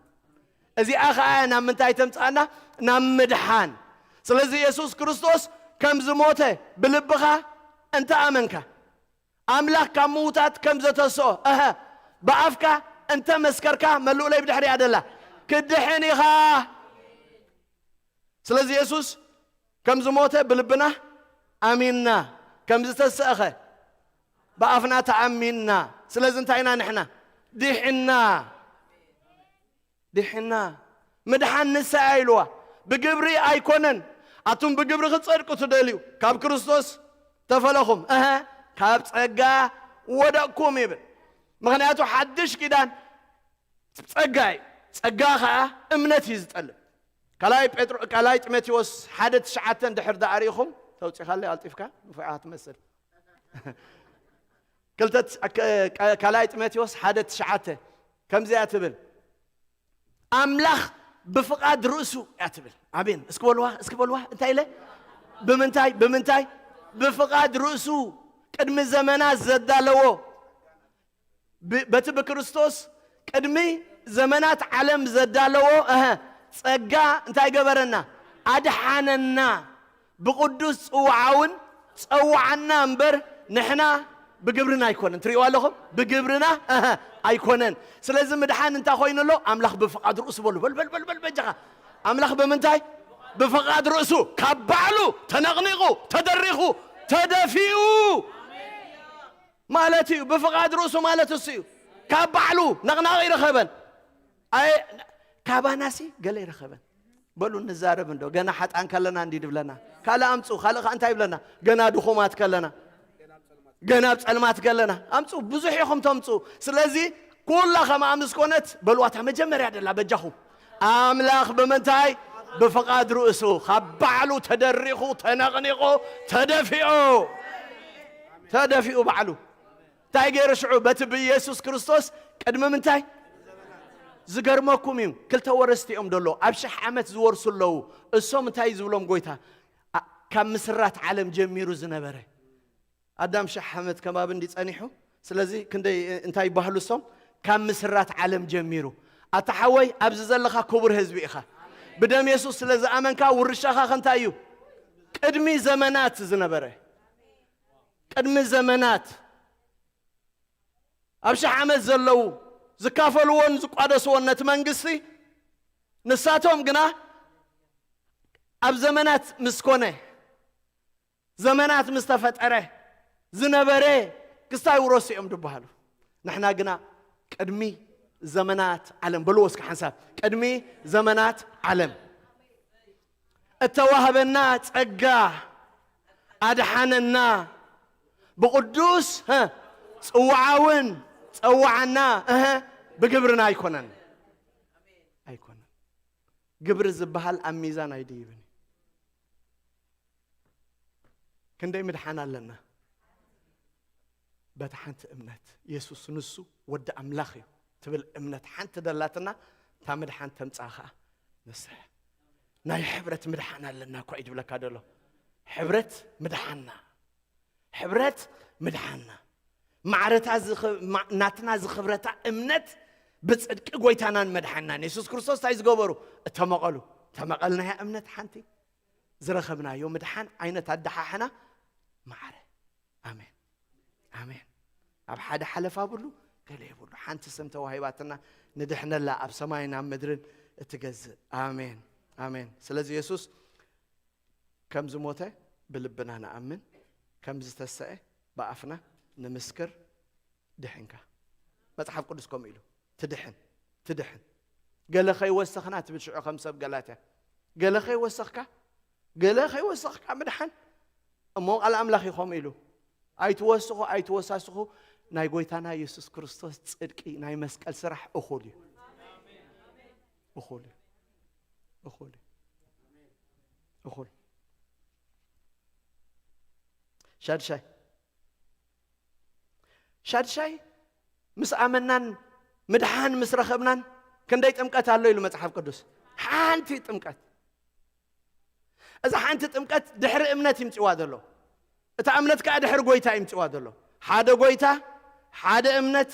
እዚኣ ኸኣ ናብ ምንታይ ተምጽኣና? ናብ ምድሓን። ስለዚ የሱስ ክርስቶስ ከም ዝሞተ ብልብኻ እንተ ኣመንካ፣ ኣምላኽ ካብ ምዉታት ከም ዘተስኦ፣ እሀ፣ ብኣፍካ እንተ መስከርካ፣ መልኡለይ ብድሕሪኣ ደላ፣ ክትድሕን ኢኻ። ስለዚ የሱስ ከም ዝሞተ ብልብና ኣሚንና፣ ከም ዝተሰእኸ ብኣፍና ተኣሚንና። ስለዚ እንታይ ኢና ንሕና? ድሒንና። ድሒንና። ምድሓን ንሳ እያ ኢልዋ። ብግብሪ ኣይኮነን። ኣቱም ብግብሪ ክትጸድቁ ትደልዩ፣ ካብ ክርስቶስ ተፈለኹም። እሀ፣ ካብ ጸጋ ወደቅኩም ይብል። ምኽንያቱ ሓድሽ ኪዳን ጸጋ እዩ። ጸጋ ኸኣ እምነት እዩ ዝጠልብ። ካልኣይ ጴጥሮ-፣ ካልኣይ ጢሞቴዎስ ሓደ ትሽዓተ እንድሕር ደኣ ርኢኹም፣ ተውጺኻለይ ቀልጢፍካ፣ ንፉዕ ኢኻ ትመስል። ክልተ ትሽ-፣ ከ-፣ ከ-፣ ካልኣይ ጢሞቴዎስ ሓደ ትሽዓተ ከምዚኣ ትብል፣ ኣምላኽ ብፍቓድ ርእሱ እያ ትብል። ኣሜን። እስኪ በልዋ፣ እስኪ በልዋ፣ እንታይ ኢለ? ብምንታይ፣ ብምንታይ? ብፍቓድ ርእሱ ቅድሚ ዘመናት ዘዳለዎ፣ ብ-፣ በቲ ብክርስቶስ ቅድሚ ዘመናት ዓለም ዘዳለዎ፣ እሀ፣ ጸጋ እንታይ ገበረና? ኣድሓነና። ብቕዱስ ጽውዓውን ጸውዓና እምበር፣ ንሕና ብግብርና ኣይኮነን። ትርእይዋ ኣለኹም? ብግብርና፣ እሀ፣ ኣይኮነን። ስለዚ ምድሓን እንታይ ኮይኑ ኣሎ? ኣምላኽ ብፍቓድ ርእሱ በሉ። በል፣ በል፣ በል፣ በል፣ በጃኻ። ኣምላኽ ብምንታይ? ብፍቓድ ርእሱ። ካብ ባዕሉ ተነቕኒቑ፣ ተደሪኹ፣ ተደፊኡ ማለት እዩ። ብፍቓድ ርእሱ ማለት እሱ እዩ። ካብ ባዕሉ ነቕናቕ ይረኸበን። ኣይ፣ ካባናሲ ገለ ይረኸበን። በሉ ንዛረብ እንዶ፣ ገና ሓጣን ከለና እንዲ ድብለና። ካልእ ኣምፁ፣ ካልእ ከ እንታይ ይብለና? ገና ድኹማት ከለና፣ ገና ኣብ ጸልማት ከለና። ኣምፁ፣ ብዙሕ ኢኹም ተምፁ። ስለዚ ኩላ ከምኣ ምስ ኮነት፣ በልዋታ መጀመርያ ደላ በጃኹም። ኣምላኽ ብምንታይ? ብፍቓድ ርእሱ፣ ካብ ባዕሉ ተደሪኹ፣ ተነቕኒቑ፣ ተደፊኡ። ተደፊኡ ባዕሉ። እንታይ ገይሩ ሽዑ? በቲ ብኢየሱስ ክርስቶስ ቅድሚ ምንታይ? ዝገርመኩም እዩ። ክልተ ወረስቲ እዮም ደሎ። ኣብ ሽሕ ዓመት ዝወርሱ ኣለዉ። እሶም እንታይ ዝብሎም ጎይታ? ኣ-፣ ካብ ምስራት ዓለም ጀሚሩ ዝነበረ። ኣዳም ሽሕ ዓመት ከባቢ እንዲ ጸኒሑ። ስለዚ ክንደይ እንታይ ይበሃሉ እሶም? ካብ ምስራት ዓለም ጀሚሩ። ኣታ ሓወይ፣ ኣብዚ ዘለኻ ክቡር ህዝቢ ኢኻ። ብደም የሱስ ስለ ዝኣመንካ ውርሻኻ ከ እንታይ እዩ? ቅድሚ ዘመናት ዝነበረ። ቅድሚ ዘመናት ኣብ ሽሕ ዓመት ዘለዉ ዝካፈልዎን ዝቋደስዎን ነቲ መንግስቲ፣ ንሳቶም ግና ኣብ ዘመናት ምስ ኮነ፣ ዘመናት ምስ ተፈጠረ ዝነበረ ክስታይ ውረሱ እዮም ዝበሃሉ። ንሕና ግና ቅድሚ ዘመናት ዓለም፣ በልዎ እስከ ሓንሳብ፣ ቅድሚ ዘመናት ዓለም እተዋህበና ጸጋ ኣድሓነና፣ ብቕዱስ፣ ሀ፣ ጽዋዓውን ጸዋዓና፣ እሀ፣ ብግብርና ኣይኮነን። ኣይኮነን። ግብሪ ዝበሃል ኣብ ሚዛን ኣይድይብን እዩ። ክንደይ ምድሓን ኣለና? በታ ሓንቲ እምነት፣ የሱስ ንሱ ወዲ ኣምላኽ እዩ ትብል እምነት ሓንቲ ደላትና፣ እታ ምድሓን ተምጽኣ ኸኣ ንስሐ። ናይ ሕብረት ምድሓን ኣለና እኳ እዩ ዝብለካ ዘሎ። ሕብረት ምድሓንና፣ ሕብረት ምድሓንና። ማዕረታ ዝኸ-፣ ማ-፣ ናትና ዝኽብረታ እምነት ብጽድቂ ጎይታናን መድሓንናን የሱስ ክርስቶስ እንታይ ዝገበሩ? እተመቐሉ። እተመቐልናያ እምነት ሓንቲ፣ ዝረኸብናዮ ምድሓን ዓይነት ኣደሓሕና ማዕረ። ኣሜን። ኣሜን። ኣብ ሓደ ሓለፋ ብሉ፣ ገለ የብሉ። ሓንቲ ስም ተዋሂባትና ንድሕነላ ኣብ ሰማይን ኣብ ምድርን እትገዝእ። ኣሜን። ኣሜን። ስለዚ የሱስ ከም ዝሞተ ብልብና ንኣምን፣ ከም ዝተሰኤ ብኣፍና ንምስክር፣ ድሕንካ። መጽሓፍ ቅዱስ ከምኡ ኢሉ፣ ትድሕን፣ ትድሕን። ገለ ከይወሰኽና ትብል ሽዑ ከም ሰብ ገላትያ። ገለ ከይወሰኽካ፣ ገለ ከይወሰኽካ ምድሓን። እሞ ቃል ኣምላኽ እዩ ከምኡ ኢሉ። ኣይትወስኹ፣ ኣይትወሳስኹ፣ ናይ ጎይታና የሱስ ክርስቶስ ጽድቂ፣ ናይ መስቀል ስራሕ እኹል እዩ። እኹል እዩ። እኹል እዩ። እኹል። ሻድሻይ፣ ሻድሻይ፣ ምስ ኣመናን ምድሓን ምስ ረኸብናን ክንደይ ጥምቀት ኣሎ ኢሉ መጽሓፍ ቅዱስ? ሓንቲ ጥምቀት። እዛ ሓንቲ ጥምቀት ድሕሪ እምነት ይምጽዋ ዘሎ። እታ እምነት ከኣ ድሕሪ ጎይታ ይምጽዋ ዘሎ። ሓደ ጎይታ፣ ሓደ እምነት፣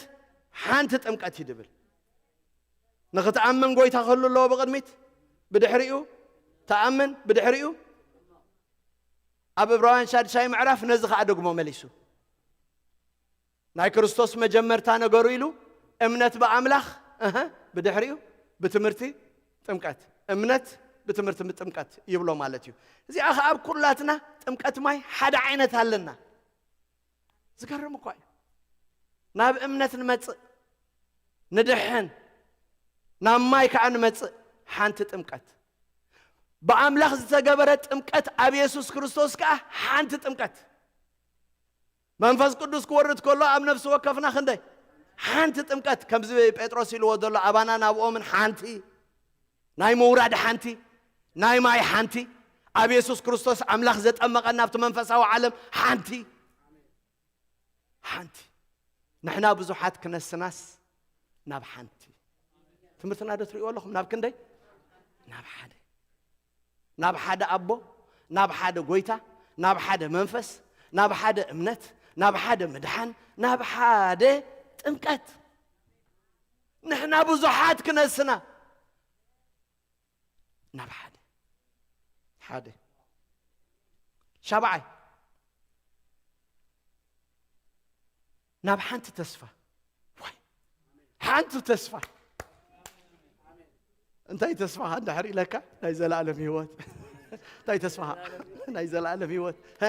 ሓንቲ ጥምቀት እዩ ድብል። ንኽትኣምን ጎይታ ክህሉ ኣለዎ ብቕድሚት፣ ብድሕሪኡ ትኣምን፣ ብድሕሪኡ ኣብ ዕብራውያን ሻድሻይ ምዕራፍ ነዚ ኸኣ ደግሞ መሊሱ። ናይ ክርስቶስ መጀመርታ ነገሩ ኢሉ እምነት ብኣምላኽ፣ እህ፣ ብድሕሪኡ ብትምህርቲ ጥምቀት፣ እምነት ብትምህርቲ ጥምቀት ይብሎ ማለት እዩ። እዚኣ ኸኣ ኣብ ኩላትና ጥምቀት ማይ ሓደ ዓይነት ኣለና። ዝገርም እኳ እዩ። ናብ እምነት ንመጽእ፣ ንድሕን፣ ናብ ማይ ከኣ ንመጽእ። ሓንቲ ጥምቀት፣ ብኣምላኽ ዝተገበረ ጥምቀት ኣብ የሱስ ክርስቶስ ከኣ ሓንቲ ጥምቀት። መንፈስ ቅዱስ ክወርድ ከሎ ኣብ ነፍሲ ወከፍና ክንደይ? ሓንቲ ጥምቀት። ከምዚ ጴጥሮስ ኢልዎ ዘሎ፣ ኣባና ናብኦምን ሓንቲ፣ ናይ ምውራድ ሓንቲ፣ ናይ ማይ ሓንቲ፣ ኣብ የሱስ ክርስቶስ ኣምላኽ ዘጠመቐና ኣብቲ መንፈሳዊ ዓለም ሓንቲ። ሓንቲ። ንሕና ብዙሓት ክነስናስ ናብ ሓንቲ። ትምህርትና ዶ ትርእይዎ ኣለኹም? ናብ ክንደይ? ናብ ሓደ። ናብ ሓደ ኣቦ፣ ናብ ሓደ ጎይታ፣ ናብ ሓደ መንፈስ፣ ናብ ሓደ እምነት፣ ናብ ሓደ ምድሓን፣ ናብ ሓደ ጥምቀት። ንሕና ብዙሓት ክነስና ናብ ሓደ። ሓደ። ሻብዓይ፣ ናብ ሓንቲ ተስፋ። ዋይ! ሓንቲ ተስፋ። እንታይ ተስፋኻ እንድሕር ኢለካ፣ ናይ ዘለኣለም ህይወት። እንታይ ተስፋኻ? ናይ ዘለኣለም ህይወት። ሀ?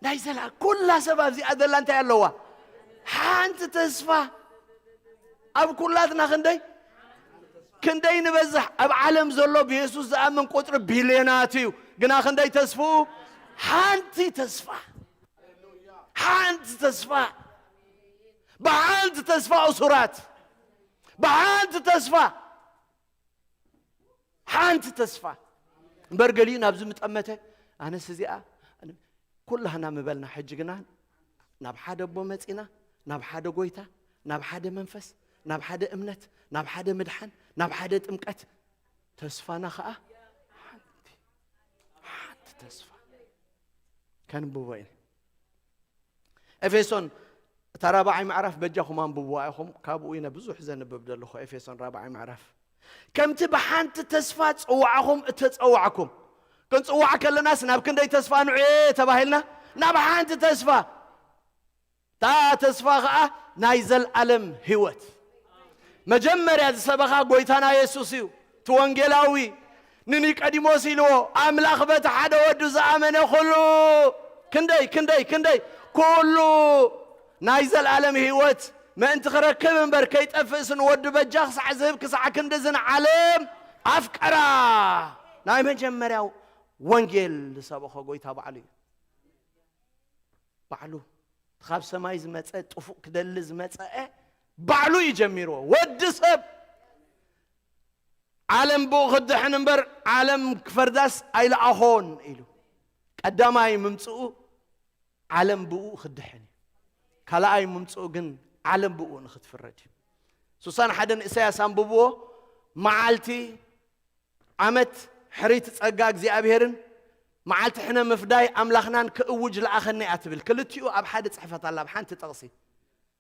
ናይ ዘላ-፣ ኩላ ሰብ ኣብዚኣ ዘላ እንታይ ኣለዋ? ሓንቲ ተስፋ። ኣብ ኩላትና ክንደይ? ክንደይ ንበዝሕ ኣብ ዓለም ዘሎ ብየሱስ ዝኣምን ቁጽሪ ቢልዮናት እዩ። ግና ክንደይ ተስፍኡ? ሓንቲ ተስፋ። ሓንቲ ተስፋ። ብሓንቲ ተስፋ እሱራት። ብሓንቲ ተስፋ። ሓንቲ ተስፋ። እምበር ገሊኡ ናብዚ ምጠመተ፣ ኣነስ እዚኣ፣ ኩላህና ምበልና፣ ሕጂ ግና ናብ ሓደ ኣቦ መጺና፣ ናብ ሓደ ጎይታ፣ ናብ ሓደ መንፈስ፣ ናብ ሓደ እምነት፣ ናብ ሓደ ምድሓን፣ ናብ ሓደ ጥምቀት። ተስፋና ኸኣ ሓንቲ፣ ሓንቲ ተስፋ። ከንብቦ ኢና። ኤፌሶን እታ ራብዓይ ምዕራፍ በጃኹም ኣንብብዋ ኢኹም። ካብኡ ኢነ ብዙሕ ዘንብብ ዘለኹ። ኤፌሶን ራብዓይ ምዕራፍ። ከምቲ ብሓንቲ ተስፋ ጽዋዕኹም እተጸዋዕኩም። ክንጽዋዕ ከለናስ ናብ ክንደይ ተስፋ ንዑ ተባሂልና? ናብ ሓንቲ ተስፋ። እታ ተስፋ ኸኣ ናይ ዘልኣለም ህይወት። መጀመርያ ዝሰበኻ ጎይታና የሱስ እዩ። እቲ ወንጌላዊ ንኒቆዲሞስ ኢልዎ፣ ኣምላኽ በቲ ሓደ ወዱ ዝኣመነ ኩሉ፣ ክንደይ፣ ክንደይ፣ ክንደይ፣ ኩሉ ናይ ዘልኣለም ህይወት ምእንቲ ክረክብ እምበር ከይጠፍእስ ንወዱ በጃ ክሳዕ ዝህብ ክሳዕ ክንድዝን ዓለም ኣፍቀራ። ናይ መጀመርያው ወንጌል ዝሰበኾ ጎይታ ባዕሉ እዩ። ባዕሉ ካብ ሰማይ ዝመጸ ጥፉእ ክደሊ ዝመጸአ ባዕሉ እዩ ጀሚርዎ። ወዲ ሰብ ዓለም ብኡ ክድሕን እምበር ዓለም ክፈርዳስ ኣይለኣኾን ኢሉ። ቀዳማይ ምምጽኡ ዓለም ብኡ ክድሕን እዩ። ካልኣይ ምምጽኡ ግን ዓለም ብኡ ንክትፍረድ እዩ። ስሳን ሓደን ኢሳያስ ኣንብብዎ። መዓልቲ ዓመት ሕርይቲ ጸጋ እግዚኣብሔርን መዓልቲ ሕነ ምፍዳይ ኣምላኽናን ክእውጅ ለኣኸኒ እያ ትብል። ክልቲኡ ኣብ ሓደ ጽሕፈት ኣላ፣ ኣብ ሓንቲ ጥቕሲ።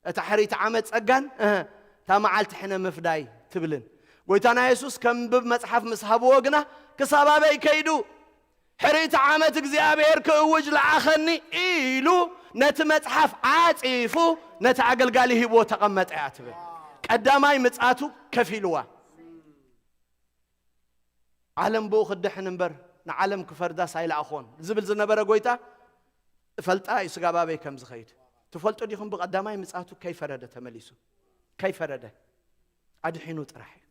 እታ ሕርይቲ ዓመት ጸጋን፣ እህ፣ እታ መዓልቲ ሕነ ምፍዳይ ትብልን። ጎይታና የሱስ ከንብብ መጽሓፍ ምስ ሃብዎ ግና፣ ክሳብ ኣበይ ከይዱ? ሕርይቲ ዓመት እግዚኣብሔር ክእውጅ ለኣኸኒ ኢሉ ነቲ መጽሓፍ ዓጺፉ ነቲ ኣገልጋሊ ሂብዎ ተቐመጠ እያ ትብል። ቀዳማይ ምጽኣቱ ከፊልዋ። ዓለም ብኡ ክድሕን እምበር ንዓለም ክፈርዳስ ኣይለኣኾን ዝብል ዝነበረ ጎይታ እፈልጣ እዩ ስጋብ ኣበይ ከም ዝኸይድ። ትፈልጡ ዲኹም? ብቐዳማይ ምጽኣቱ ከይፈረደ ተመሊሱ። ከይፈረደ። ኣድሒኑ ጥራሕ እዩ።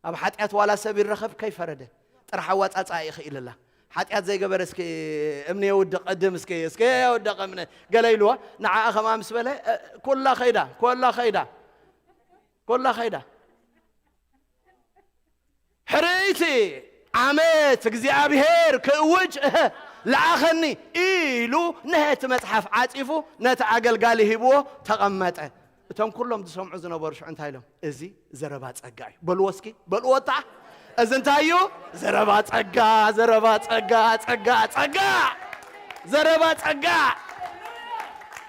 ኣብ ሓጢኣት ዋላ ሰብ ይረኸብ ከይፈረደ። ጥራሕ ኣዋጻጻእ ይኽእልላ። ሓጢኣት ዘይገበረ እስኪ እምኒ የውድቕ ቅድም እስኪ፣ እስኪ የውድቕ እምኒ ገለ ኢልዋ። ንዓኣ ከምኣ ምስ በለ፣ እ፣ ኩላ ኸይዳ፣ ኩላ ኸይዳ፣ ኩላ ኸይዳ። ሕርይቲ ዓመት እግዚኣብሔር ክእውጅ፣ እህ፣ ለኣኸኒ ኢሉ ነቲ መጽሓፍ ዓጺፉ ነቲ ኣገልጋሊ ሂብዎ ተቐመጠ። እቶም ኩሎም ዝሰምዑ ዝነበሩ ሽዑ እንታይ ኢሎም? እዚ ዘረባ ጸጋ እዩ። በልዎ እስኪ፣ በልዎ እታ። እዚ እንታይ እዩ? ዘረባ ጸጋ፣ ዘረባ ጸጋ፣ ጸጋ፣ ጸጋ። ዘረባ ጸጋ።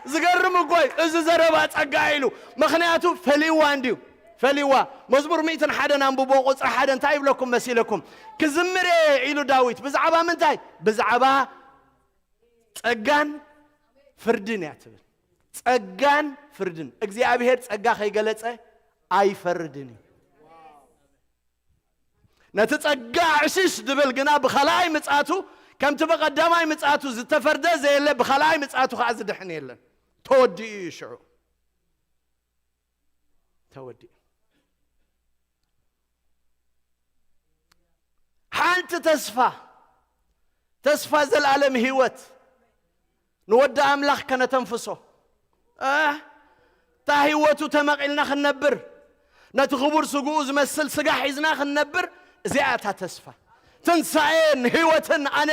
ዝገርም እኮ እዩ። እዚ ዘረባ ጸጋ ኢሉ። ምኽንያቱ ፈሊዋ እንድዩ። ፈሊዋ። መዝሙር ሚእትን ሓደን ኣንብቦ ቁጽሪ ሓደ እንታይ ይብለኩም መሲለኩም? ክዝምር እየ ኢሉ ዳዊት። ብዛዕባ ምንታይ? ብዛዕባ ጸጋን ፍርድን እያ ትብል። ጸጋን ፍርድን። እግዚኣብሔር ጸጋ ከይገለጸ ኣይፈርድን እዩ። ነቲ ጸጋ ዕሽሽ ድብል ግና ብኻልኣይ ምጽኣቱ፣ ከምቲ ብቐዳማይ ምጽኣቱ ዝተፈርደ ዘየለ፣ ብኻልኣይ ምጽኣቱ ኸዓ ዝድሕን የለን። ተወዲኡ እዩ ሽዑ። ተወዲኡ። ሓንቲ ተስፋ፣ ተስፋ ዘልኣለም ህይወት ንወዲ ኣምላኽ ከነተንፍሶ። እ፣ እታ ህይወቱ ተመቒልና ክንነብር፣ ነቲ ክቡር ስግኡ ዝመስል ስጋ ሒዝና ክንነብር፣ እዚኣ እታ ተስፋ። ትንሳኤን ህይወትን ኣነ፣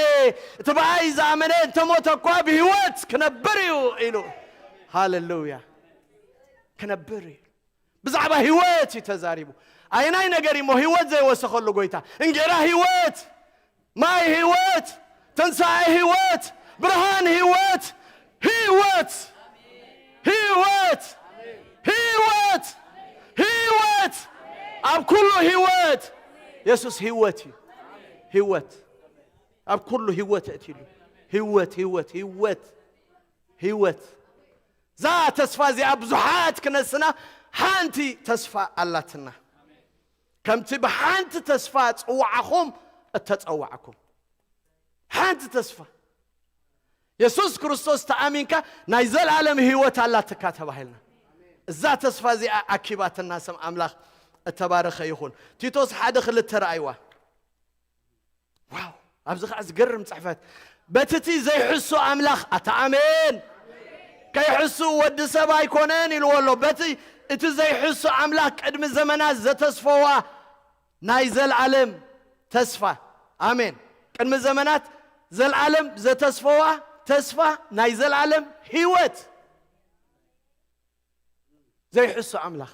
እቲ ብኣይ ዝኣመነ እንተሞተ እኳ ብህይወት ክነብር እዩ ኢሉ። ሃሌሉያ። ክነብር እዩ። ብዛዕባ ህይወት እዩ ተዛሪቡ። ኣየናይ ነገር እሞ ህይወት ዘይወሰኸሉ ጎይታ? እንጌራ ህይወት፣ ማይ ህይወት፣ ትንሳኤ ህይወት፣ ብርሃን ህይወት፣ ህይወት፣ ህይወት፣ ህይወት፣ ህይወት፣ ኣብ ኩሉ ህይወት። የሱስ ህይወት እዩ። ህይወት። ኣብ ኩሉ ህይወት እትሉ። ህይወት፣ ህይወት፣ ህይወት፣ ህይወት። እዛ ተስፋ እዚኣ ብዙሓት ክነስና ሓንቲ ተስፋ ኣላትና። ከምቲ ብሓንቲ ተስፋ ጽዋዕኹም እተጸዋዕኩም። ሓንቲ ተስፋ። የሱስ ክርስቶስ ተኣሚንካ ናይ ዘላለም ህይወት ኣላትካ ተባሂልና። እዛ ተስፋ እዚኣ ኣኪባትና ስም ኣምላኽ እተባረኸ ይኹን። ቲቶስ ሓደ ክልተ ረኣይዋ። ዋው! ኣብዚ ኸዓ ዝገርም ጽሕፈት። በቲ እቲ ዘይሕሱ ኣምላኽ፣ ኣታ ኣሜን! ከይሕሱ ወዲ ሰብ ኣይኮነን ኢልዎ ኣሎ። በቲ እቲ ዘይሕሱ ኣምላኽ ቅድሚ ዘመናት ዘተስፈዋ ናይ ዘልዓለም ተስፋ። ኣሜን። ቅድሚ ዘመናት ዘልዓለም ዘተስፈዋ ተስፋ ናይ ዘልዓለም ህይወት። ዘይሕሱ ኣምላኽ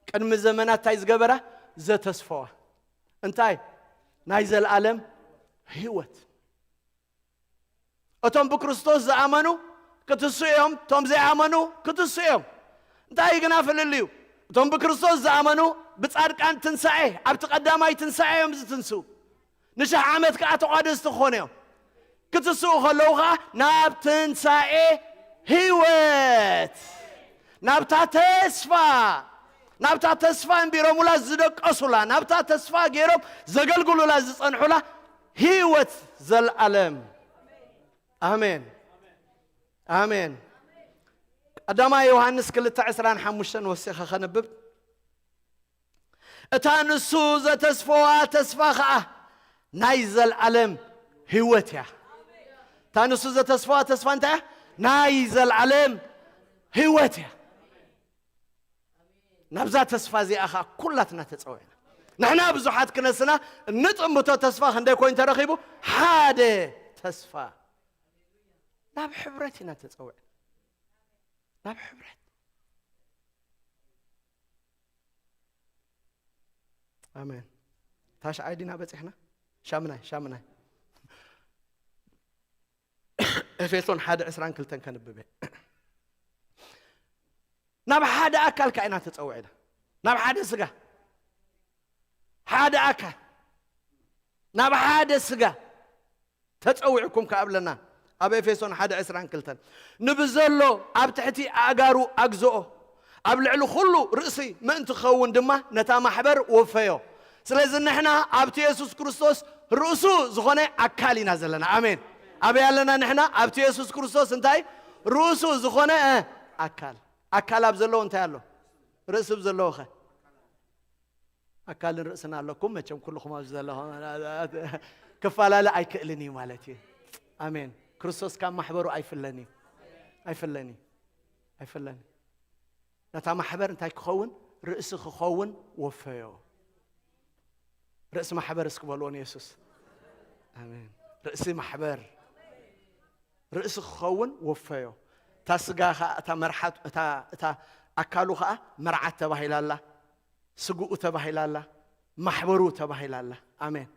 ቅድሚ ዘመናት እንታይ ዝገበራ? ዘተስፈዋ። እንታይ? ናይ ዘልዓለም ህይወት። እቶም ብክርስቶስ ዝኣመኑ ክትሱ እዮም፣ እቶም ዘይኣመኑ ክትሱ እዮም። እንታይ ግና ፍልልዩ? እቶም ብክርስቶስ ዝኣመኑ ብጻድቃን ትንሳኤ፣ ኣብቲ ቀዳማይ ትንሳኤ እዮም ዝትንስኡ። ንሽሕ ዓመት ከኣ ተቋደስቲ ክኾኑ እዮም። ክትስኡ ከለዉ ኸዓ ናብ ትንሳኤ ህይወት፣ ናብታ ተስፋ፣ ናብታ ተስፋ እንቢሮሙላ ዝደቀሱላ፣ ናብታ ተስፋ ገይሮም ዘገልግሉላ ዝጸንሑላ ህይወት ዘለዓለም። ኣሜን። ኣሜን። ቀዳማይ ዮሃንስ ክልተ ዕስራን ሓሙሽተን ወሲኸ ከንብብ። እታ ንሱ ዘተስፈዋ ተስፋ ኸዓ ናይ ዘልዓለም ህይወት እያ። እታ ንሱ ዘተስፈዋ ተስፋ እንታይ እያ? ናይ ዘልዓለም ህይወት እያ። ናብዛ ተስፋ እዚኣ ኸዓ ኩላትና ተጸዊዕና። ንሕና ብዙሓት ክነስና እንጥምቶ ተስፋ ክንደይ ኮይኑ ተረኺቡ? ሓደ ተስፋ። ናብ ሕብረት ኢና ተጸዊዕና። ናብ ሕብረት። ኣሜን። ታሽዓይ ዲና በጺሕና? ሻምናይ፣ ሻምናይ። ኤፌሶን ሓደ ዕስራን ክልተን ከንብብ እየ። ናብ ሓደ ኣካል ከኣ ኢና ተጸዊዕና። ናብ ሓደ ስጋ። ሓደ ኣካል። ናብ ሓደ ስጋ ተጸዊዕኩም ከኣ ብለና። ኣብ ኤፌሶን ሓደ ዕስራን ክልተን። ንብዘሎ ኣብ ትሕቲ ኣእጋሩ ኣግዝኦ። ኣብ ልዕሊ ኩሉ ርእሲ ምእንቲ ክኸውን ድማ ነታ ማሕበር ወፈዮ። ስለዚ ንሕና ኣብቲ የሱስ ክርስቶስ ርእሱ ዝኾነ ኣካል ኢና ዘለና። ኣሜን። ኣበይ ኣለና ንሕና? ኣብቲ የሱስ ክርስቶስ እንታይ? ርእሱ ዝኾነ፣ እ፣ ኣካል። ኣካል ኣብ ዘለዎ እንታይ ኣሎ? ርእሲ ኣብ ዘለዎ ኸ? ኣካልን ርእስን ኣለኩም። መቸም ኩልኹም ኣብዚ ዘለኹም ክፈላለ ኣይክእልን እዩ ማለት እዩ። ኣሜን። ክርስቶስ ካብ ማሕበሩ ኣይፍለን እዩ። ኣይፍለን እዩ። ኣይፍለን እዩ። ነታ ማሕበር እንታይ ክኸውን? ርእሲ ክኸውን ወፈዮ። ርእሲ ማሕበር እስኪ በልዎ ንየሱስ። ኣሜን። ርእሲ ማሕበር። ርእሲ ክኸውን ወፈዮ። እታ ስጋ ኸዓ፣ እታ መርሓት፣ እታ፣ እታ ኣካሉ ኸዓ መርዓት ተባሂላ ኣላ። ስግኡ ተባሂላ ኣላ። ማሕበሩ ተባሂላ ኣላ። ኣሜን።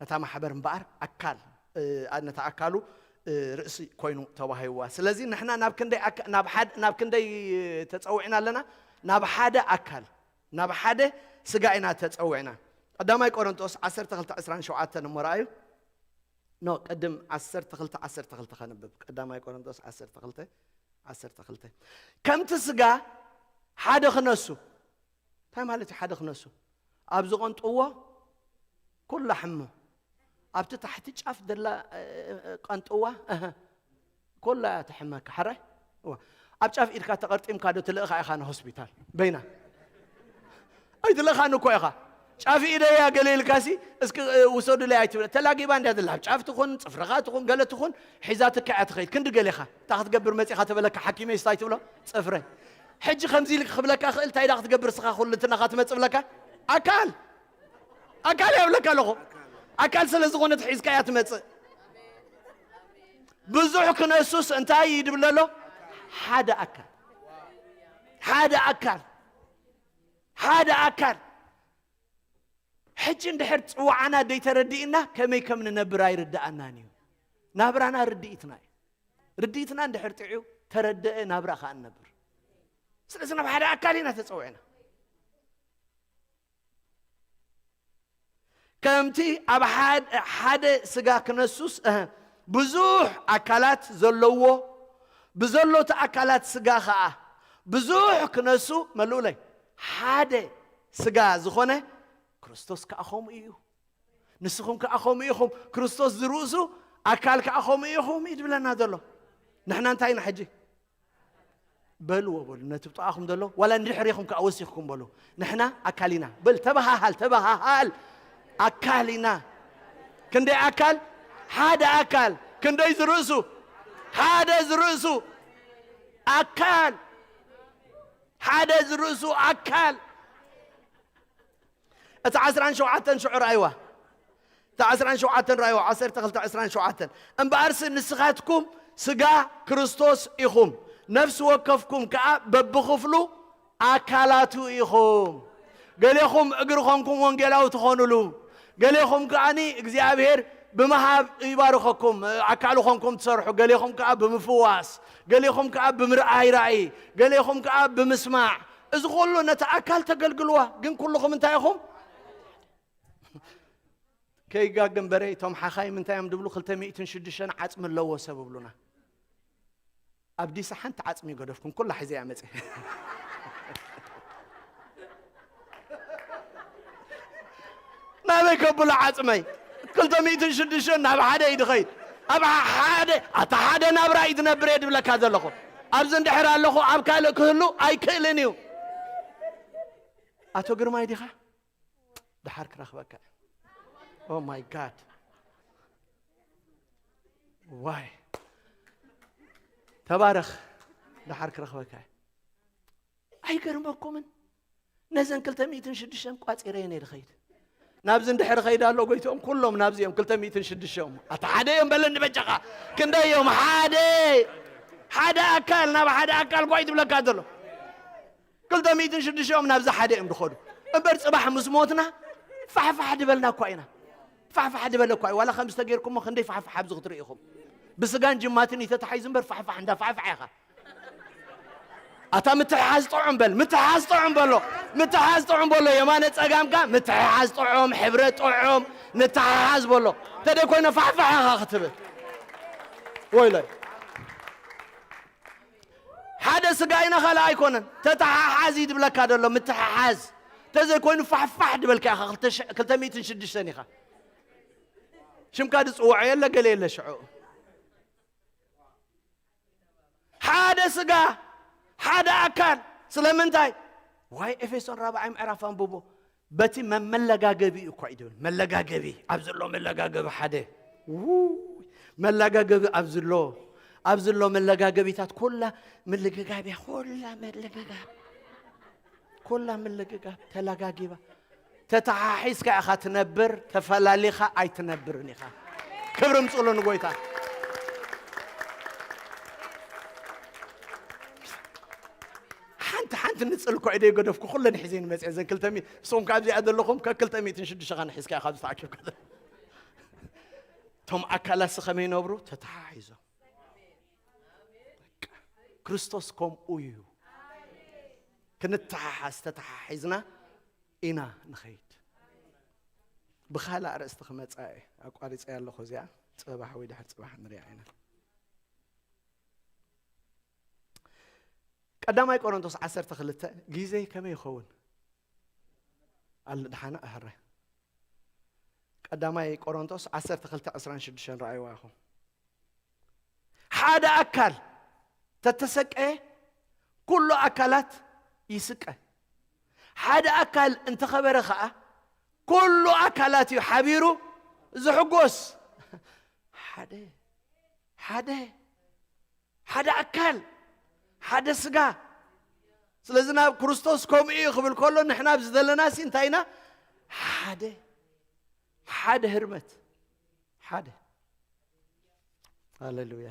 ነታ ማሕበር እምበኣር ኣካል፣ እ፣ ነታ ኣካሉ፣ እ፣ ርእሲ ኮይኑ ተዋሂብዋ። ስለዚ ንሕና ናብ ክንደይ ኣካ-፣ ናብ ሓድ-፣ ናብ ክንደይ ተጸዊዕና ኣለና? ናብ ሓደ ኣካል፣ ናብ ሓደ ስጋ ኢና ተጸዊዕና። ቀዳማይ ቆሮንቶስ ዓሰርተ ክልተ ዕስራን ሸውዓተን እሞ ረኣዩ። ኖ፣ ቅድም ዓሰርተ ክልተ ዓሰርተ ክልተ ከንብብ። ቀዳማይ ቆሮንቶስ ዓሰርተ ክልተ ዓሰርተ ክልተ። ከምቲ ስጋ ሓደ ክነሱ። እንታይ ማለት እዩ ሓደ ክነሱ? ኣብ ዝቐንጥዎ ኩላ ሕሞ። ኣብቲ ታሕቲ ጫፍ ደላ፣ እ፣ እ፣ እ፣ ቀንጥዋ፣ እህ፣ ኩላ እያ ትሕመካ። ሕራይ? እዋ። ኣብ ጫፍ ኢድካ ተቐርጢምካ ዶ ትልእኻ ኢኻ ንሆስፒታል? በይና። ኣይትልእኻን እኮ ኢኻ። ጫፍ ኢደያ ገለ ኢልካሲ፣ እስኪ፣ እ፣ ውሰዱለይ ኣይትብል። ተላጊባ እንድያ ዘላ። ኣብ ጫፍ ትኹን፣ ጽፍርኻ ትኹን፣ ገለ ትኹን፣ ሒዛትካ እያ ትኸይድ። ክንዲ ገሌኻ። እንታይ ክትገብር መጺኻ ተበለካ ሓኪመይስ እንታይ ትብሎ? ጽፍረ። ሕጂ ከምዚ ኢልክ ክብለካ ክእል፣ እንታይ ዳ ክትገብር ስኻ ኩልንትናኻ ትመጽእ ብለካ? ኣካል። ኣካል እያ ብለካ ኣለኹ። ኣካል ስለ ዝኾነት ሒዝካ እያ ትመጽእ። ብዙሕ ክነሱስ እንታይ ይድብል ኣሎ? ሓደ ኣካል። ሓደ ኣካል። ሓደ ኣካል። ሕጂ እንድሕር ጽዋዓና ደይተረዲእና ከመይ ከም ንነብር ኣይርድኣናን እዩ። ናብራና ርድኢትና እዩ። ርድኢትና እንድሕር ጥዕዩ ተረደአ ናብራ ከኣ ንነብር። ስለዚ ናብ ሓደ ኣካል ኢና ተጸዊዕና። ከምቲ ኣብ ሓደ፣ ሓደ ስጋ ክነሱስ፣ እህ፣ ብዙሕ ኣካላት ዘለዎ፣ ብዘሎ እቲ ኣካላት ስጋ ኸኣ ብዙሕ ክነሱ፣ መልኡለይ፣ ሓደ ስጋ ዝኾነ ክርስቶስ ከኣ ከምኡ እዩ። ንስኹም ከኣ ከምኡ ኢኹም። ክርስቶስ ዝርእሱ ኣካል ከኣ ከምኡ ኢኹም እዩ ዝብለና ዘሎ። ንሕና እንታይ ኢና ሕጂ? በልዎ በሉ፣ ነቲ ብጥቓኹም ዘሎ፣ ዋላ ንድሕሪኹም ከኣ ወሲኽኩም በሉ። ንሕና ኣካል ኢና። በል፣ ተበሃሃል፣ ተበሃሃል። ኣካል ኢና። ክንደይ ኣካል? ሓደ ኣካል። ክንደይ ዝርእሱ? ሓደ ዝርእሱ ኣካል። ሓደ ዝርእሱ ኣካል። እቲ ዓስራን ሸውዓተን ሽዑ ረኣይዋ። እቲ ዓስራን ሸውዓተን ረኣይዋ፣ ዓሰርተ ክልተ ዓስራን ሸውዓተን። እምበኣርሲ ንስኻትኩም ስጋ ክርስቶስ ኢኹም፣ ነፍሲ ወከፍኩም ከኣ በብኽፍሉ ኣካላቱ ኢኹም። ገሌኹም እግሪ ኾንኩም ወንጌላዊ ትኾኑሉ፣ ገሌኹም ከኣኒ እግዚኣብሔር ብምሃብ ይባርኸኩም፣ ኣካሉ ኾንኩም ትሰርሑ፣ ገሌኹም ከኣ ብምፍዋስ፣ ገሌኹም ከኣ ብምርኣይ ራእይ፣ ገሌኹም ከኣ ብምስማዕ። እዚ ኹሉ ነቲ ኣካል ተገልግልዋ። ግን ኩልኹም እንታይ ኢኹም? ከይጋገ እምበረ፣ እቶም ሓኻይም እንታይ እዮም ድብሉ? ክልተ ሚእትን ሽዱሽተን ዓጽሚ ኣለዎ ሰብ እብሉና። ኣብ ዲሳ ሓንቲ ዓጽሚ ይገደፍኩም፣ ኩላ ሒዘ እያ መጽእ። ናበይ ከብሎ ዓጽመይ? ክልተ ሚእትን ሽዱሽተን ናብ ሓደ እዩ ድኸይድ። ኣብ ሓደ፣ ኣታ ሓደ ናብራ እዩ ትነብር እየ ድብለካ ዘለኹ። ኣብዚ እንድሕር ኣለኹ፣ ኣብ ካልእ ክህሉ ኣይክእልን እዩ። ኣቶ ግርማይ ዲኻ? ደሓር ክረኽበካ። Oh my God። ዋይ። ተባረኽ። ደሓር ክረኽበካ። ኣይገርመኩምን? ነዘን ክልተ ሚእትን ሽዱሽተን ቋጺረ እየ ድኸይድ። ናብዚ እንድሕር ኸይድ ኣሎ ጎይትኦም፣ ኩሎም ናብዚ እዮም፣ ክልተ ሚእትን ሽዱሽተ እዮም። ኣታ ሓደ እዮም በለኒ በጃኻ። ክንደይ እዮም? ሓደ። ሓደ ኣካል፣ ናብ ሓደ ኣካል ጓይ ትብለካ ዘሎ። ክልተ ሚእትን ሽዱሽተ እዮም ናብዚ ሓደ እዮም ድኸዱ። እምበር ጽባሕ ምስ ሞትና ፋሕፋሕ ድበልና እኳ ኢና። ፋሕፋሕ ድበለ እኳ እዩ። ዋላ ከምዚ ተጌርኩሞ ክንደይ ፋሕፋሕ ኣብዚ ክትርኢ ኢኹም። ብስጋን ጅማትን እዩ ተታሒዙ እምበር ፋሕፋሕ እንዳ ፋሕፋሕ ኢኻ። ኣታ ምትሕሓዝ ጥዑም በል፣ ምትሕሓዝ ጥዑም በሎ፣ ምትሕሓዝ ጥዑም በሎ። የማነ ጸጋምካ ምትሕሓዝ ጥዑም፣ ሕብረት ጥዑም፣ ንተሓሓዝ በሎ። ተደይ ኮይነ ፋሕፋሕ ኢኻ ክትብል። ወይለይ። ሓደ ስጋ ኢና፣ ካልእ ኣይኮነን። ተተሓሓዝ እዩ ድብለካ ዘሎ፣ ምትሕሓዝ። ተዘይኮይኑ ፋሕፋሕ ድበልካ ኢኻ፣ ክልተ ሽ-፣ ክልተ ሚእትን ሽዱሽተን ኢኻ። ሽምካ ድጽውዖ የለ፣ ገለ የለ ሽዑ። ሓደ ስጋ፣ ሓደ ኣካል። ስለምንታይ? ዋይ፣ ኤፌሶን ራብዓይ ምዕራፍ ኣንብቦ። በቲ መመለጋገቢ እኳ እዩ ድብል። መለጋገቢ፣ ኣብ ዘሎ መለጋገቢ ሓደ። ውይ፣ መለጋገቢ ኣብ ዘሎ፣ ኣብ ዘሎ መለጋገቢታት ኩላ ምልግጋብ እያ፣ ኩላ ምልግጋብ። ኩላ ምልግጋብ ተለጋጊባ። ተተሓሒዝካ ኢኻ ትነብር፣ ተፈላሊኻ ኣይትነብርን ኢኻ። ክብሪ ምጽሉ ንጎይታ። ሓንቲ ሓንቲ ንጽል እኮ ኢደይ ገደፍኩ፣ ኩለን ሒዘን መጽአ። ዘን ክልተ ሚእቲ፣ ንስኹም ካብ እዚኣ ዘለኹም ከክልተ ሚእትን ሽዱሽተ ኻን ሒዝካ ኢኻ ኣብዚ ተኣኪብካ ዘሎ። እቶም ኣካላት ከመይ ይነብሩ? ተተሓሒዞም። በቃ፣ ክርስቶስ ከምኡ እዩ። ክንተሓሓዝ ተተሓሒዝና ኢና ንኸይድ። ብኻልእ ኣርእስቲ ክመጻ እየ። ኣቋሪጸያ ኣለኹ እዚኣ። ጽባሕ ወይ ድሕር ጽባሕ ንሪኣ ኢና። ቀዳማይ ቆሮንቶስ ዓሰርተ ክልተ፣ ግዜ ከመይ ይኸውን? ኣል-፣ ደሓና፣ ኣህረ። ቀዳማይ ቆሮንቶስ ዓሰርተ ክልተ ዕስራን ሽዱሽተን ረኣይዋ ኢኹም። ሓደ ኣካል ተተሰቀየ፣ ኩሉ ኣካላት ይስቀ። ሓደ ኣካል እንተኸበረ ኸኣ፣ ኩሉ ኣካላት እዩ ሓቢሩ ዝሕጎስ። ሓደ፣ ሓደ፣ ሓደ ኣካል፣ ሓደ ስጋ። ስለዚ ናብ ክርስቶስ ከምኡ እዩ ክብል ከሎ፣ ንሕና ኣብዚ ዘለናሲ እንታይ ኢና? ሓደ፣ ሓደ ህርመት፣ ሓደ። ሃሌሉያ።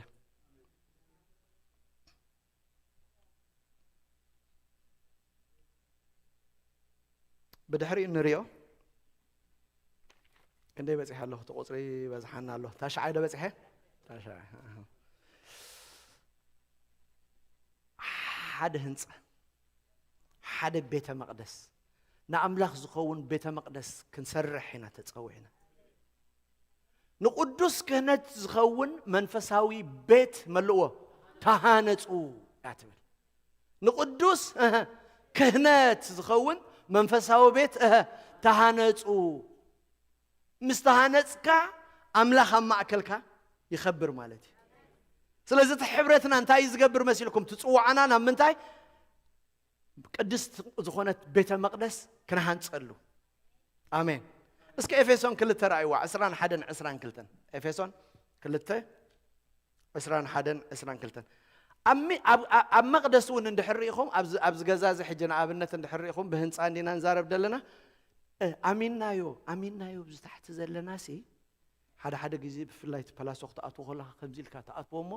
ብድሕሪኡ ንሪኦ። ክንደይ በጺሐ ኣለኹ? እቲ ቁጽሪ በዝሓና ኣሎ። ታሽዓይ ዶ በጺሐ? ታሽዓይ። ኣሃ። ሓደ ህንጻ፣ ሓደ ቤተ መቕደስ፣ ንኣምላኽ ዝኸውን ቤተ መቕደስ ክንሰርሕ ኢና ተጸዊዕና። ንቅዱስ ክህነት ዝኸውን መንፈሳዊ ቤት መልእዎ፣ ተሃነጹ እያ ትብል። ንቅዱስ፣ እህ፣ ክህነት ዝኸውን መንፈሳዊ ቤት፣ እህ፣ ተሃነጹ። ምስ ተሃነጽካ፣ ኣምላኽ ኣብ ማእከልካ ይኸብር ማለት እዩ። ስለዚ እቲ ሕብረትና እንታይ እዩ ዝገብር መሲልኩም? ትጽውዓና ናብ ምንታይ? ቅድስት ዝኾነት ቤተ መቕደስ ክንሃንጸሉ። ኣሜን። እስከ ኤፌሶን ክልተ ረኣይዋ፣ ዕስራን ሓደን ዕስራን ክልተን። ኤፌሶን ክልተ፣ ዕስራን ሓደን ዕስራን ክልተን። ኣብ ሚ-፣ ኣብ፣ ኣብ፣ ኣብ መቕደስ እውን እንድሕር ርኢኹም፣ ኣብዚ፣ ኣብዚ ገዛ እዚ ሕጂ ንኣብነት እንድሕር ርኢኹም፣ ብህንጻ እንዲና ንዛረብ ዘለና፣ እ፣ ኣሚንናዮ፣ ኣሚንናዮ ኣብዚ ታሕቲ ዘለናሲ፣ ሓደ ሓደ ግዜ ብፍላይ እቲ ፐላሶ ክትኣትዎ ከለኻ ከምዚ ኢልካ ትኣትዎ እሞ፣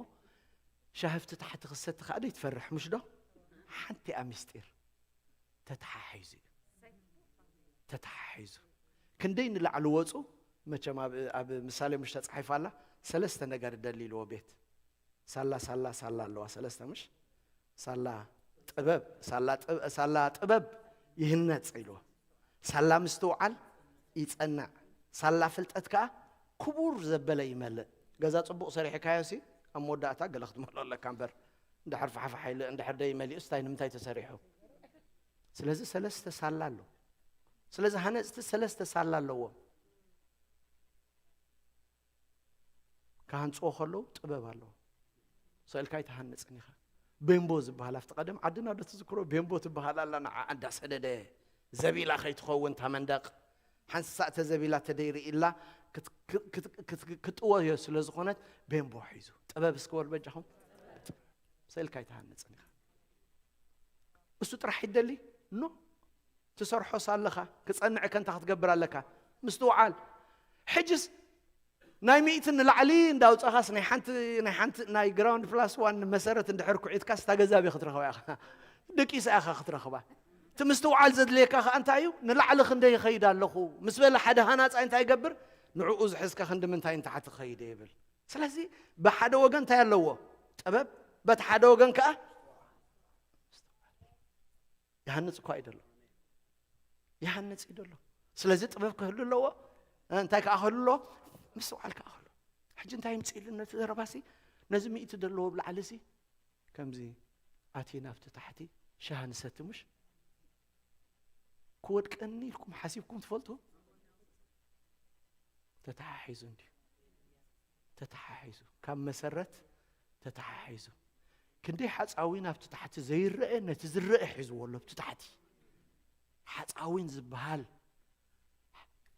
ሻህፍቲ ታሕቲ ክሰቲ ከኣ ደይትፈርሕ፣ ምሽ ዶ? ሓንቲ እያ ምስጢር። ተተሓሒዙ እዩ። ተተሓሒዙ። ክንደይ ንላዕሊ ወጹ፣ መቸም ኣብ፣ ኣብ ምሳሌ ምሽ ተጻሒፋ ኣላ፣ ሰለስተ ነገር ደሊ ኢልዎ ቤት። ሳላ፣ ሳላ፣ ሳላ ኣለዋ፣ ሰለስተ ምሽ? ሳላ ጥበብ፣ ሳላ ጥብ-፣ ሳላ ጥበብ ይህነጽ ኢልዎ። ሳላ ምስትውዓል ይጸንዕ። ሳላ ፍልጠት ከኣ ክቡር ዘበለ ይመልእ። ገዛ ጽቡቕ ሰሪሕካዮ ሲ፣ ኣብ መወዳእታ ገለ ክትመልኦ ኣለካ እምበር፣ እንድሕር ፋሕፋሕ ኢሉ፣ እንድሕር ደይመሊኡስ እንታይ ንምንታይ ተሰሪሑ? ስለዚ ሰለስተ ሳላ ኣሎ። ስለዚ ሃነጽቲ ሰለስተ ሳላ ኣለዎም። ክሃንጽዎ ከለዉ ጥበብ ኣለዎ። ስእልካ ኣይትሃንጽን ኢኻ። ቤምቦ ዝበሃል ኣብቲ ቀደም ዓድና ዶ ትዝክሮ? ቤምቦ ትበሃል ኣላ፣ ንዓ እንዳሰደደ ዘቢላ ከይትኸውን እታ መንደቕ። ሓንሳእ ተዘቢላ ተደይርኢላ ክት-፣ ክት-፣ ክት-፣ ክት-፣ ክጥወዮ ስለ ዝኾነት ቤምቦ ሒዙ። ጥበብ እስኪ በሉ በጃኹም። ስእልካ ኣይትሃንጽን ኢኻ። እሱ ጥራሕ ይደሊ? ኖ። ትሰርሖስ ኣለኻ፣ ክጸንዕ ከንታ ክትገብር ኣለካ። ምስትውዓል። ሕጅስ ናይ ሚእቲ ንላዕሊ እንዳውጻኻስ ናይ ሓንቲ፣ ናይ ሓንቲ ናይ ግራውንድ ፕላስ ዋን መሰረት እንድሕር ኩዒትካስ እታ ገዛ ኣበይ ክትረኽባ ኢኻ? ደቂሳ ኢኻ ክትረኽባ። እቲ ምስትውዓል ዘድልየካ ከኣ እንታይ እዩ? ንላዕሊ ክንደይ ይኸይድ ኣለኹ ምስ በለ ሓደ ሃናጻይ እንታይ ይገብር? ንዕኡ ዝሕዝካ ክንዲ ምንታይ ንታሕቲ ክኸይድ እየ ይብል። ስለዚ ብሓደ ወገን እንታይ ኣለዎ? ጥበብ። በቲ ሓደ ወገን ከኣ ይሃንጽ እኳ እዩ ደሎ። ይሃንጽ እዩ ደሎ። ስለዚ ጥበብ ክህሉ ኣለዎ። እንታይ ከኣ ክህሉ ኣለዎ? ምስትውዓል ከኣ ክህሉ። ሕጂ እንታይ ይምጽእ ኢሉ ነቲ ዘረባሲ? ነዚ ሚእቲ ደለዎ ብላዕሊ ሲ ከምዚ ኣቲ ናብቲ ታሕቲ ሻሃ ንሰቲ ምሽ? ክወድቀኒ ኢልኩም ሓሲብኩም ትፈልጡ? ተተሓሒዙ እንድዩ። ተተሓሒዙ። ካብ መሰረት ተተሓሒዙ። ክንደይ ሓጻዊን ኣብቲ ታሕቲ ዘይረአ ነቲ ዝረአ ሒዝዎ ኣሎ ኣብቲ ታሕቲ። ሓጻዊን ዝበሃል፣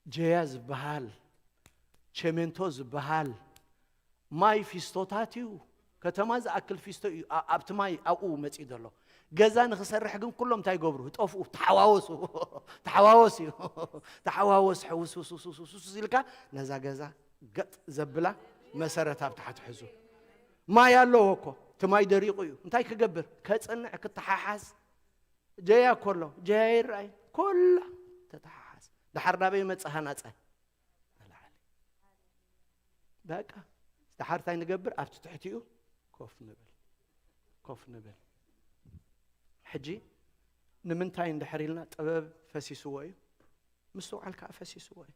ጀያ ዝበሃል፣ ቸሜንቶ ዝበሃል፣ ማይ ፊስቶታት እዩ። ከተማ ዝኣክል ፊስቶ እዩ። ኣ-፣ ኣብቲ ማይ ኣብኡ መጺኡ ዘሎ። ገዛ ንኽሰርሕ ግን ኩሎም እንታይ ይገብሩ? ጠፍኡ፣ ተሓዋወሱ። ተሓዋወስ እዩ። ተሓዋወስ፣ ሕውስ፣ ውስ፣ ውስ፣ ውስ፣ ውስ፣ ውስ ኢልካ ነዛ ገዛ ገጥ ዘብላ መሰረት ኣብ ታሕቲ ሕዙ። ማይ ኣለዎ እኮ፣ እቲ ማይ ደሪቑ እዩ። እንታይ ክገብር? ከጽንዕ፣ ክተሓሓዝ። ጀያ እኮ ኣሎ፣ ጀያ ይረኣይ። ኮላ ተተሓሓዝ። ደሓር ናበይ መጽእ ሃናጻይ? ንላዕሊ። በቃ፣ ደሓር እንታይ ንገብር? ኣብቲ ትሕቲኡ ኮፍ ንብል። ኮፍ ንብል። ሕጂ ንምንታይ እንድሕር ኢልና፣ ጥበብ ፈሲስዎ እዩ፣ ምስትውዓል ከኣ ፈሲስዎ እዩ።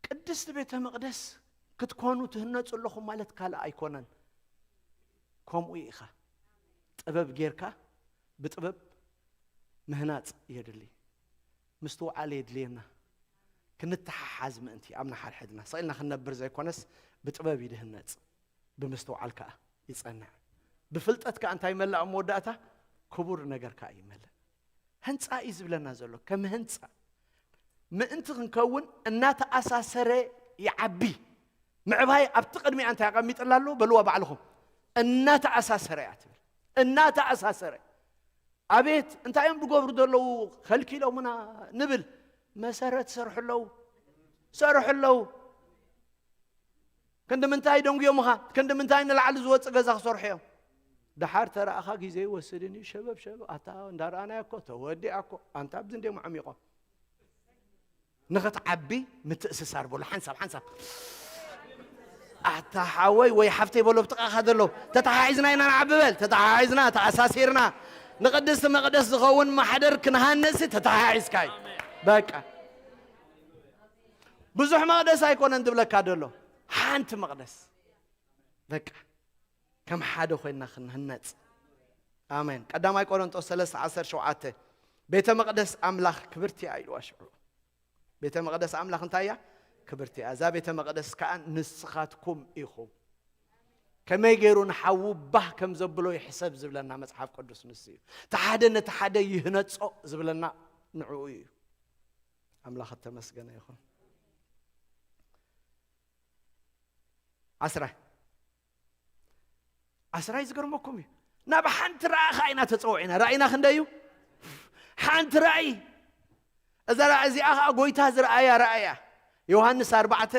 ቅድስቲ ቤተ መቕደስ ክትኮኑ ትህነጹ ኣለኹም ማለት ካልእ ኣይኮነን። ከምኡ ኢኻ። ጥበብ ጌርካ ብጥበብ ምህናጽ የድሊ። ምስትውዓል የድልየና። ክንተሓሓዝ ምእንቲ ኣብ ንሓድሕድና ስቕ ኢልና ክንነብር ዘይኮነስ ብጥበብ እዩ ዝህነጽ፣ ብምስትውዓል ከኣ ይጸንዕ። ብፍልጠት ከኣ እንታይ ይመልእ ኣብ መወዳእታ? ክቡር ነገር ከኣ ይመልእ። ህንጻ እዩ ዝብለና ዘሎ፣ ከም ህንጻ ምእንቲ ክንከውን እናተኣሳሰረ ይዓቢ። ምዕባይ ኣብቲ ቅድሚኣ እንታይ ኣቐሚጥላ ኣሎ? በልዋ ባዕልኹም። እናተኣሳሰረ እያ ትብል። እናተኣሳሰረ። ኣቤት፣ እንታይ እዮም ዝገብሩ ዘለዉ? ከልኪሎምና ንብል። መሰረት ሰርሑ ኣለዉ። ሰርሑ ኣለዉ። ክንዲ ምንታይ ደንጉዮምኻ? ክንዲ ምንታይ ንላዕሊ ዝወጽእ ገዛ ክሰርሑ እዮም? ደሓር ተረኣኻ ግዜ ይወስድን እዩ። ሸበብ ሸበብ፣ ኣታ እንዳረኣናዮ እኮ፣ ተወዲኣ እኮ። ኣንታ ኣብዚ እንድዮም ዓሚቖም። ንኽትዓቢ ምትእስሳር በሎ። ሓንሳብ፣ ሓንሳብ። ኣታ ሓወይ ወይ ሓፍተይ በሎ፣ ብጥቓኻ ዘሎ። ተተሓሒዝና ኢና ንዓቢ በል። ተተሓሒዝና፣ ተኣሳሲርና። ንቅድስቲ መቕደስ ዝኸውን ማሕደር ክንሃንጽ ተተሓሒዝካ እዩ። በቃ። ብዙሕ መቕደስ ኣይኮነን ዝብለካ ዘሎ። ሓንቲ መቕደስ። በቃ። ከም ሓደ ኮይንና ክንህነጽ። ኣሜን። ቀዳማይ ቆሮንጦስ ሰለስተ ዓሰርተ ሸውዓተ፣ ቤተ መቕደስ ኣምላኽ ክብርቲ እያ ኢልዋ ሽዑ። ቤተ መቕደስ ኣምላኽ እንታይ እያ? ክብርቲ እያ። እዛ ቤተ መቕደስ ከኣ ንስኻትኩም ኢኹም። ከመይ ገይሩ ንሓዉ ባህ ከም ዘብሎ ይሕሰብ ዝብለና መጽሓፍ ቅዱስ ንሱ እዩ። እቲ ሓደ ነቲ ሓደ ይህነጾ ዝብለና ንዕኡ እዩ። ኣምላኽ እተመስገነ ይኹን። ዓስራይ ዓስራይ ዝገርመኩም እዩ። ናብ ሓንቲ ራእይ ኸዓ ኢና ተጸውዒና። ራእይና ክንደይ እዩ? ሓንቲ ራእይ። እዛ ራእይ እዚኣ ኸዓ ጎይታ ዝረኣያ ራእይ እያ። ዮሃንስ ኣርባዕተ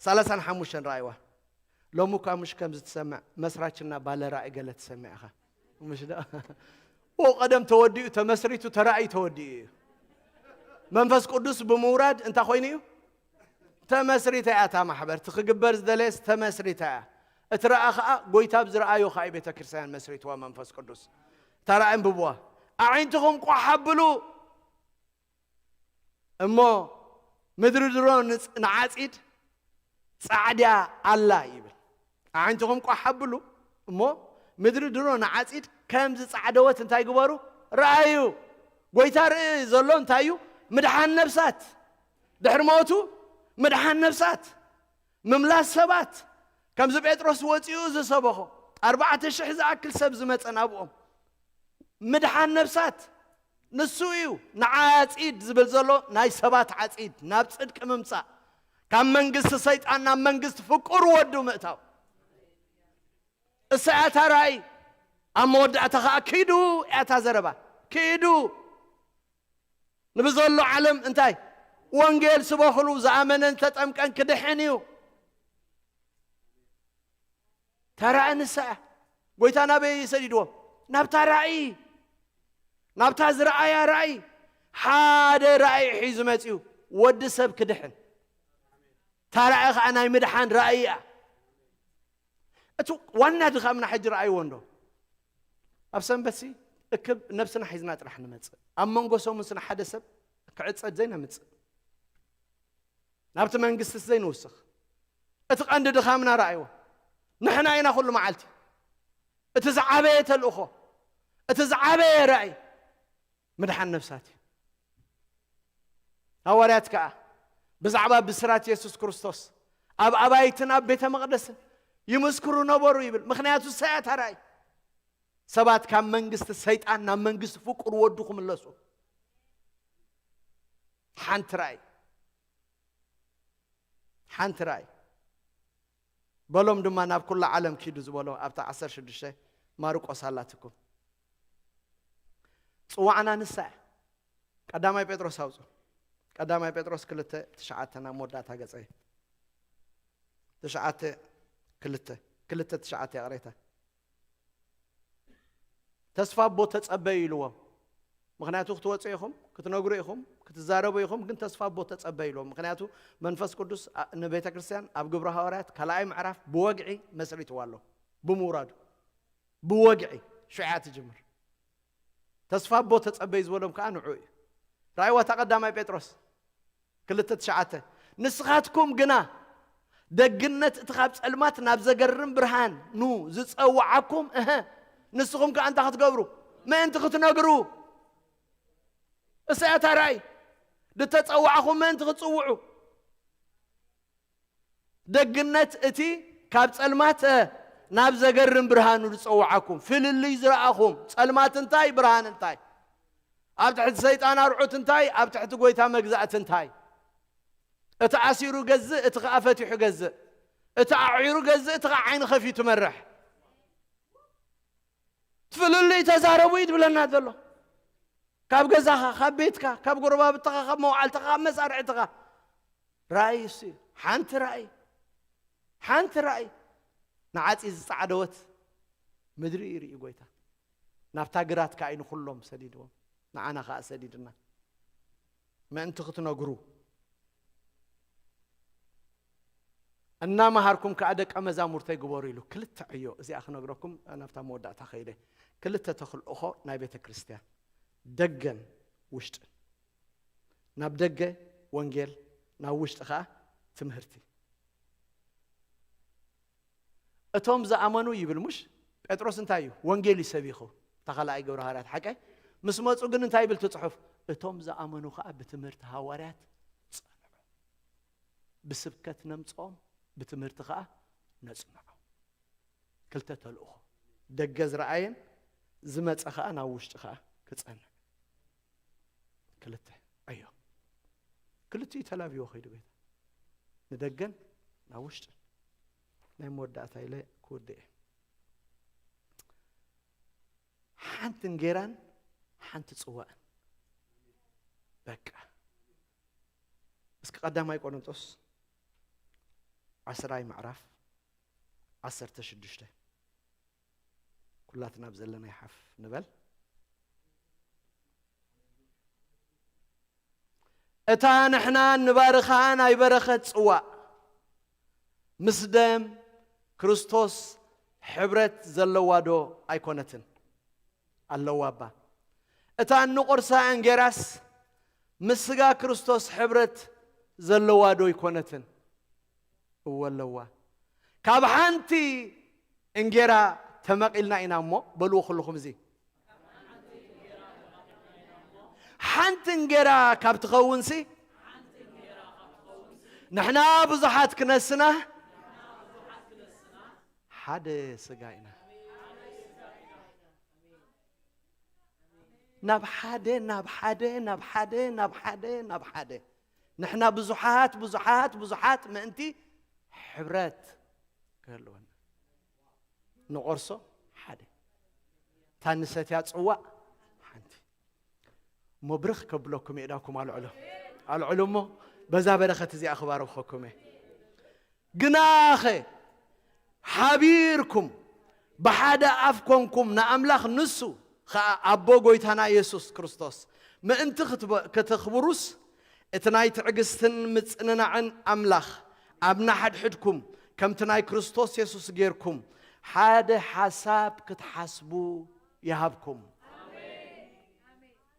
ሰላሳን ሓሙሽተን ረኣይዋ። ሎሚ እኳ ምሽ ከምዚ ትሰምዕ መስራችና ባለ ራእይ ገለ ትሰምዕ ኢኻ። ምሽ ዶ? ኦ፣ ቀደም ተወዲኡ፣ ተመስሪቱ፣ ተራእዩ ተወዲኡ እዩ። መንፈስ ቅዱስ ብምውራድ እንታይ ኮይኑ እዩ? ተመስሪታ እያ እታ ማሕበር። እቲ ክግበር ዝደለየስ ተመስሪታ እያ። እቲ ረኣ ኸዓ ጎይታ ኣብ ዝረኣዮ ኸዓ እዩ ቤተ ክርስቲያን መስሪትዋ መንፈስ ቅዱስ። እታ ራእይ እንብብዋ። ኣዒንትኹም ቋሕ ኣብሉ እሞ ምድሪ ድሮ ንጽ-፣ ንዓጺድ ጻዕዳ ኣላ ይብል። ኣዒንትኹም ቋሕ ኣብሉ እሞ ምድሪ ድሮ ንዓጺድ ከም ዝጻዕደወት እንታይ ግበሩ? ረኣዩ። ጎይታ ርኢ ዘሎ እንታይ እዩ? ምድሓን ነፍሳት። ድሕሪ ሞቱ ምድሓን ነፍሳት። ምምላስ ሰባት። ከምዚ ጴጥሮስ ወጺኡ ዝሰበኾ ኣርባዕተ ሽሕ ዝኣክል ሰብ ዝመጸ ናብኦም። ምድሓን ነፍሳት ንሱ እዩ። ንዓጺድ ዝብል ዘሎ ናይ ሰባት ዓጺድ ናብ ጽድቂ ምምጻእ፣ ካብ መንግስቲ ሰይጣን ናብ መንግስቲ ፍቁር ወዱ ምእታው። እሳ እያ እታ ራእይ። ኣብ መወዳእታ ኸዓ ኪዱ እያ እታ ዘረባ። ኪዱ ንብዘሎ ዓለም እንታይ? ወንጌል ስበኽሉ፣ ዝኣመነን ዝተጠምቀን ክድሕን እዩ። ተራእይ ንሳ እያ። ጎይታ ናበይ ሰዲድዎም? ናብታ ራእይ፣ ናብታ ዝረኣያ ራእይ። ሓደ ራእይ ሒዙ መጺኡ፣ ወዲ ሰብ ክድሕን። እታ ራእይ ኸዓ ናይ ምድሓን ራእይ እያ። እቲ ዋና ድኻምና ሕጂ ረኣይዎ እንዶ? ኣብ ሰንበትሲ እክብ ነብስና ሒዝና ጥራሕ ንመጽእ። ኣብ መንጎ ሰሙንስና ሓደ ሰብ ክዕጸድ ዘይነምጽእ። ናብቲ መንግስቲ ዘይንውስኽ። እቲ ቀንዲ ድኻምና ረኣይዎ። ንሕና ኢና ኩሉ መዓልቲ። እቲ ዝዓበየ ተልእኾ፣ እቲ ዝዓበየ ራእይ ምድሓን ነፍሳት እዩ። ሃዋርያት ከኣ ብዛዕባ ብስራት የሱስ ክርስቶስ ኣብ ኣባይትን ኣብ ቤተ መቕደስን ይምስክሩ ነበሩ ይብል። ምኽንያቱ እሳ እያ እታ ራእይ። ሰባት ካብ መንግስቲ ሰይጣን ናብ መንግስቲ ፍቁር ወዱ ክምለሱ። ሓንቲ ራእይ። ሓንቲ ራእይ። በሎም ድማ ናብ ኩላ ዓለም ኪዱ ዝበሎ ኣብታ ዓሰርተ ሽዱሽተ ማርቆስ ኣላትኩም። ጽዋዕና ንሳ እያ። ቀዳማይ ጴጥሮስ ኣውጹ። ቀዳማይ ጴጥሮስ ክልተ ትሽዓተ ናብ መወዳእታ ገጸ። ትሽዓተ ክልተ፣ ክልተ ትሽዓተ ይቕሬታ። ተስፋ ኣቦ ተጸበዩ ኢልዎም። ምኽንያቱ ክትወጹ ኢኹም፣ ክትነግሩ ኢኹም፣ ክትዛረቡ ኢኹም፣ ግን ተስፋ ኣቦ ተጸበዩ ኢልዎም። ምኽንያቱ መንፈስ ቅዱስ ኣ-፣ ንቤተ ክርስቲያን ኣብ ግብረ ሃዋርያት ካልኣይ ምዕራፍ ብወግዒ መስሪትዋ ኣሎ። ብምውራዱ። ብወግዒ። ሽዑ እያ ትጅምር። ተስፋ ኣቦ ተጸበዩ ዝበሎም ከኣ ንዑ እዩ። ረኣይዋ እታ ቀዳማይ ጴጥሮስ ክልተ ትሽዓተ። ንስኻትኩም ግና ደግነት እቲ ካብ ጸልማት ናብ ዘገርም ብርሃን ኑ ዝጸውዓኩም፣ እሀ፣ ንስኹም ከኣ እንታይ ክትገብሩ? ምእንቲ ክትነግሩ። እሳ እያ እታ ራእይ። ዝተጸዋዕኹም ምእንቲ ክትጽውዑ። ደግነት እቲ ካብ ጸልማት፣ እ፣ ናብ ዘገርም ብርሃኑ ዝጸውዓኩም፣ ፍልልይ ዝረኣኹም፣ ጸልማት እንታይ፣ ብርሃን እንታይ? ኣብ ትሕቲ ሰይጣን ኣርዑት እንታይ? ኣብ ትሕቲ ጎይታ መግዛእቲ እንታይ? እቲ ኣሲሩ ገዝእ፣ እቲ ኸኣ ፈቲሑ ገዝእ። እቲ ኣዒሩ ገዝእ፣ እቲ ኸኣ ዓይኒ ከፊቱ መርሕ። ፍልልይ ተዛረቡ እዩ ዝብለና ዘሎ። ካብ ገዛኻ፣ ካብ ቤትካ፣ ካብ ጎረባብትኻ፣ ካብ መውዓልትኻ፣ ካብ መሳርሕትኻ። ራእይ እሱ እዩ። ሓንቲ ራእይ። ሓንቲ ራእይ። ንዓጺ ዝጻዕደወት ምድሪ ይርኢ ጎይታ። ናብታ ግራት ከኣ እዩ ንኹሎም ሰዲድዎም። ንዓና ከኣ ሰዲድና። ምእንቲ ክትነግሩ። እናመሃርኩም ከኣ ደቀ መዛሙርተይ ግበሩ ኢሉ። ክልተ ዕዮ፣ እዚኣ ክነግረኩም ናብታ መወዳእታ ከይደ። ክልተ ተኽልእኾ ናይ ቤተ ክርስቲያን። ደገን ውሽጥን። ናብ ደገ ወንጌል፣ ናብ ውሽጢ ከኣ ትምህርቲ። እቶም ዝኣመኑ ይብል ሙሽ? ጴጥሮስ እንታይ እዩ? ወንጌል እዩ ሰቢኹ። እታ ካልኣይ ግብረ ሃዋርያት ሓቀይ። ምስ መጹ ግን እንታይ ይብል እቲ ጽሑፍ? እቶም ዝኣመኑ ከኣ ብትምህርቲ ሃዋርያት ጸንዑ። ብስብከት ነምጽኦም፣ ብትምህርቲ ከኣ ነጽንዖም። ክልተ ተልእኾ፣ ደገ ዝረኣየን ዝመጸ ኸኣ ናብ ውሽጢ ኸኣ ክጸንዕ። ክልተ። ኣዮ፣ ክልቲኡ ተላብይዎ ኸይዱ ጌታ፣ ንደገን ናብ ውሽጥን። ናይ መወዳእታ ኢለ ክውድእ እየ። ሓንቲ እንጌራን ሓንቲ ጽዋእን። በቃ። እስኪ ቀዳማይ ቆሮንጦስ ዓስራይ ምዕራፍ ዓሰርተ ሽዱሽተ፣ ኩላትና ኣብ ዘለናይ ሓፍ ንበል። እታ ንሕና ንባርኻ ናይ በረኸት ጽዋእ ምስ ደም ክርስቶስ ሕብረት ዘለዋ ዶ ኣይኮነትን? ኣለዋ እባ። እታ እንቑርሳ እንጌራስ ምስ ስጋ ክርስቶስ ሕብረት ዘለዋ ዶ ኣይኮነትን? እወ ኣለዋ። ካብ ሓንቲ እንጌራ ተመቒልና ኢና እሞ፣ በልዎ ኩልኹም እዚ። ሓንቲ እንጌራ ካብ ትኸውንሲ፣ ንሕና ብዙሓት ክነስና ሓደ ስጋ ኢና። ናብ ሓደ፣ ናብ ሓደ፣ ናብ ሓደ፣ ናብ ሓደ፣ ናብ ሓደ። ንሕና ብዙሓት፣ ብዙሓት፣ ብዙሓት ምእንቲ ሕብረት ክህልወና። ንቆርሶ ሓደ። እታ ንሰትያ ጽዋእ ሓንቲ። እሞ ብርኽ ከብለኩም እየ ኢዳኩም ኣልዕሎ። ኣልዕሎ እሞ በዛ በረኸት እዚኣ ክባርኸኩም እየ። ግናኸ ሓቢርኩም ብሓደ ኣፍ ኮንኩም ንኣምላኽ ንሱ ኸኣ ኣቦ ጐይታና የሱስ ክርስቶስ ምእንቲ ክትበ-፣ ከተኽብሩስ እቲ ናይ ትዕግስትን ምጽንናዕን ኣምላኽ ኣብ ናሕድሕድኩም ከምቲ ናይ ክርስቶስ የሱስ ጌርኩም ሓደ ሓሳብ ክትሓስቡ ይሃብኩም።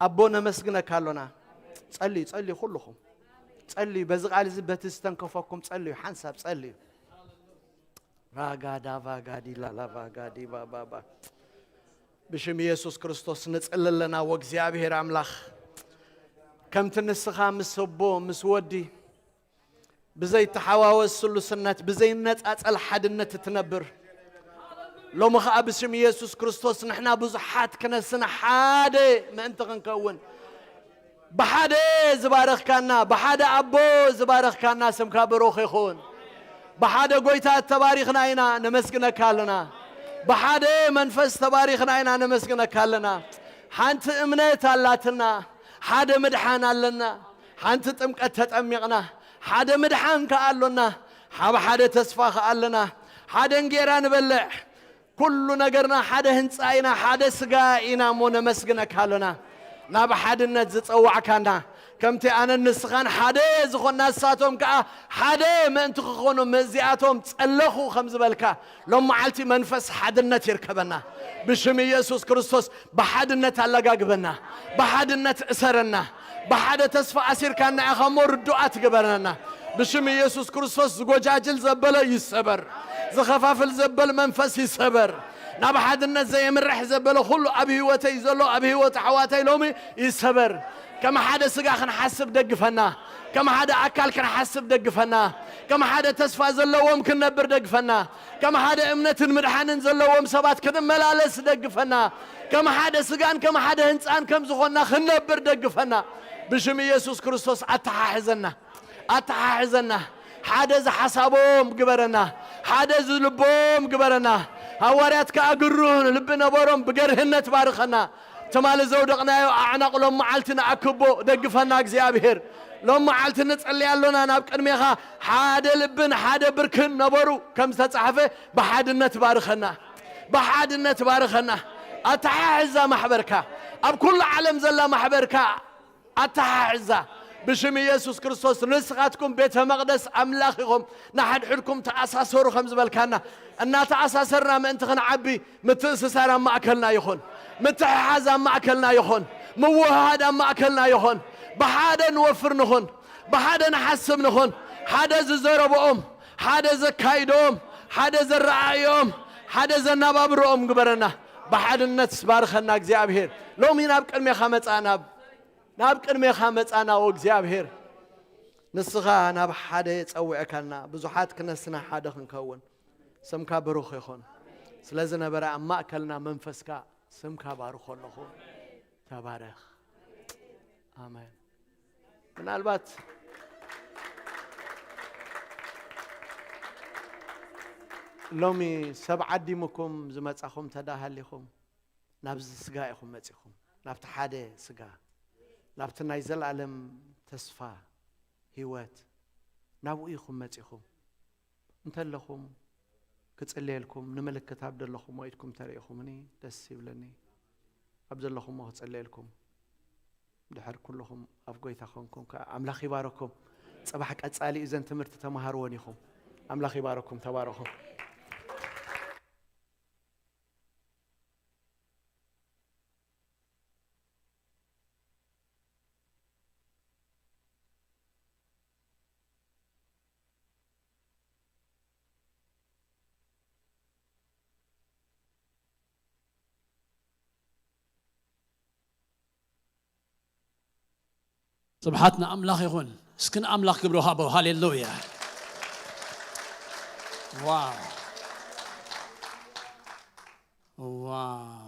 ኣቦ ነመስግነካ ኣሎና። ጸልዩ፣ ጸልዩ፣ ኩልኹም ጸልዩ። በዚ ቃል እዚ በቲ ዝተንከፈኩም ጸልዩ፣ ሓንሳብ ጸልዩ። ራጋዳ ቫጋዲ ላላ ቫጋዲ ባባባ። ብሽም ኢየሱስ ክርስቶስ ንጽሊ ኣለና። ወእግዚኣብሔር ኣምላኽ፣ ከምቲ ንስኻ ምስ ኣቦ ምስ ወዲ ብዘይተሓዋወስ ስሉስነት፣ ብዘይነጻጸል ሓድነት እትነብር፣ ሎሚ ኸኣ ብስም ኢየሱስ ክርስቶስ ንሕና ብዙሓት ክነስና ሓደ ምእንቲ ክንከውን፣ ብሓደ ዝባረኽካና፣ ብሓደ ኣቦ ዝባረኽካና ስምካ ብሩኽ ይኹን። ብሓደ ጐይታ ተባሪኽና ኢና፣ ነመስግነካ ኣለና። ብሓደ መንፈስ ተባሪኽና ኢና፣ ነመስግነካ ኣለና። ሓንቲ እምነት ኣላትና፣ ሓደ ምድሓን ኣለና። ሓንቲ ጥምቀት ተጠሚቕና፣ ሓደ ምድሓን ከኣ ኣሎና። ሓብ ሓደ ተስፋ ከኣ ኣለና። ሓደ እንጌራ ንበልዕ። ኩሉ ነገርና ሓደ ህንጻ ኢና፣ ሓደ ስጋ ኢና እሞ ነመስግነካ ኣሎና። ናብ ሓድነት ዝጸዋዕካና፣ ከምቲ ኣነን ንስኻን ሓደ ዝኾንና ንሳቶም ከኣ ሓደ ምእንቲ ክኾኑ እዚኣቶም ጸለኹ ከም ዝበልካ፣ ሎም መዓልቲ መንፈስ ሓድነት ይርከበና። ብሽም ኢየሱስ ክርስቶስ ብሓድነት ኣለጋግበና፣ ብሓድነት እሰረና። ብሓደ ተስፋ ኣሲርካና ኢኻ እሞ ርዱኣት ግበረና። ብሽም ኢየሱስ ክርስቶስ ዝጎጃጅል ዘበለ ይሰበር፣ ዝኸፋፍል ዘበል መንፈስ ይሰበር። ናብ ሓድነት ዘየምርሕ ዘበለ ኩሉ ኣብ ህይወተይ ዘሎ፣ ኣብ ህይወት ኣሕዋተይ ሎሚ ይሰበር። ከም ሓደ ስጋ ክንሓስብ ደግፈና፣ ከም ሓደ ኣካል ክንሓስብ ደግፈና፣ ከም ሓደ ተስፋ ዘለዎም ክንነብር ደግፈና፣ ከም ሓደ እምነትን ምድሓንን ዘለዎም ሰባት ክንመላለስ ደግፈና፣ ከም ሓደ ስጋን ከም ሓደ ህንፃን ከም ዝኾንና ክንነብር ደግፈና። ብሽም ኢየሱስ ክርስቶስ ኣተሓሕዘና፣ ኣተሓሕዘና። ሓደ ዝሓሳቦም ግበረና፣ ሓደ ዝልቦም ግበረና። ሃዋርያት ከኣ ግሩህ ልቢ ነበሮም፣ ብገርህነት ባርኸና። ትማሊ ዘውደቕናዮ ኣዕናቕ ሎም መዓልቲ ንኣክቦ፣ ደግፈና እግዚኣብሔር። ሎም መዓልቲ ንጸሊ ኣሎና ናብ ቅድሜኻ፣ ሓደ ልብን ሓደ ብርክን ነበሩ ከም ዝተጻሕፈ፣ ብሓድነት ባርኸና፣ ብሓድነት ባርኸና። ኣተሓሕዛ ማሕበርካ፣ ኣብ ኩሉ ዓለም ዘላ ማሕበርካ ኣተሓሕዛ። ብሽም ኢየሱስ ክርስቶስ ንስኻትኩም ቤተ መቕደስ ኣምላኽ ኢኹም፣ ንሓድሕድኩም ተኣሳሰሩ ከም ዝበልካና፣ እናተኣሳሰርና ምእንቲ ክንዓቢ፣ ምትእስሳር ኣብ ማእከልና ይኹን፣ ምትሕሓዝ ኣብ ማእከልና ይኹን፣ ምውህሃድ ኣብ ማእከልና ይኹን። ብሓደ ንወፍር ንኹን፣ ብሓደ ንሓስብ ንኹን። ሓደ ዝዘረብኦም፣ ሓደ ዘካይድኦም፣ ሓደ ዘረኣእዮም፣ ሓደ ዘነባብርኦም ግበረና። ብሓድነት ባርኸና እግዚኣብሔር። ሎሚ ናብ ቅድሜኻ መጻና፣ ናብ ቅድሜኻ መጻና፣ ኦ እግዚኣብሔር። ንስኻ ናብ ሓደ ጸዊዕካና፣ ብዙሓት ክነስና ሓደ ክንከውን። ስምካ ብሩኽ ይኹን። ስለ ዝነበረ ኣብ ማእከልና መንፈስካ ስምካ ባርኾ ኣለኹ። ተባረኽ። ኣሜን። ምናልባት ሎሚ ሰብ ዓዲሙኩም ዝመጻኹም ተዳሃሊኹም ናብዚ ስጋ ኢኹም መጺኹም፣ ናብቲ ሓደ ስጋ፣ ናብቲ ናይ ዘለኣለም ተስፋ ህይወት ናብኡ ኢኹም መጺኹም። እንተለኹም ክጽልየልኩም ንምልክት ኣብ ዘለኹም ኢድኩም ተርእኹምኒ ደስ ይብለኒ። ኣብ ዘለኹሞ ክጽልየልኩም ድሕር ኩልኹም ኣብ ጎይታ ኮንኩም ከኣ ኣምላኽ ይባረኩም። ጽባሕ ቀጻሊ እዩ። እዘን ትምህርቲ ተማሃርወን ኢኹም። ኣምላኽ ይባረኩም። ተባረኹ። ስብሓት ንኣምላኽ ይኹን። እስኪ ንኣምላኽ ክብሪ ሃቦ። ሃሌሉያ። ዋው። ዋው።